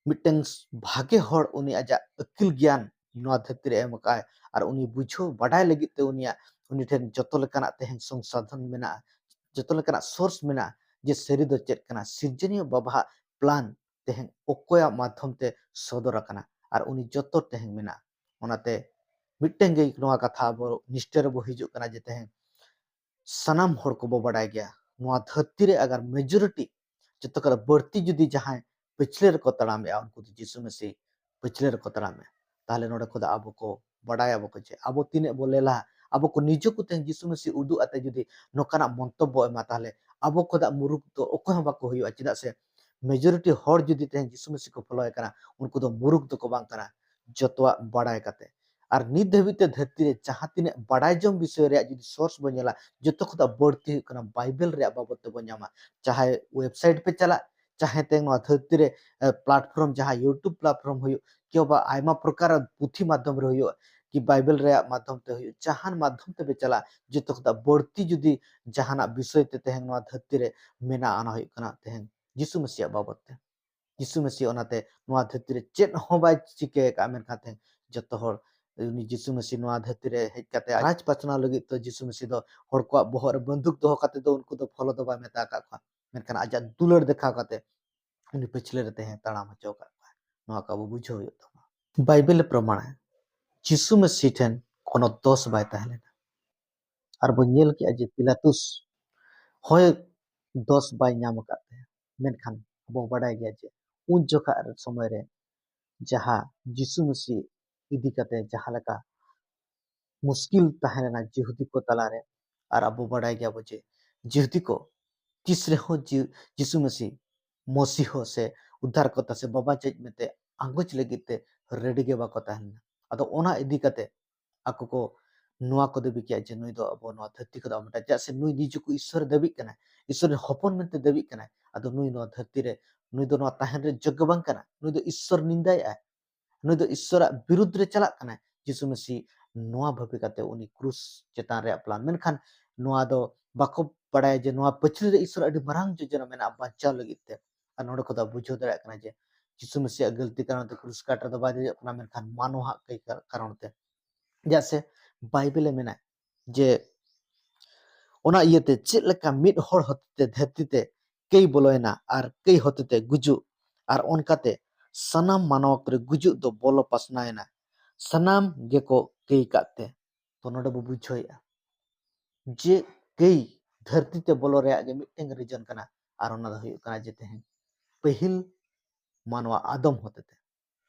ᱢᱤᱫᱴᱟᱝ ᱵᱷᱟᱜᱮ ᱦᱚᱲ ᱩᱱᱤ ᱟᱡᱟᱜ ᱟᱹᱠᱤᱞ ᱜᱮᱭᱟᱱ ᱱᱚᱣᱟ ᱫᱷᱟᱹᱨᱛᱤ ᱨᱮ ᱮᱢ ᱟᱠᱟᱫᱼᱟᱭ, ᱟᱨ ᱩᱱᱤ ᱵᱩᱡᱷᱟᱹᱣ ᱵᱟᱰᱟᱭ ᱞᱟᱹᱜᱤᱫ ᱛᱮ ᱩᱱᱤᱭᱟᱜ, ᱩᱱᱤ ᱴᱷᱮᱱ ᱡᱚᱛᱚ ᱞᱮᱠᱟᱱᱟᱜ ᱛᱮᱦᱮᱧ ᱥᱚᱝᱥᱟᱫᱷᱚᱱ ᱢᱮᱱᱟᱜᱼᱟ, ᱡᱚᱛᱚ ᱞᱮᱠᱟᱱᱟᱜ source ᱢᱮᱱᱟᱜᱼᱟ, ᱡᱮ ᱥᱟᱹᱨᱤ ᱫᱚ ᱪᱮᱫ ᱠᱟᱱᱟ, ᱥᱤᱨᱡᱚᱱᱤᱭᱟᱹ ᱵᱟᱵᱟᱣᱟᱜ plan ᱛᱮᱦᱮᱧ ᱚᱠᱚᱭᱟᱜ ᱢᱟᱫᱽᱫᱷᱚᱢ ᱛᱮ ᱥᱚᱫᱚᱨ ᱟᱠᱟᱱᱟ, ᱟᱨ ᱩᱱᱤ ᱡᱚᱛᱚ ᱛᱮᱦᱮᱧ ᱢᱮᱱᱟᱜᱼᱟ᱾ ᱚᱱᱟᱛᱮ ᱢᱤᱫᱴᱮᱱ ᱜᱮ ᱱᱚᱣᱟ ᱠᱟᱛᱷᱟ ᱟᱵᱚ ᱱᱤᱥᱴᱟᱹ ᱨᱮᱵᱚ ᱦᱤᱡᱩᱜ ᱠᱟᱱᱟ ᱡᱮ ᱛᱮᱦᱮᱧ ᱥᱟᱱᱟᱢ ᱦᱚᱲ ᱠᱚᱵᱚ ᱵᱟᱰᱟᱭ ᱜᱮᱭᱟ, ᱱᱚᱣᱟ ᱫᱷᱟᱹᱨᱛᱤ ᱨᱮ ᱟᱜᱟᱨ majority, ᱡᱚᱛᱚ ᱠᱷᱚᱱ ᱵᱟᱹᱲᱛᱤ ᱡᱩᱫᱤ ᱡᱟᱦᱟᱸᱭ ᱯᱟᱹᱪᱷᱞᱟᱹ ᱨᱮᱠᱚ ᱛᱟᱲᱟᱢᱮᱜᱼᱟ, ᱩᱱᱠᱩ ᱫᱚ ᱡᱤᱥᱩ ᱢᱟᱹᱥᱤ ᱯᱟᱹᱪᱷᱞᱟᱹ ᱨᱮᱠᱚ ᱛᱟᱲᱟᱢᱮᱜᱼᱟ᱾ ᱛᱟᱦᱚᱞᱮ ᱱᱚᱰᱮ ᱠᱷᱚᱱ ᱫᱚ ᱟᱵᱚ ᱠᱚ ᱵᱟᱰᱟᱭ ᱟᱵᱚ ᱠᱚ ᱪᱮᱫ, ᱟᱵᱚ ᱛᱤᱱᱟᱹᱜ ᱵᱚ ᱞᱮᱞᱟ, ᱟᱵᱚ ᱠᱚ ᱱᱤᱡᱮ ᱠᱚ ᱛᱮᱦᱮᱧ ᱡᱤᱥᱩ ᱢᱟᱹᱥᱤ ᱩᱫᱩᱜ ᱟᱛᱮ ᱡᱩᱫᱤ ᱱᱚᱝᱠᱟᱱᱟᱜ ᱢᱚᱱᱛᱚᱵᱵᱚ ᱮᱢᱟ, ᱛᱟᱦᱚᱞᱮ ᱟᱵᱚ ᱠᱷᱚᱱᱟᱜ ᱢᱩᱨᱩᱠᱷ ᱫᱚ ᱚᱠᱚᱭ ᱦᱚᱸ ᱵᱟᱠᱚ ᱦᱩᱭᱩᱜᱼᱟ᱾ ᱪᱮᱫᱟᱜ ᱥᱮ majority ᱦᱚᱲ ᱡᱩᱫᱤ ᱛᱮᱦᱮᱧ ᱡᱤᱥᱩ ᱢᱟᱹᱥᱤ ᱠᱚ ᱯᱷᱚᱞᱳᱭᱮ ᱠᱟᱱᱟ, ᱩᱱᱠᱩ ᱫᱚ ᱢᱩᱨᱩᱠᱷ ᱫᱚᱠᱚ ᱵᱟᱝ ᱠᱟᱱᱟ, ᱡᱚᱛᱚᱣᱟᱜ ᱵᱟᱲᱟᱭ ᱠᱟᱛᱮ᱾ ᱟᱨ ᱱᱤᱛ ᱫᱷᱟᱹᱵᱤᱡ ᱛᱮ ᱫᱷᱟᱹᱨᱛᱤ ᱨᱮ ᱡᱟᱦᱟᱸ ᱛᱤᱱᱟᱹᱜ ᱵᱟᱲᱟᱭ ᱡᱚᱝ ᱵᱤᱥᱚᱭ ᱨᱮᱭᱟᱜ ᱡᱩᱫᱤ source ᱵᱚᱱ ᱧᱮᱞᱟ, ᱡᱚᱛᱚ ᱠᱷᱚᱱᱟᱜ ᱵᱟᱹᱲᱛᱤ ᱦᱩᱭᱩᱜ ᱠᱟᱱᱟ ᱵᱟᱭᱵᱮᱞ ᱨᱮᱭᱟᱜ ᱵᱟᱵᱚᱫ ᱛᱮᱵᱚᱱ ᱧᱟᱢᱟ᱾ ᱪᱟᱦᱮ website ᱯᱮ ᱪᱟᱞᱟᱜ, ᱪᱟᱦᱮ ᱛᱮ ᱱᱚᱣᱟ ᱫᱷᱟᱹᱨᱛᱤ ᱨᱮ, ᱮ, platform ᱡᱟᱦᱟᱸ YouTube platform ᱦᱩᱭᱩᱜ, ᱠᱤ ᱵᱟ ᱟᱭᱢᱟ ᱯᱨᱚᱠᱟᱨ ᱯᱩᱛᱷᱤ ᱢᱟᱫᱽᱫᱷᱚᱢ ᱨᱮ ᱦᱩᱭᱩᱜ, ᱠᱤ ᱵᱟᱭᱵᱮᱞ ᱨᱮᱭᱟᱜ ᱢᱟᱫᱽᱫᱷᱚᱢ ᱛᱮ ᱦᱩᱭᱩᱜ, ᱡᱟᱦᱟᱱ ᱢᱟᱫᱽᱫᱷᱚᱢ ᱛᱮᱯᱮ ᱪᱟᱞᱟᱜ, ᱡᱚᱛᱚ ᱠᱷᱚᱱᱟᱜ ᱵᱟᱹᱲᱛᱤ ᱡᱩᱫᱤ ᱡᱟᱦᱟᱱᱟᱜ ᱵᱤᱥᱚᱭ ᱛᱮ ᱛᱮᱦᱮᱧ ᱱᱚᱣᱟ ᱫᱷᱟᱹᱨᱛᱤ ᱨᱮ ᱢᱮᱱᱟᱜᱼᱟ, ᱚᱱᱟ ᱦᱩᱭᱩᱜ ᱠᱟᱱᱟ ᱛᱮᱦᱮᱧ ᱡᱤᱥᱩ ᱢᱟᱹᱥᱤᱭᱟᱜ ᱵᱟᱵᱚᱫ ᱛᱮ᱾ ᱡᱤᱥᱩ ᱢᱟᱹᱥᱤ ᱚᱱᱟᱛᱮ ᱱᱚᱣᱟ ᱫᱷᱟᱹᱨᱛᱤ ᱨᱮ ᱪᱮᱫ ᱦᱚᱸ ᱵᱟᱭ ᱪᱤᱠᱟᱹ ᱟᱠᱟᱫᱼᱟ, ᱢᱮᱱᱠᱷᱟᱱ ᱛᱮᱦᱮᱧ ᱡᱚᱛᱚ ᱦᱚᱲ ᱩᱱᱤ ᱡᱤᱥᱩ ᱢᱟᱹᱥᱤ ᱱᱚᱣᱟ ᱫᱷᱟᱹᱨᱛᱤ ᱨᱮ ᱦᱮᱡ ᱠᱟᱛᱮ ᱨᱟᱡᱽ ᱯᱟᱥᱱᱟᱣ ᱞᱟᱹᱜᱤᱫ ᱛᱮ ᱡᱤᱥᱩ ᱢᱟᱹᱥᱤ ᱫᱚ ᱦᱚᱲ ᱠᱚᱣᱟᱜ ᱵᱚᱦᱚᱜ ᱨᱮ ᱵᱟᱱᱫᱩᱠ ᱫᱚᱦᱚ ᱠᱟᱛᱮ ᱫᱚ ᱩᱱᱠᱩ ᱫᱚ ᱯᱷᱚᱞᱚ ᱫᱚ ᱵᱟᱭ ᱢᱮᱛᱟ ᱟᱠᱟᱫ ᱠᱚᱣᱟ, ᱢᱮᱱᱠᱷᱟᱱ ᱟᱡᱟᱜ ᱫᱩᱞᱟᱹᱲ ᱫᱮᱠᱷᱟᱣ ᱠᱟᱛᱮ ᱩᱱᱤ ᱯᱟᱹᱪᱷᱞᱟᱹ ᱨᱮ ᱛᱮᱦᱮᱧ ᱛᱟᱲᱟᱢ ᱦᱚᱪᱚ ᱟᱠᱟᱫ ᱠᱚᱣᱟ᱾ ᱱᱚᱣᱟ ᱠᱚ ᱟᱵᱚ ᱵᱩᱡᱷᱟᱹᱣ ᱦᱩᱭᱩᱜ ᱛᱟᱵᱚᱱᱟ᱾ ᱵᱟᱭᱵᱮᱞ ᱯᱨᱚᱢᱟᱬᱮ ᱡᱤᱥᱩ ᱢᱟᱹᱥᱤ ᱴᱷᱮᱱ ᱠᱳᱱᱳ ᱫᱚᱥ ᱵᱟᱭ ᱛᱟᱦᱮᱸ ᱞᱮᱱᱟ᱾ ᱟᱨ ᱵᱚᱱ ᱧᱮᱞ ᱠᱮᱜᱼᱟ ᱡᱮ ᱯᱤᱞᱟᱛᱩᱥ ᱦᱚᱸ ᱫᱚᱥ ᱵᱟᱭ ᱧᱟᱢ ᱟᱠᱟᱫ ᱛᱟᱭᱟ, ᱢᱮᱱᱠᱷᱟᱱ ᱟᱵᱚ ᱵᱟᱰᱟᱭ ᱜᱮᱭᱟ ᱡᱮ ᱩᱱ ᱡᱚᱠᱷᱟᱜ ᱨᱮ ᱥᱚᱢᱚᱭ ᱨᱮ ᱡᱟᱦᱟᱸ ᱡᱤᱥᱩ ᱢᱟᱹᱥᱤ ᱤᱫᱤ ᱠᱟᱛᱮ ᱡᱟᱦᱟᱸ ᱞᱮᱠᱟ ᱢᱩᱥᱠᱤᱞ ᱛᱟᱦᱮᱸ ᱞᱮᱱᱟ ᱡᱤᱦᱩᱫᱤ ᱠᱚ ᱛᱟᱞᱟᱨᱮ, ᱟᱨ ᱟᱵᱚ ᱵᱟᱰᱟᱭ ᱜᱮᱭᱟᱵᱚ ᱡᱮ ᱡᱤᱦᱩᱫᱤ ᱠᱚ ᱛᱤᱥ ᱨᱮᱦᱚᱸ ᱡᱤ-, ᱡᱤᱥᱩ ᱢᱟᱹᱥᱤ ᱢᱚᱥᱤᱦᱚ ᱥᱮ ᱩᱫᱽᱫᱷᱟᱨ ᱠᱚᱛᱟ ᱥᱮ ᱵᱟᱵᱟ ᱪᱮᱫ ᱢᱮᱱᱛᱮ ᱟᱸᱜᱚᱪ ᱞᱟᱹᱜᱤᱫ ᱛᱮ ᱨᱮᱰᱤ ᱜᱮ ᱵᱟᱠᱚ ᱛᱟᱦᱮᱸ ᱞᱮᱱᱟ᱾ ᱟᱫᱚ ᱚᱱᱟ ᱤᱫᱤ ᱠᱟᱛᱮ ᱟᱠᱚ ᱠᱚ ᱱᱚᱣᱟ ᱠᱚ ᱫᱟᱹᱵᱤ ᱠᱮᱜᱼᱟ ᱡᱮ ᱱᱩᱭ ᱫᱚ ᱟᱵᱚ ᱱᱚᱣᱟ ᱫᱷᱟᱹᱨᱛᱤ ᱠᱷᱚᱱ ᱫᱚ ᱢᱮᱴᱟᱜ, ᱪᱮᱫᱟᱜ ᱥᱮ ᱱᱩᱭ ᱱᱤᱡᱮ ᱠᱚ ᱤᱥᱥᱚᱨᱮ ᱫᱟᱹᱵᱤᱜ ᱠᱟᱱᱟᱭ, ᱤᱥᱥᱚᱨ ᱨᱮᱱ ᱦᱚᱯᱚᱱ ᱢᱮᱱᱛᱮ ᱫᱟᱹᱵᱤᱜ ᱠᱟᱱᱟᱭ᱾ ᱟᱫᱚ ᱱᱩᱭ ᱱᱚᱣᱟ ᱫᱷᱟᱹᱨᱛᱤ ᱨᱮ, ᱱᱩᱭ ᱫᱚ ᱱᱚᱣᱟ ᱛᱟᱦᱮᱱ ᱨᱮ ᱡᱳᱜᱽᱜᱚ ᱵᱟᱝ ᱠᱟᱱᱟ, ᱱᱩᱭ ᱫᱚ ᱤᱥᱥᱚᱨ ᱱᱤᱱᱫᱟᱭᱮᱜᱼᱟᱭ, ᱱᱩᱭ ᱫᱚ ᱤᱥᱥᱚᱨᱟᱜ ᱵᱤᱨᱩᱫᱽ ᱨᱮ ᱪᱟᱞᱟᱜ ᱠᱟᱱᱟᱭ᱾ ᱡᱤᱥᱩ ᱢᱟᱹᱥᱤ ᱱᱚᱣᱟ ᱵᱷᱟᱵᱤ ᱠᱟᱛᱮ ᱩᱱᱤ ᱠᱨᱩᱥ ᱪᱮᱛᱟᱱ ᱨᱮᱭᱟᱜ ᱯᱞᱟᱱ, ᱢᱮᱱᱠᱷᱟᱱ ᱱᱚᱣᱟ ᱫᱚ ᱵᱟᱠᱚ ᱵᱟᱲᱟᱭᱟ ᱡᱮ ᱱᱚᱣᱟ ᱯᱟᱹᱪᱷᱞᱟᱹ ᱨᱮ ᱤᱥᱥᱚᱨ ᱟᱹᱰᱤ ᱢᱟᱨᱟᱝ ᱡᱳᱡᱚᱱᱟ ᱢᱮᱱᱟᱜᱼᱟ ᱵᱟᱧᱪᱟᱣ ᱞᱟᱹᱜᱤᱫ ᱛᱮ᱾ ᱟᱨ ᱱᱚᱰᱮ ᱠᱷᱚᱱ ᱫᱚ ᱵᱩᱡᱷᱟᱹᱣ ᱫᱟᱲᱮᱭᱟᱜ ᱠᱟᱱᱟ ᱡᱮ ᱡᱤᱥᱩ ᱢᱟᱹᱥᱤᱭᱟᱜ ᱜᱟᱹᱞᱛᱤ ᱠᱟᱨᱚᱱ ᱛᱮ ᱠᱨᱩᱥ ᱠᱟᱴ ᱨᱮᱫᱚ ᱵᱟᱭ ᱫᱮᱡᱚᱜ ᱠᱟᱱᱟ, ᱢᱮᱱᱠᱷᱟᱱ ᱢᱟᱱᱣᱟᱜ ᱠᱟᱹᱭ ᱠᱟ-, ᱠᱟᱨᱚᱱ ᱛᱮ᱾ ᱪᱮᱫᱟᱜ ᱥᱮ ᱵᱟᱭᱵᱮᱞᱮ ᱢᱮᱱᱟ ᱡᱮ ᱚᱱᱟ ᱤᱭᱟᱹᱛᱮ ᱪᱮᱫ ᱞᱮᱠᱟ ᱢᱤᱫ ᱦᱚᱲ ᱦᱚᱛᱮᱛᱮ ᱫᱷᱟᱹᱨᱛᱤ ᱛᱮ ᱠᱟᱹᱭ ᱵᱚᱞᱚᱭᱮᱱᱟ ᱟᱨ ᱠᱟᱹᱭ ᱦᱚᱛᱮᱛᱮ ᱜᱩᱡᱩᱜ, ᱟᱨ ᱚᱱᱠᱟᱛᱮ ᱥᱟᱱᱟᱢ ᱢᱟᱱᱣᱟ ᱠᱚᱨᱮ ᱜᱩᱡᱩᱜ ᱫᱚ ᱵᱚᱞᱚ ᱯᱟᱥᱱᱟᱣᱮᱱᱟ, ᱥᱟᱱᱟᱢ ᱜᱮᱠᱚ ᱠᱟᱹᱭ ᱠᱟᱫ ᱛᱮ᱾ ᱛᱚ ᱱᱚᱰᱮ ᱵᱚ ᱵᱩᱡᱷᱟᱹᱣᱮᱫᱼᱟ ᱡᱮ ᱠᱟᱹᱭ ᱫᱷᱟᱹᱨᱛᱤ ᱛᱮ ᱵᱚᱞᱚ ᱨᱮᱭᱟᱜ ᱜᱮ ᱢᱤᱫᱴᱮᱱ ᱨᱤᱡᱚᱱ ᱠᱟᱱᱟ, ᱟᱨ ᱚᱱᱟ ᱫᱚ ᱦᱩᱭᱩᱜ ᱠᱟᱱᱟ ᱡᱮ ᱛᱮᱦᱮᱧ ᱯᱟᱹᱦᱤᱞ ᱢᱟᱱᱣᱟ ᱟᱫᱚᱢ ᱦᱚᱛᱮᱛᱮ,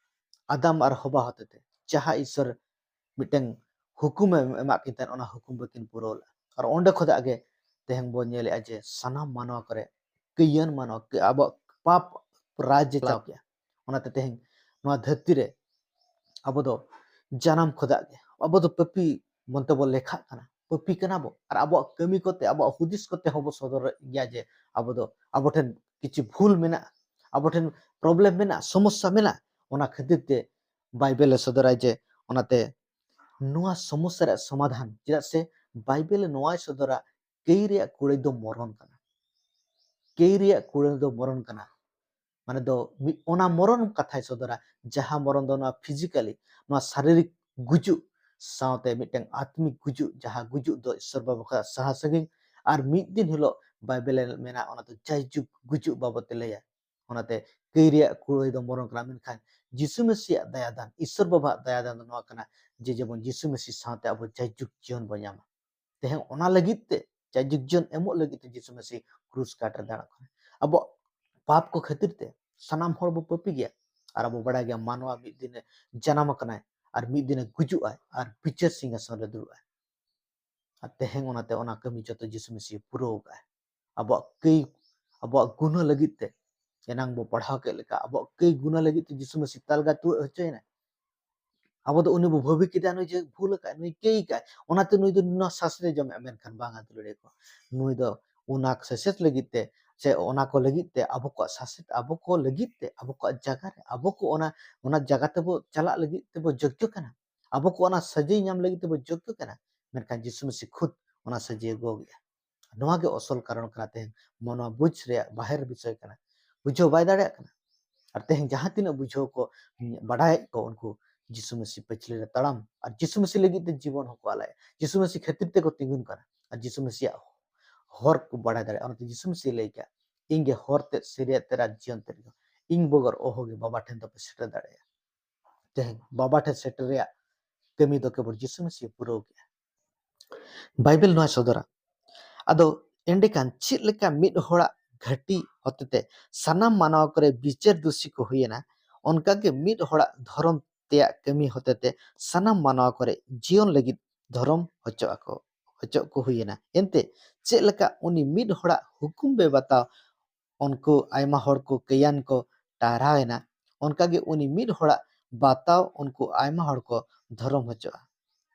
ᱟᱫᱟᱢ ᱟᱨ ᱦᱚᱵᱟ ᱦᱚᱛᱮᱛᱮ ᱡᱟᱦᱟᱸ ᱤᱥᱥᱚᱨ ᱢᱤᱫᱴᱮᱱ ᱦᱩᱠᱩᱢᱮ ᱮᱢᱟᱜ ᱠᱤᱱ ᱛᱟᱦᱮᱸᱫ, ᱚᱱᱟ ᱦᱩᱠᱩᱢ ᱵᱟᱹᱠᱤᱱ ᱯᱩᱨᱟᱹᱣ ᱞᱮᱫᱼᱟ᱾ ᱟᱨ ᱚᱸᱰᱮ ᱠᱷᱚᱱᱟᱜ ᱜᱮ ᱛᱮᱦᱮᱧ ᱵᱚᱱ ᱧᱮᱞᱮᱫᱼᱟ ᱡᱮ ᱥᱟᱱᱟᱢ ᱢᱟᱱᱣᱟ ᱠᱚᱨᱮ ᱠᱟᱹᱭᱟᱱ ᱢᱟᱱᱣᱟ, ᱠᱟᱹ-, ᱟᱵᱚᱣᱟᱜ ᱯᱟᱯ ᱨᱟᱡᱽ ᱮ ᱪᱟᱞᱟᱣ ᱠᱮᱜᱼᱟ᱾ ᱚᱱᱟᱛᱮ ᱛᱮᱦᱮᱧ ᱱᱚᱣᱟ ᱫᱷᱟᱹᱨᱛᱤ ᱨᱮ ᱟᱵᱚ ᱫᱚ ᱡᱟᱱᱟᱢ ᱠᱷᱚᱱᱟᱜ ᱜᱮ ᱟᱵᱚ ᱫᱚ ᱯᱟᱹᱯᱤ ᱢᱚᱱᱛᱮ ᱵᱚ ᱞᱮᱠᱷᱟᱜ ᱠᱟᱱᱟ, ᱯᱟᱹᱯᱤ ᱠᱟᱱᱟ ᱵᱚ᱾ ᱟᱨ ᱟᱵᱚᱣᱟᱜ ᱠᱟᱹᱢᱤ ᱠᱚᱛᱮ, ᱟᱵᱚᱣᱟᱜ ᱦᱩᱫᱤᱥ ᱠᱚᱛᱮ ᱦᱚᱸᱵᱚ ᱥᱚᱫᱚᱨᱮᱫ ᱜᱮᱭᱟ ᱡᱮ ᱟᱵᱚ ᱫᱚ, ᱟᱵᱚ ᱴᱷᱮᱱ ᱠᱤᱪᱷᱩ ᱵᱷᱩᱞ ᱢᱮᱱᱟᱜᱼᱟ, ᱟᱵᱚ ᱴᱷᱮᱱ ᱯᱨᱚᱵᱞᱮᱢ ᱢᱮᱱᱟᱜᱼᱟ, ᱥᱚᱢᱚᱥᱥᱟ ᱢᱮᱱᱟᱜᱼᱟ᱾ ᱚᱱᱟ ᱠᱷᱟᱹᱛᱤᱨ ᱛᱮ ᱵᱟᱭᱵᱮᱞᱮ ᱥᱚᱫᱚᱨᱟᱭ ᱡᱮ ᱚᱱᱟᱛᱮ ᱱᱚᱣᱟ ᱥᱚᱢᱚᱥᱥᱟ ᱨᱮᱭᱟᱜ ᱥᱚᱢᱟᱫᱷᱟᱱ, ᱪᱮᱫᱟᱜ ᱥᱮ ᱵᱟᱭᱵᱮᱞ ᱱᱚᱣᱟᱭ ᱥᱚᱫᱚᱨᱟ, ᱠᱟᱹᱭ ᱨᱮᱭᱟᱜ ᱠᱩᱲᱟᱹᱭ ᱫᱚ ᱢᱚᱨᱚᱱ ᱠᱟᱱᱟ᱾ ᱠᱟᱹᱭ ᱨᱮᱭᱟᱜ ᱠᱩᱲᱟᱹᱭ ᱫᱚ ᱢᱚᱨᱚᱱ ᱠᱟᱱᱟ᱾ ᱢᱟᱱᱮ ᱫᱚ ᱢᱤᱫ ᱚᱱᱟ ᱢᱚᱨᱚᱱ ᱠᱟᱛᱷᱟᱭ ᱥᱚᱫᱚᱨᱟ, ᱡᱟᱦᱟᱸ ᱢᱚᱨᱚᱱ ᱫᱚ ᱱᱚᱣᱟ physically, ᱱᱚᱣᱟ ᱥᱟᱨᱤᱨᱤᱠ ᱜᱩᱡᱩᱜ ᱥᱟᱶᱛᱮ ᱢᱤᱫᱴᱟᱝ ᱟᱛᱢᱤᱠ ᱜᱩᱡᱩᱜ, ᱡᱟᱦᱟᱸ ᱜᱩᱡᱩᱜ ᱫᱚ ᱤᱥᱥᱚᱨ ᱵᱟᱵᱟ ᱠᱷᱚᱱ ᱥᱟᱦᱟ ᱥᱟᱺᱜᱤᱧ᱾ ᱟᱨ ᱢᱤᱫ ᱫᱤᱱ ᱦᱤᱞᱳᱜ ᱵᱟᱭᱵᱮᱞ ᱮ ᱢᱮᱱᱟ, ᱚᱱᱟ ᱫᱚ ᱡᱟᱭᱡᱩᱜᱽ ᱜᱩᱡᱩᱜ ᱵᱟᱵᱚᱛ ᱛᱮ ᱞᱟᱹᱭᱟ᱾ ᱚᱱᱟᱛᱮ ᱠᱟᱹᱭ ᱨᱮᱭᱟᱜ ᱠᱩᱲᱟᱹᱭ ᱫᱚ ᱢᱚᱨᱚᱱ ᱠᱟᱱᱟ, ᱢᱮᱱᱠᱷᱟᱱ ᱡᱤᱥᱩ ᱢᱮᱥᱤᱭᱟᱜ ᱫᱟᱭᱟ ᱫᱟᱱ, ᱤᱥᱥᱚᱨ ᱵᱟᱵᱟᱣᱟᱜ ᱫᱟᱭᱟ ᱫᱟᱱ ᱫᱚ ᱱᱚᱣᱟ ᱠᱟᱱᱟ ᱡᱮ ᱡᱮᱢᱚᱱ ᱡᱤᱥᱩ ᱢᱮᱥᱤ ᱥᱟᱶᱛᱮ ᱟᱵᱚ ᱡᱟᱭᱡᱩᱜᱽ ᱡᱤᱭᱚᱱ ᱵᱚᱱ ᱧᱟᱢᱟ᱾ ᱛᱮᱦᱮᱧ ᱚᱱᱟ ᱞᱟᱹᱜᱤᱫ ᱛᱮ, ᱡᱟᱭᱡᱩᱜᱽ ᱡᱤᱭᱚᱱ ᱮᱢᱚᱜ ᱞᱟᱹᱜᱤᱫ ᱛᱮ ᱡᱤᱥᱩ ᱢᱮᱥᱤ ᱠᱨᱩᱥ ᱠᱟᱴ ᱨᱮ ᱫᱟᱬᱟᱜ ᱠᱟᱱᱟ᱾ ᱟᱵᱚᱣᱟᱜ ᱯᱟᱯ ᱠᱚ ᱠᱷᱟᱹᱛᱤᱨ ᱛᱮ ᱥᱟᱱᱟᱢ ᱦᱚᱲ ᱵᱚ ᱯᱟᱹᱯᱤ ᱜᱮᱭᱟ᱾ ᱟᱨ ᱟᱵᱚ ᱵᱟᱲᱟᱭ ᱜᱮᱭᱟ, ᱢᱟᱱᱣᱟ ᱢᱤᱫ ᱫᱤᱱᱮ ᱡᱟᱱᱟᱢ ᱟᱠᱟᱱᱟᱭ ᱟᱨ ᱢᱤᱫ ᱫᱤᱱᱮ ᱜᱩᱡᱩᱜ ᱟᱭ ᱟᱨ ᱵᱤᱪᱟᱹᱨ ᱥᱤᱝᱦᱟᱥᱚᱱ ᱨᱮ ᱫᱩᱲᱩᱵ ᱟᱭ᱾ ᱟᱨ ᱛᱮᱦᱮᱧ ᱚᱱᱟᱛᱮ ᱚᱱᱟ ᱠᱟᱹᱢᱤ ᱡᱚᱛᱚ ᱡᱤᱥᱩ ᱢᱮᱥᱤ ᱯᱩᱨᱟᱹᱣ ᱠᱟᱜᱼᱟᱭ᱾ ᱟᱵᱚᱣᱟᱜ ᱠᱟᱹᱭ, ᱟᱵᱚᱣᱟᱜ ᱜᱩᱱᱟᱹ ᱞᱟᱹᱜᱤᱫ ᱛᱮ, ᱮᱱᱟᱝ ᱵᱚ ᱯᱟᱲᱦᱟᱣ ᱠᱮᱫ ᱞᱮᱠᱟ, ᱟᱵᱚᱣᱟᱜ ᱠᱟᱹᱭ ᱜᱩᱱᱟᱹ ᱞᱟᱹᱜᱤᱫ ᱛᱮ ᱡᱤᱥᱩ ᱢᱮᱥᱤ ᱛᱟᱞᱜᱟ ᱛᱩᱣᱟᱹᱜ ᱦᱚᱪᱚᱭᱮᱱᱟ᱾ ᱟᱵᱚ ᱫᱚ ᱩᱱᱤ ᱵᱚ ᱵᱷᱟᱹᱵᱤ ᱠᱮᱫᱟ, ᱱᱩᱭ ᱡᱮ ᱵᱷᱩᱞ ᱟᱠᱟᱫ, ᱱᱩᱭ ᱠᱟᱹᱭ ᱟᱠᱟᱫ, ᱚᱱᱟᱛᱮ ᱱᱩᱭ ᱫᱚ ᱱᱩᱱᱟᱹᱜ ᱥᱟᱥᱮᱛ ᱮ ᱡᱚᱢᱮᱫᱼᱟ, ᱢᱮᱱᱠᱷᱟᱱ ᱵᱟᱝᱟ ᱫᱩᱞᱟᱹᱲᱤᱭᱟᱹ ᱠᱚ, ᱱᱩᱭ ᱫᱚ ᱚᱱᱟ ᱥᱟᱥᱮᱛ ᱞᱟᱹᱜᱤᱫ ᱛᱮ ᱥᱮ ᱚᱱᱟ ᱠᱚ ᱞᱟᱹᱜᱤᱫ ᱛᱮ ᱟᱵᱚ ᱠᱚᱣᱟᱜ ᱥᱟᱥᱮᱛ, ᱟᱵᱚ ᱠᱚ ᱞᱟᱹᱜᱤᱫ ᱛᱮ, ᱟᱵᱚ ᱠᱚᱣᱟᱜ ᱡᱟᱭᱜᱟ ᱨᱮ, ᱟᱵᱚ ᱠᱚ ᱚᱱᱟ, ᱚᱱᱟ ᱡᱟᱭᱜᱟ ᱛᱮᱵᱚ ᱪᱟᱞᱟᱜ ᱞᱟᱹᱜᱤᱫ ᱛᱮᱵᱚ ᱡᱳᱜᱽᱭᱚ ᱠᱟᱱᱟ᱾ ᱟᱵᱚ ᱠᱚ ᱚᱱᱟ ᱥᱟᱹᱡᱟᱹᱭ ᱧᱟᱢ ᱞᱟᱹᱜᱤᱫ ᱛᱮᱵᱚ ᱡᱳᱜᱽᱭᱚ ᱠᱟᱱᱟ᱾ ᱢᱮᱱᱠᱷᱟᱱ ᱡᱤᱥᱩ ᱢᱟᱹᱥᱤ ᱠᱷᱩᱫ ᱚᱱᱟ ᱥᱟᱹᱡᱟᱹᱭ ᱜᱚᱜᱮᱜᱼᱟ᱾ ᱱᱚᱣᱟ ᱜᱮ ᱚᱥᱚᱞ ᱠᱟᱨᱚᱱ ᱠᱟᱱᱟ ᱛᱮᱦᱮᱧ ᱢᱟᱱᱣᱟ ᱵᱩᱡᱽ ᱨᱮᱭᱟᱜ ᱵᱟᱦᱮᱨ ᱵᱤᱥᱚᱭ ᱠᱟᱱᱟ᱾ ᱵᱩᱡᱷᱟᱹᱣ ᱵᱟᱭ ᱫᱟᱲᱮᱭᱟᱜ ᱠᱟᱱᱟ᱾ ᱟᱨ ᱛᱮᱦᱮᱧ ᱡᱟᱦᱟᱸ ᱛᱤᱱᱟᱹᱜ ᱵᱩᱡᱷᱟᱹᱣ ᱠᱚ ᱵᱟᱰᱟᱭᱮᱫ ᱠᱚ, ᱩᱱᱠᱩ ᱡᱤᱥᱩ ᱢᱟᱹᱥᱤ ᱯᱟᱹᱪᱷᱞᱟᱹ ᱨᱮ ᱛᱟᱲᱟᱢ, ᱟᱨ ᱡᱤᱥᱩ ᱢᱟᱹᱥᱤ ᱞᱟᱹᱜᱤᱫ ᱛᱮ ᱡᱤᱵᱚᱱ ᱦᱚᱸᱠᱚ ᱟᱞᱟᱭᱟ᱾ ᱡᱤᱥᱩ ᱢᱟᱹᱥᱤ ᱠᱷᱟᱹᱛᱤᱨ ᱛᱮᱠᱚ ᱛᱤᱸᱜᱩᱱ ᱠᱟᱱᱟ, ᱟᱨ ᱡᱤᱥᱩ ᱢᱟᱹᱥᱤᱭᱟᱜ ᱦᱚᱨ ᱠᱚ ᱵᱟᱲᱟᱭ ᱫᱟᱲᱮᱭᱟᱜᱼᱟ᱾ ᱚᱱᱟᱛᱮ ᱡᱤᱥᱩ ᱢᱟᱹᱥᱤ ᱞᱟᱹᱭ ᱠᱮᱜᱼᱟ, "ᱤᱧ ᱜᱮ ᱦᱚᱨ ᱛᱮᱫ, ᱥᱟᱹᱨᱤᱭᱟᱜ ᱛᱮᱫ ᱟᱨ ᱡᱤᱭᱚᱱ ᱛᱮᱫ ᱫᱚ, ᱤᱧ ᱵᱮᱜᱚᱨ ᱚᱦᱚ ᱜᱮ ᱵᱟᱵᱟ ᱴᱷᱮᱱ ᱫᱚᱯᱮ ᱥᱮᱴᱮᱨ ᱫᱟᱲᱮᱭᱟᱜᱼᱟ᱾" ᱛᱮᱦᱮᱧ ᱵᱟᱵᱟ ᱴᱷᱮᱱ ᱥᱮᱴᱮᱨ ᱨᱮᱭᱟᱜ ᱠᱟᱹᱢᱤ ᱫᱚ ᱠᱮᱵᱚᱞ ᱡᱤᱥᱩ ᱢᱟᱹᱥᱤ ᱯᱩᱨᱟᱹᱣ ᱠᱮᱜᱼᱟ᱾ ᱵᱟᱭᱵᱮᱞ ᱱᱚᱣᱟᱭ ᱥᱚᱫᱚᱨᱟ, ᱟᱫᱚ ᱮᱸᱰᱮᱠᱷᱟᱱ ᱪᱮᱫ ᱞᱮᱠᱟ ᱢᱤᱫ ᱦᱚᱲᱟᱜ ᱜᱷᱟᱹᱴᱤ ᱦᱚᱛᱮᱛᱮ ᱥᱟᱱᱟᱢ ᱢᱟᱱᱣᱟ ᱠᱚᱨᱮ ᱵᱤᱪᱟᱹᱨ ᱫᱩᱥᱤ ᱠᱚ ᱦᱩᱭᱮᱱᱟ, ᱚᱱᱠᱟᱜᱮ ᱢᱤᱫ ᱦᱚᱲᱟᱜ ᱫᱷᱚᱨᱚᱢ ᱛᱮᱭᱟᱜ ᱠᱟᱹᱢᱤ ᱦᱚᱛᱮᱛᱮ ᱥᱟᱱᱟᱢ ᱢᱟᱱᱣᱟ ᱠᱚᱨᱮ ᱡᱤᱭᱚᱱ ᱞᱟᱹᱜᱤᱫ ᱫᱷᱚᱨᱚᱢ ᱦᱚᱪᱚ ᱟᱠᱚ, ᱦᱚᱪᱚᱜ ᱠᱚ ᱦᱩᱭᱮᱱᱟ᱾ ᱮᱱᱛᱮ ᱪᱮᱫ ᱞᱮᱠᱟ ᱩᱱᱤ ᱢᱤᱫ ᱦᱚᱲᱟᱜ ᱦᱩᱠᱩᱢ ᱵᱮᱵᱟᱛᱟᱣ ᱩᱱᱠᱩ ᱟᱭᱢᱟ ᱦᱚᱲ ᱠᱚ ᱠᱟᱹᱭᱟᱱ ᱠᱚ ᱴᱟᱨᱦᱟᱣ ᱮᱱᱟ, ᱚᱱᱠᱟᱜᱮ ᱩᱱᱤ ᱢᱤᱫ ᱦᱚᱲᱟᱜ ᱵᱟᱛᱟᱣ ᱩᱱᱠᱩ ᱟᱭᱢᱟ ᱦᱚᱲ ᱠᱚ ᱫᱷᱚᱨᱚᱢ ᱦᱚᱪᱚᱜᱼᱟ᱾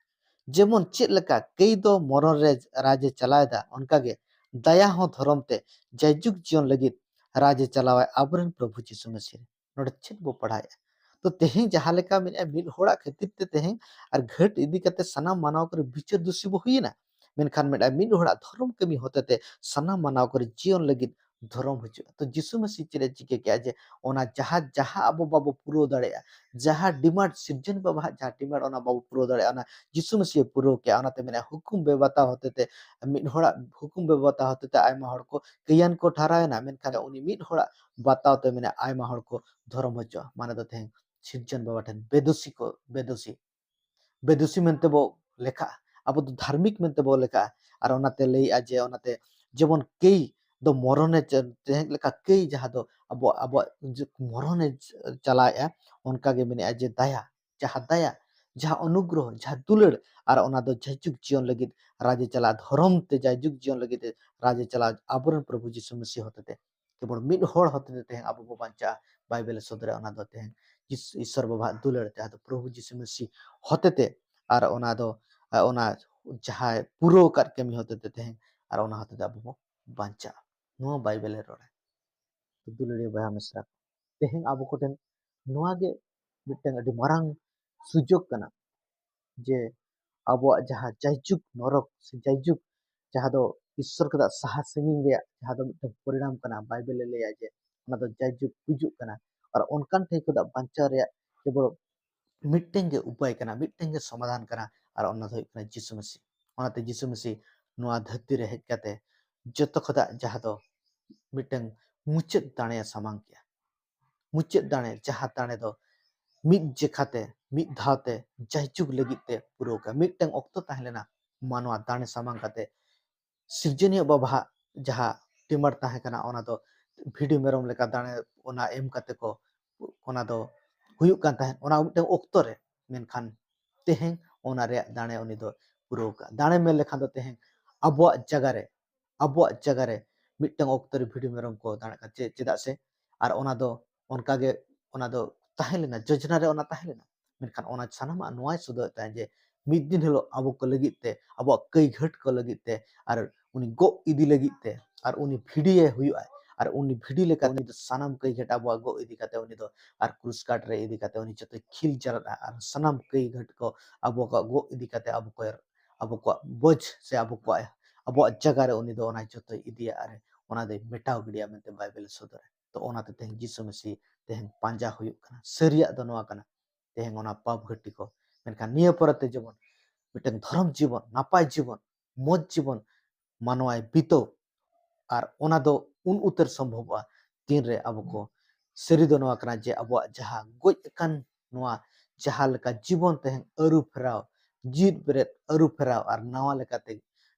ᱡᱮᱢᱚᱱ ᱪᱮᱫ ᱞᱮᱠᱟ ᱠᱟᱹᱭ ᱫᱚ ᱢᱚᱨᱚᱱ ᱨᱮ ᱨᱟᱡᱽ ᱮ ᱪᱟᱞᱟᱣ ᱮᱫᱟ, ᱚᱱᱠᱟᱜᱮ ᱫᱟᱭᱟ ᱦᱚᱸ ᱫᱷᱚᱨᱚᱢ ᱛᱮ ᱡᱟᱭᱡᱩᱜᱽ ᱡᱤᱭᱚᱱ ᱞᱟᱹᱜᱤᱫ ᱨᱟᱡᱽ ᱮ ᱪᱟᱞᱟᱣᱟᱭ ᱟᱵᱚᱨᱮᱱ ᱯᱨᱚᱵᱷᱩ ᱡᱤᱥᱩ ᱢᱟᱹᱥᱤ᱾ ᱱᱚᱰᱮ ᱪᱮᱫ ᱵᱚ ᱯᱟᱲᱦᱟᱣᱮᱫᱼᱟ? ᱛᱚ ᱛᱮᱦᱮᱧ ᱡᱟᱦᱟᱸ ᱞᱮᱠᱟ ᱢᱮᱱᱟᱜᱼᱟ, ᱢᱤᱫ ᱦᱚᱲᱟᱜ ᱠᱷᱟᱹᱛᱤᱨ ᱛᱮ ᱛᱮᱦᱮᱧ ᱟᱨ ᱜᱷᱟᱹᱴ ᱤᱫᱤ ᱠᱟᱛᱮ ᱥᱟᱱᱟᱢ ᱢᱟᱱᱣᱟ ᱠᱚᱨᱮ ᱵᱤᱪᱟᱹᱨ ᱫᱩᱥᱤ ᱵᱚ ᱦᱩᱭᱮᱱᱟ, ᱢᱮᱱᱠᱷᱟᱱ ᱢᱤᱫᱴᱟᱝ ᱢᱤᱫ ᱦᱚᱲᱟᱜ ᱫᱷᱚᱨᱚᱢ ᱠᱟᱹᱢᱤ ᱦᱚᱛᱮᱛᱮ ᱥᱟᱱᱟᱢ ᱢᱟᱱᱣᱟ ᱠᱚᱨᱮ ᱡᱤᱭᱚᱱ ᱞᱟᱹᱜᱤᱫ ᱫᱷᱚᱨᱚᱢ ᱦᱚᱪᱚᱜᱼᱟ᱾ ᱛᱚ ᱡᱤᱥᱩ ᱢᱟᱹᱥᱤ ᱪᱮᱫ ᱮ ᱪᱤᱠᱟᱹ ᱠᱮᱜᱼᱟ? ᱡᱮ ᱚᱱᱟ ᱡᱟᱦᱟᱸ ᱡᱟᱦᱟᱸ ᱟᱵᱚ ᱵᱟᱵᱚ ᱯᱩᱨᱟᱹᱣ ᱫᱟᱲᱮᱭᱟᱜᱼᱟ, ᱡᱟᱦᱟᱸ ᱰᱤᱢᱟᱱᱰ, ᱥᱤᱨᱡᱚᱱ ᱵᱟᱵᱟᱣᱟᱜ ᱡᱟᱦᱟᱸ ᱰᱤᱢᱟᱱᱰ, ᱚᱱᱟ ᱵᱟᱵᱚ ᱯᱩᱨᱟᱹᱣ ᱫᱟᱲᱮᱭᱟᱜᱼᱟ, ᱚᱱᱟ ᱡᱤᱥᱩ ᱢᱟᱹᱥᱤ ᱮ ᱯᱩᱨᱟᱹᱣ ᱠᱮᱜᱼᱟ᱾ ᱚᱱᱟᱛᱮ ᱢᱮᱱᱟ, ᱦᱩᱠᱩᱢ ᱵᱮᱵᱟᱛᱟ ᱦᱚᱛᱮᱛᱮ, ᱢᱤᱫ ᱦᱚᱲᱟᱜ ᱦᱩᱠᱩᱢ ᱵᱮᱵᱟᱛᱟ ᱦᱚᱛᱮᱛᱮ ᱟᱭᱢᱟ ᱦᱚᱲ ᱠᱚ ᱠᱟᱹᱭᱟᱱ ᱠᱚ ᱴᱷᱟᱨᱟᱣ ᱮᱱᱟ, ᱢᱮᱱᱠᱷᱟᱱ ᱩᱱᱤ ᱢᱤᱫ ᱦᱚᱲᱟᱜ ᱵᱟᱛᱟᱣ ᱛᱮ ᱢᱮᱱᱟ ᱟᱭᱢᱟ ᱦᱚᱲ ᱠᱚ ᱫᱷᱚᱨᱚᱢ ᱦᱚᱪᱚᱜᱼᱟ᱾ ᱢᱟᱱᱮ ᱫᱚ ᱛᱮᱦᱮᱧ ᱥᱤᱨᱡᱚᱱ ᱵᱟᱵᱟ ᱴᱷᱮᱱ ᱵᱮᱫᱩᱥᱤ ᱠᱚ, ᱵᱮᱫᱩᱥᱤ, ᱵᱮᱫᱩᱥᱤ ᱢᱮᱱᱛᱮ ᱵᱚ ᱞᱮᱠᱷᱟᱜᱼᱟ, ᱟᱵᱚ ᱫᱚ ᱫᱷᱟᱨᱢᱤᱠ ᱢᱮᱱᱛᱮ ᱵᱚ ᱞᱮᱠᱷᱟᱜᱼᱟ᱾ ᱟᱨ ᱚᱱᱟᱛᱮ ᱞᱟᱹᱭᱮᱜᱼᱟ ᱡᱮ ᱚᱱᱟᱛᱮ ᱡᱮᱢᱚᱱ ᱠᱟᱹᱭ ᱫᱚ ᱢᱚᱨᱚᱱᱮ ᱪᱟ-, ᱛᱮᱦᱮᱧ ᱞᱮᱠᱟ ᱠᱟᱹᱭ ᱡᱟᱦᱟᱸ ᱫᱚ ᱟᱵᱚ, ᱟᱵᱚᱣᱟᱜ ᱡᱮ ᱢᱚᱨᱚᱱᱮ ᱪ-, ᱪᱟᱞᱟᱣᱮᱜᱼᱟ, ᱚᱱᱠᱟ ᱜᱮ ᱢᱮᱱᱮᱜᱼᱟ ᱡᱮ ᱫᱟᱭᱟ, ᱡᱟᱦᱟᱸ ᱫᱟᱭᱟ, ᱡᱟᱦᱟᱸ ᱚᱱᱩᱜᱨᱚᱦᱚ, ᱡᱟᱦᱟᱸ ᱫᱩᱞᱟᱹᱲ, ᱟᱨ ᱚᱱᱟ ᱫᱚ ᱡᱟᱭᱡᱩᱜᱽ ᱡᱤᱭᱚᱱ ᱞᱟᱹᱜᱤᱫ ᱨᱟᱡᱽ ᱮ ᱪᱟᱞᱟᱜᱼᱟ, ᱫᱷᱚᱨᱚᱢ ᱛᱮ ᱡᱟᱭᱡᱩᱜᱽ ᱡᱤᱭᱚᱱ ᱞᱟᱹᱜᱤᱫ ᱮ ᱨᱟᱡᱽ ᱮ ᱪᱟᱞᱟᱜᱼᱟ, ᱟᱵᱚᱨᱮᱱ ᱯᱨᱚᱵᱷᱩ ᱡᱤᱥᱩ ᱢᱟᱹᱥᱤ ᱦᱚᱛᱮᱛᱮ᱾ ᱠᱮᱵᱚᱞ ᱢᱤᱫ ᱦᱚᱲ ᱦᱚᱛᱮᱛᱮ ᱛᱮᱦᱮᱧ ᱟᱵᱚ ᱵᱚ ᱵᱟᱧᱪᱟᱜᱼᱟ᱾ ᱵᱟᱭᱵᱮᱞ ᱮ ᱥᱚᱫᱚᱨᱟ, ᱚᱱᱟ ᱫᱚ ᱛᱮᱦᱮᱧ ᱡᱤᱥ-, ᱤᱥᱥᱚᱨ ᱵᱟᱵᱟᱣᱟᱜ ᱫᱩᱞᱟᱹᱲ, ᱡᱟᱦᱟᱸ ᱫᱚ ᱯᱨᱚᱵᱷᱩ ᱡᱤᱥᱩ ᱢᱟᱹᱥᱤ ᱦᱚᱛᱮᱛᱮ, ᱟᱨ ᱚᱱᱟ ᱫᱚ, ᱟ, ᱚᱱᱟ ᱡᱟᱦᱟᱸᱭ ᱯᱩᱨᱟᱹᱣ ᱟᱠᱟᱫ ᱠᱟᱹᱢᱤ ᱦᱚᱛᱮᱛᱮ ᱛᱮᱦᱮᱧ, ᱟᱨ ᱚᱱᱟ ᱦᱚᱛᱮᱛᱮ ᱟᱵᱚ ᱵᱚ ᱵᱟᱧᱪᱟᱜᱼᱟ᱾ ᱱᱚᱣᱟ ᱵᱟᱭᱵᱮᱞ ᱮ ᱨᱚᱲᱟ᱾ ᱫᱩᱞᱟᱹᱲᱤᱭᱟᱹ ᱵᱚᱭᱦᱟ ᱢᱤᱥᱨᱟ ᱠᱚ, ᱛᱮᱦᱮᱧ ᱟᱵᱚ ᱠᱚᱴᱷᱮᱱ ᱱᱚᱣᱟ ᱜᱮ ᱢᱤᱫᱴᱟᱝ ᱟᱹᱰᱤ ᱢᱟᱨᱟᱝ ᱥᱩᱡᱳᱜᱽ ᱠᱟᱱᱟ, ᱡᱮ ᱟᱵᱚᱣᱟᱜ ᱡᱟᱦᱟᱸ ᱡᱟᱭᱡᱩᱜᱽ ᱱᱚᱨᱚᱠ ᱥᱮ ᱡᱟᱭᱡᱩᱜᱽ ᱡᱟᱦᱟᱸ ᱫᱚ ᱤᱥᱥᱚᱨ ᱠᱷᱚᱱᱟᱜ ᱥᱟᱦᱟ ᱥᱟᱺᱜᱤᱧ ᱨᱮᱭᱟᱜ ᱡᱟᱦᱟᱸ ᱫᱚ ᱢᱤᱫᱴᱟᱝ ᱯᱚᱨᱤᱱᱟᱢ ᱠᱟᱱᱟ, ᱵᱟᱭᱵᱮᱞ ᱮ ᱞᱟᱹᱭᱟ ᱡᱮ ᱚᱱᱟ ᱫᱚ ᱡᱟᱭᱡᱩᱜᱽ ᱜᱩᱡᱩᱜ ᱠᱟᱱᱟ᱾ ᱟᱨ ᱚᱱᱠᱟᱱ ᱴᱷᱮᱱ ᱠᱷᱚᱱᱟᱜ ᱵᱟᱧᱪᱟᱣ ᱨᱮᱭᱟᱜ ᱠᱮᱵᱚᱞ ᱢᱤᱫᱴᱮᱱ ᱜᱮ ᱩᱯᱟᱹᱭ ᱠᱟᱱᱟ, ᱢᱤᱫᱴᱮᱱ ᱜᱮ ᱥᱚᱢᱟᱫᱷᱟᱱ ᱠᱟᱱᱟ, ᱟᱨ ᱚᱱᱟ ᱫᱚ ᱦᱩᱭᱩᱜ ᱠᱟᱱᱟ ᱡᱤᱥᱩ ᱢᱟᱹᱥᱤ᱾ ᱚᱱᱟᱛᱮ ᱡᱤᱥᱩ ᱢᱟᱹᱥᱤ ᱱᱚᱣᱟ ᱫᱷᱟᱹᱨᱛᱤ ᱨᱮ ᱦᱮᱡ ᱠᱟᱛᱮ ᱡᱚᱛᱚ ᱠᱷᱚᱱᱟᱜ ᱡᱟᱦᱟᱸ ᱫᱚ ᱢᱤᱫᱴᱟᱝ ᱢᱩᱪᱟᱹᱫ ᱫᱟᱲᱮ ᱮ ᱥᱟᱢᱟᱝ ᱠᱮᱜᱼᱟ᱾ ᱢᱩᱪᱟᱹᱫ ᱫᱟᱲᱮ, ᱡᱟᱦᱟᱸ ᱫᱟᱲᱮ ᱫᱚ ᱢᱤᱫ ᱡᱮᱠᱷᱟᱛᱮ, ᱢᱤᱫ ᱫᱷᱟᱣᱛᱮ, ᱡᱟᱭᱡᱩᱜᱽ ᱞᱟᱹᱜᱤᱫ ᱛᱮ ᱯᱩᱨᱟᱹᱣ ᱠᱟᱜᱼᱟ᱾ ᱢᱤᱫᱴᱟᱝ ᱚᱠᱛᱚ ᱛᱟᱦᱮᱸ ᱞᱮᱱᱟ, ᱢᱟᱱᱣᱟ ᱫᱟᱲᱮ ᱥᱟᱢᱟᱝ ᱠᱟᱛᱮ ᱥᱤᱨᱡᱚᱱᱤᱭᱟᱹ ᱵᱟᱵᱟᱣᱟᱜ ᱡᱟᱦᱟᱸ ᱰᱤᱢᱟᱱᱰ ᱛᱟᱦᱮᱸ ᱠᱟᱱᱟ, ᱚᱱᱟ ᱫᱚ ᱵᱷᱤᱰᱤ ᱢᱮᱨᱚᱢ ᱞᱮᱠᱟ ᱫᱟᱲᱮ ᱚᱱᱟ ᱮᱢ ᱠᱟᱛᱮ ᱠᱚ, ᱚᱱᱟ ᱫᱚ ᱦᱩᱭᱩᱜ ᱠᱟᱱ ᱛᱟᱦᱮᱸᱫ ᱚᱱᱟ ᱢᱤᱫᱴᱟᱝ ᱚᱠᱛᱚ ᱨᱮ᱾ ᱢᱮᱱᱠᱷᱟᱱ ᱛᱮᱦᱮᱧ ᱚᱱᱟ ᱨᱮᱭᱟᱜ ᱫᱟᱲᱮ ᱩᱱᱤ ᱫᱚ ᱯᱩᱨᱟᱹᱣ ᱠᱟᱜᱼᱟ᱾ ᱫᱟᱲᱮ ᱢᱮᱱ ᱞᱮᱠᱷᱟᱱ ᱫᱚ ᱛᱮᱦᱮᱧ ᱟᱵᱚᱣᱟᱜ ᱡᱟᱭᱜᱟ ᱨᱮ, ᱟᱵᱚᱣᱟᱜ ᱡᱟᱭᱜᱟ ᱨᱮ ᱢᱤᱫᱴᱟᱝ ᱚᱠᱛᱚ ᱨᱮ ᱵᱷᱤᱰᱤ ᱢᱮᱨᱚᱢ ᱠᱚ ᱫᱟᱲᱮ ᱠᱟᱱᱟ᱾ ᱪᱮᱫ, ᱪᱮᱫᱟᱜ ᱥᱮ ᱟᱨ ᱚᱱᱟ ᱫᱚ ᱚᱱᱠᱟ ᱜᱮ ᱚᱱᱟ ᱫᱚ ᱛᱟᱦᱮᱸ ᱞᱮᱱᱟ, ᱡᱳᱡᱽᱱᱟ ᱨᱮ ᱚᱱᱟ ᱛᱟᱦᱮᱸ ᱞᱮᱱᱟ᱾ ᱢᱮᱱᱠᱷᱟᱱ ᱚᱱᱟ ᱥᱟᱱᱟᱢᱟᱜ ᱱᱚᱣᱟᱭ ᱥᱚᱫᱚᱨᱮᱫ ᱛᱟᱦᱮᱸᱫ ᱡᱮ ᱢᱤᱫ ᱫᱤᱱ ᱦᱤᱞᱳᱜ ᱟᱵᱚ ᱠᱚ ᱞᱟᱹᱜᱤᱫ ᱛᱮ, ᱟᱵᱚᱣᱟᱜ ᱠᱟᱹᱭ ᱜᱷᱟᱹᱴ ᱠᱚ ᱞᱟᱹᱜᱤᱫ ᱛᱮ, ᱟᱨ ᱩᱱᱤ ᱜᱚᱜ ᱤᱫᱤ ᱞᱟᱹᱜᱤᱫ ᱛᱮ, ᱟᱨ ᱩᱱᱤ ᱵᱷᱤᱰᱤᱭᱮ ᱦᱩᱭᱩᱜᱼᱟᱭ, ᱟᱨ ᱩᱱᱤ ᱵᱷᱤᱰᱤ ᱞᱮᱠᱟ ᱩᱱᱤ ᱫᱚ ᱥᱟᱱᱟᱢ ᱠᱟᱹᱭ ᱜᱷᱟᱹᱴ ᱟᱵᱚᱣᱟᱜ ᱜᱚᱜ ᱤᱫᱤ ᱠᱟᱛᱮ ᱩᱱᱤ ᱫᱚ ᱟᱨ ᱠᱨᱩᱥ ᱠᱟᱴ ᱨᱮ ᱤᱫᱤ ᱠᱟᱛᱮ ᱩᱱᱤ ᱡᱚᱛᱚᱭ ᱠᱷᱤᱞ ᱡᱟᱨᱟᱫᱼᱟ, ᱟᱨ ᱥᱟᱱᱟᱢ ᱠᱟᱹᱭ ᱜᱷᱟᱹᱴ ᱠᱚ ᱟᱵᱚ ᱠᱚᱣᱟᱜ ᱜᱚᱜ ᱤᱫᱤ ᱠᱟᱛᱮ ᱟᱵᱚ ᱠᱚ, ᱟᱵᱚ ᱠᱚᱣᱟᱜ ᱵᱳᱡᱽ ᱥᱮ ᱟᱵᱚ ᱠᱚᱣᱟᱜ, ᱟᱵᱚᱣᱟᱜ ᱡᱟᱭᱜᱟ ᱨᱮ ᱩᱱᱤ ᱫᱚ ᱚᱱᱟ ᱡᱚᱛᱚᱭ ᱤᱫᱤᱭᱟ, ᱟᱨ ᱚᱱᱟ ᱫᱚᱭ ᱢᱮᱴᱟᱣ ᱜᱤᱰᱤᱭᱟ ᱢᱮᱱᱛᱮ ᱵᱟᱭᱵᱮᱞᱮ ᱥᱚᱫᱚᱨᱟ᱾ ᱛᱚ ᱚᱱᱟᱛᱮ ᱛᱮᱦᱮᱧ ᱡᱤᱥᱩ ᱢᱮᱥᱤ ᱛᱮᱦᱮᱧ ᱯᱟᱸᱡᱟ ᱦᱩᱭᱩᱜ ᱠᱟᱱᱟ᱾ ᱥᱟᱹᱨᱤᱭᱟᱜ ᱫᱚ ᱱᱚᱣᱟ ᱠᱟᱱᱟ, ᱛᱮᱦᱮᱧ ᱚᱱᱟ ᱯᱟᱯ ᱜᱷᱟᱹᱴᱤ ᱠᱚ᱾ ᱢᱮᱱᱠᱷᱟᱱ ᱱᱤᱭᱟᱹ ᱯᱚᱨᱮᱛᱮ ᱡᱮᱢᱚᱱ ᱢᱤᱫᱴᱟᱝ ᱫᱷᱚᱨᱚᱢ ᱡᱤᱵᱚᱱ, ᱱᱟᱯᱟᱭ ᱡᱤᱵᱚᱱ, ᱢᱚᱡᱽ ᱡᱤᱵᱚᱱ ᱢᱟᱱᱣᱟᱭ ᱵᱤᱛᱟᱹᱣ᱾ ᱟᱨ ᱚᱱᱟ ᱫᱚ ᱩᱱ ᱩᱛᱟᱹᱨ ᱥᱚᱢᱵᱷᱚᱵᱚᱜᱼᱟ ᱛᱤᱱᱨᱮ ᱟᱵᱚ ᱠᱚ, ᱥᱟᱹᱨᱤ ᱫᱚ ᱱᱚᱣᱟ ᱠᱟᱱᱟ ᱡᱮ ᱟᱵᱚᱣᱟᱜ ᱡᱟᱦᱟᱸ ᱜᱚᱡ ᱟᱠᱟᱱ ᱱᱚᱣᱟ ᱡᱟᱦᱟᱸ ᱞᱮᱠᱟ ᱡᱤᱵᱚᱱ ᱛᱮᱦᱮᱧ ᱟᱹᱨᱩ ᱯᱷᱮᱨᱟᱣ, ᱡᱤᱣᱤᱫ ᱵᱮᱨᱮᱫ ᱟᱹᱨᱩ ᱯᱷᱮᱨᱟᱣ ᱟᱨ ᱱᱟᱣᱟ ᱞᱮᱠᱟᱛᱮ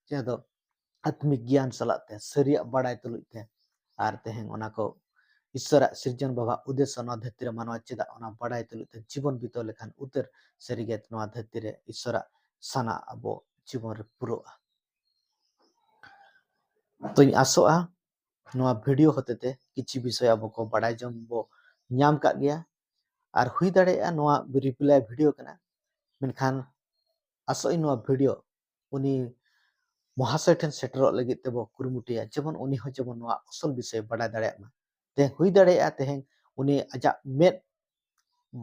ᱡᱟᱦᱟᱸ ᱫᱚ ᱟᱛᱢᱤᱠ ᱜᱮᱭᱟᱱ ᱥᱟᱞᱟᱜ ᱛᱮ ᱥᱟᱹᱨᱤᱭᱟᱜ ᱵᱟᱲᱟᱭ ᱛᱩᱞᱩᱡ ᱛᱮ ᱟᱨ ᱛᱮᱦᱮᱧ ᱚᱱᱟ ᱠᱚ ᱤᱥᱥᱚᱨᱟᱜ ᱥᱤᱨᱡᱚᱱ ᱵᱟᱵᱟ ᱩᱫᱮᱥᱥᱚ ᱱᱚᱣᱟ ᱫᱷᱟᱹᱨᱛᱤ ᱨᱮ ᱢᱟᱱᱣᱟ ᱪᱮᱫᱟᱜ ᱚᱱᱟ ᱵᱟᱲᱟᱭ ᱛᱩᱞᱩᱡ ᱛᱮ ᱡᱤᱵᱚᱱ ᱵᱤᱛᱟᱹᱣ ᱞᱮᱠᱷᱟᱱ ᱩᱛᱟᱹᱨ ᱥᱟᱹᱨᱤᱜᱮ ᱱᱚᱣᱟ ᱫᱷᱟᱹᱨᱛᱤ ᱨᱮ ᱤᱥᱥᱚᱨᱟᱜ ᱥᱟᱱᱟ ᱟᱵᱚ ᱡᱤᱵᱚᱱ ᱨᱮ ᱯᱩᱨᱟᱹᱜᱼᱟ᱾ ᱛᱚᱧ ᱟᱥᱚᱜᱼᱟ ᱱᱚᱣᱟ ᱵᱷᱤᱰᱤᱭᱳ ᱦᱚᱛᱮᱛᱮ ᱠᱤᱪᱷᱩ ᱵᱤᱥᱚᱭ ᱟᱵᱚ ᱠᱚ ᱵᱟᱲᱟᱭ ᱡᱚᱝ ᱵᱚ ᱧᱟᱢ ᱠᱟᱜ ᱜᱮᱭᱟ᱾ ᱟᱨ ᱦᱩᱭ ᱫᱟᱲᱮᱭᱟᱜᱼᱟ ᱱᱚᱣᱟ ᱨᱤᱯᱞᱟᱭ ᱵᱷᱤᱰᱤᱭᱳ ᱠᱟᱱᱟ, ᱢᱮᱱᱠᱷᱟᱱ ᱟᱥᱚᱜ ᱟᱹᱧ ᱱᱚᱣᱟ ᱵᱷᱤᱰᱤᱭᱳ ᱩᱱᱤ ᱢᱚᱦᱟᱥᱚᱭ ᱴᱷᱮᱱ ᱥᱮᱴᱮᱨᱚᱜ ᱞᱟᱹᱜᱤᱫ ᱛᱮᱵᱚ ᱠᱩᱨᱩᱢᱩᱴᱩᱭᱟ, ᱡᱮᱢᱚᱱ ᱩᱱᱤ ᱦᱚᱸ ᱡᱮᱢᱚᱱ ᱱᱚᱣᱟ ᱟᱥᱚᱞ ᱵᱤᱥᱚᱭ ᱵᱟᱰᱟᱭ ᱫᱟᱲᱮᱭᱟᱜ ᱢᱟ᱾ ᱛᱮᱦᱮᱧ ᱦᱩᱭ ᱫᱟᱲᱮᱭᱟᱜᱼᱟ ᱛᱮᱦᱮᱧ ᱩᱱᱤ ᱟᱡᱟᱜ ᱢᱮᱫ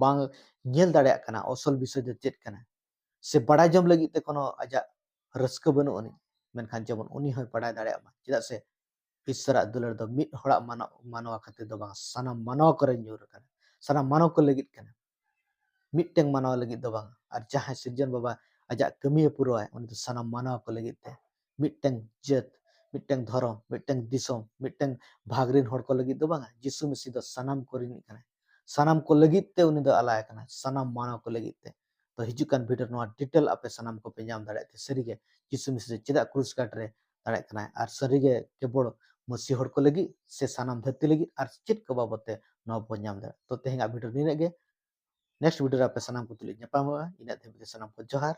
ᱵᱟᱝ ᱧᱮᱞ ᱫᱟᱲᱮᱭᱟᱜ ᱠᱟᱱᱟ ᱟᱥᱚᱞ ᱵᱤᱥᱚᱭ ᱫᱚ ᱪᱮᱫ ᱠᱟᱱᱟ, ᱥᱮ ᱵᱟᱲᱟᱭ ᱡᱚᱝ ᱞᱟᱹᱜᱤᱫ ᱛᱮ ᱠᱳᱱᱳ ᱟᱡᱟᱜ ᱨᱟᱹᱥᱠᱟᱹ ᱵᱟᱹᱱᱩᱜ ᱟᱹᱱᱤᱡ, ᱢᱮᱱᱠᱷᱟᱱ ᱡᱮᱢᱚᱱ ᱩᱱᱤ ᱦᱚᱸᱭ ᱵᱟᱲᱟᱭ ᱫᱟᱲᱮᱭᱟᱜ ᱢᱟ᱾ ᱪᱮᱫᱟᱜ ᱥᱮ ᱤᱥᱥᱚᱨᱟᱜ ᱫᱩᱞᱟᱹᱲ ᱫᱚ ᱢᱤᱫ ᱦᱚᱲᱟᱜ ᱢᱟᱱᱚ-, ᱢᱟᱱᱣᱟ ᱠᱷᱟᱹᱛᱤᱨ ᱫᱚ ᱵᱟᱝ, ᱥᱟᱱᱟᱢ ᱢᱟᱱᱣᱟ ᱠᱚᱨᱮ ᱧᱩᱨ ᱟᱠᱟᱱᱟ, ᱥᱟᱱᱟᱢ ᱢᱟᱱᱣᱟ ᱠᱚ ᱞᱟᱹᱜᱤᱫ ᱠᱟᱱᱟ, ᱢᱤᱫᱴᱟᱝ ᱢᱟᱱᱣᱟ ᱞᱟᱹᱜᱤᱫ ᱫᱚ ᱵᱟᱝ᱾ ᱟᱨ ᱡᱟᱦᱟᱸᱭ ᱥᱤᱨᱡᱚᱱ ᱵᱟᱵᱟ ᱟᱡᱟᱜ ᱠᱟᱹᱢᱤᱭᱮ ᱯᱩᱨᱟᱹᱣᱟᱭ, ᱩᱱᱤ ᱫᱚ ᱥᱟᱱᱟᱢ ᱢᱟᱱᱣᱟ ᱠᱚ ᱞᱟᱹᱜᱤᱫ ᱛᱮ, ᱢᱤᱫᱴᱟᱝ ᱡᱟᱹᱛ, ᱢᱤᱫᱴᱟᱝ ᱫᱷᱚᱨᱚᱢ, ᱢᱤᱫᱴᱟᱝ ᱫᱤᱥᱚᱢ, ᱢᱤᱫᱴᱟᱝ ᱵᱷᱟᱜᱽ ᱨᱤᱱ ᱦᱚᱲ ᱠᱚ ᱞᱟᱹᱜᱤᱫ ᱫᱚ ᱵᱟᱝᱟ᱾ ᱡᱤᱥᱩ ᱢᱮᱥᱤ ᱫᱚ ᱥᱟᱱᱟᱢ ᱠᱚ ᱨᱤᱱᱤᱡ ᱠᱟᱱᱟᱭ, ᱥᱟᱱᱟᱢ ᱠᱚ ᱞᱟᱹᱜᱤᱫ ᱛᱮ ᱩᱱᱤ ᱫᱚ ᱟᱞᱟᱭ ᱠᱟᱱᱟ, ᱥᱟᱱᱟᱢ ᱢᱟᱱᱣᱟ ᱠᱚ ᱞᱟᱹᱜᱤᱫ ᱛᱮ᱾ ᱛᱚ ᱦᱤᱡᱩᱜ ᱠᱟᱱ ᱵᱷᱤᱰᱤᱭᱳ ᱱᱚᱣᱟ ᱰᱤᱴᱮᱞ ᱟᱯᱮ ᱥᱟᱱᱟᱢ ᱠᱚᱯᱮ ᱧᱟᱢ ᱫᱟᱲᱮᱭᱟᱜ ᱛᱮ, ᱥᱟᱹᱨᱤᱜᱮ ᱡᱤᱥᱩ ᱢᱮᱥᱤ ᱫᱚ ᱪᱮᱫᱟᱜ ᱠᱨᱩᱥ ᱠᱟᱴ ᱨᱮ ᱫᱟᱲᱮᱭᱟᱜ ᱠᱟᱱᱟᱭ ᱟᱨ ᱥᱟᱹᱨᱤᱜᱮ ᱠᱮᱵᱚᱞ ᱢᱟᱹᱥᱤ ᱦᱚᱲ ᱠᱚ ᱞᱟᱹᱜᱤᱫ ᱥᱮ ᱥᱟᱱᱟᱢ ᱫᱷᱟᱹᱨᱛᱤ ᱞᱟᱹᱜᱤᱫ ᱟᱨ ᱪᱮᱫ ᱠᱚ ᱵᱟᱵᱚᱛ ᱛᱮ ᱱᱚᱣᱟ ᱵᱚᱱ ᱧᱟᱢ ᱫᱟᱲᱮᱭᱟᱜᱼᱟ᱾ ᱛᱚ ᱛᱮᱦᱮᱧᱟᱜ ᱵᱷᱤᱰᱤᱭᱳ ᱱᱤᱱᱟᱹᱜ ᱜᱮ᱾ ᱱᱮᱠᱥᱴ ᱵᱷᱤᱰᱤᱭᱳ ᱨᱮ ᱟᱯᱮ ᱥᱟᱱᱟᱢ ᱠᱚ ᱛᱩᱞᱩᱡ ᱧᱟᱯᱟᱢᱚᱜᱼᱟ᱾ ᱤᱱᱟᱹᱜ ᱫᱷᱟᱹᱵᱤᱡ ᱛᱮ ᱥᱟᱱᱟᱢ ᱠᱚ ᱡᱚᱦᱟᱨ᱾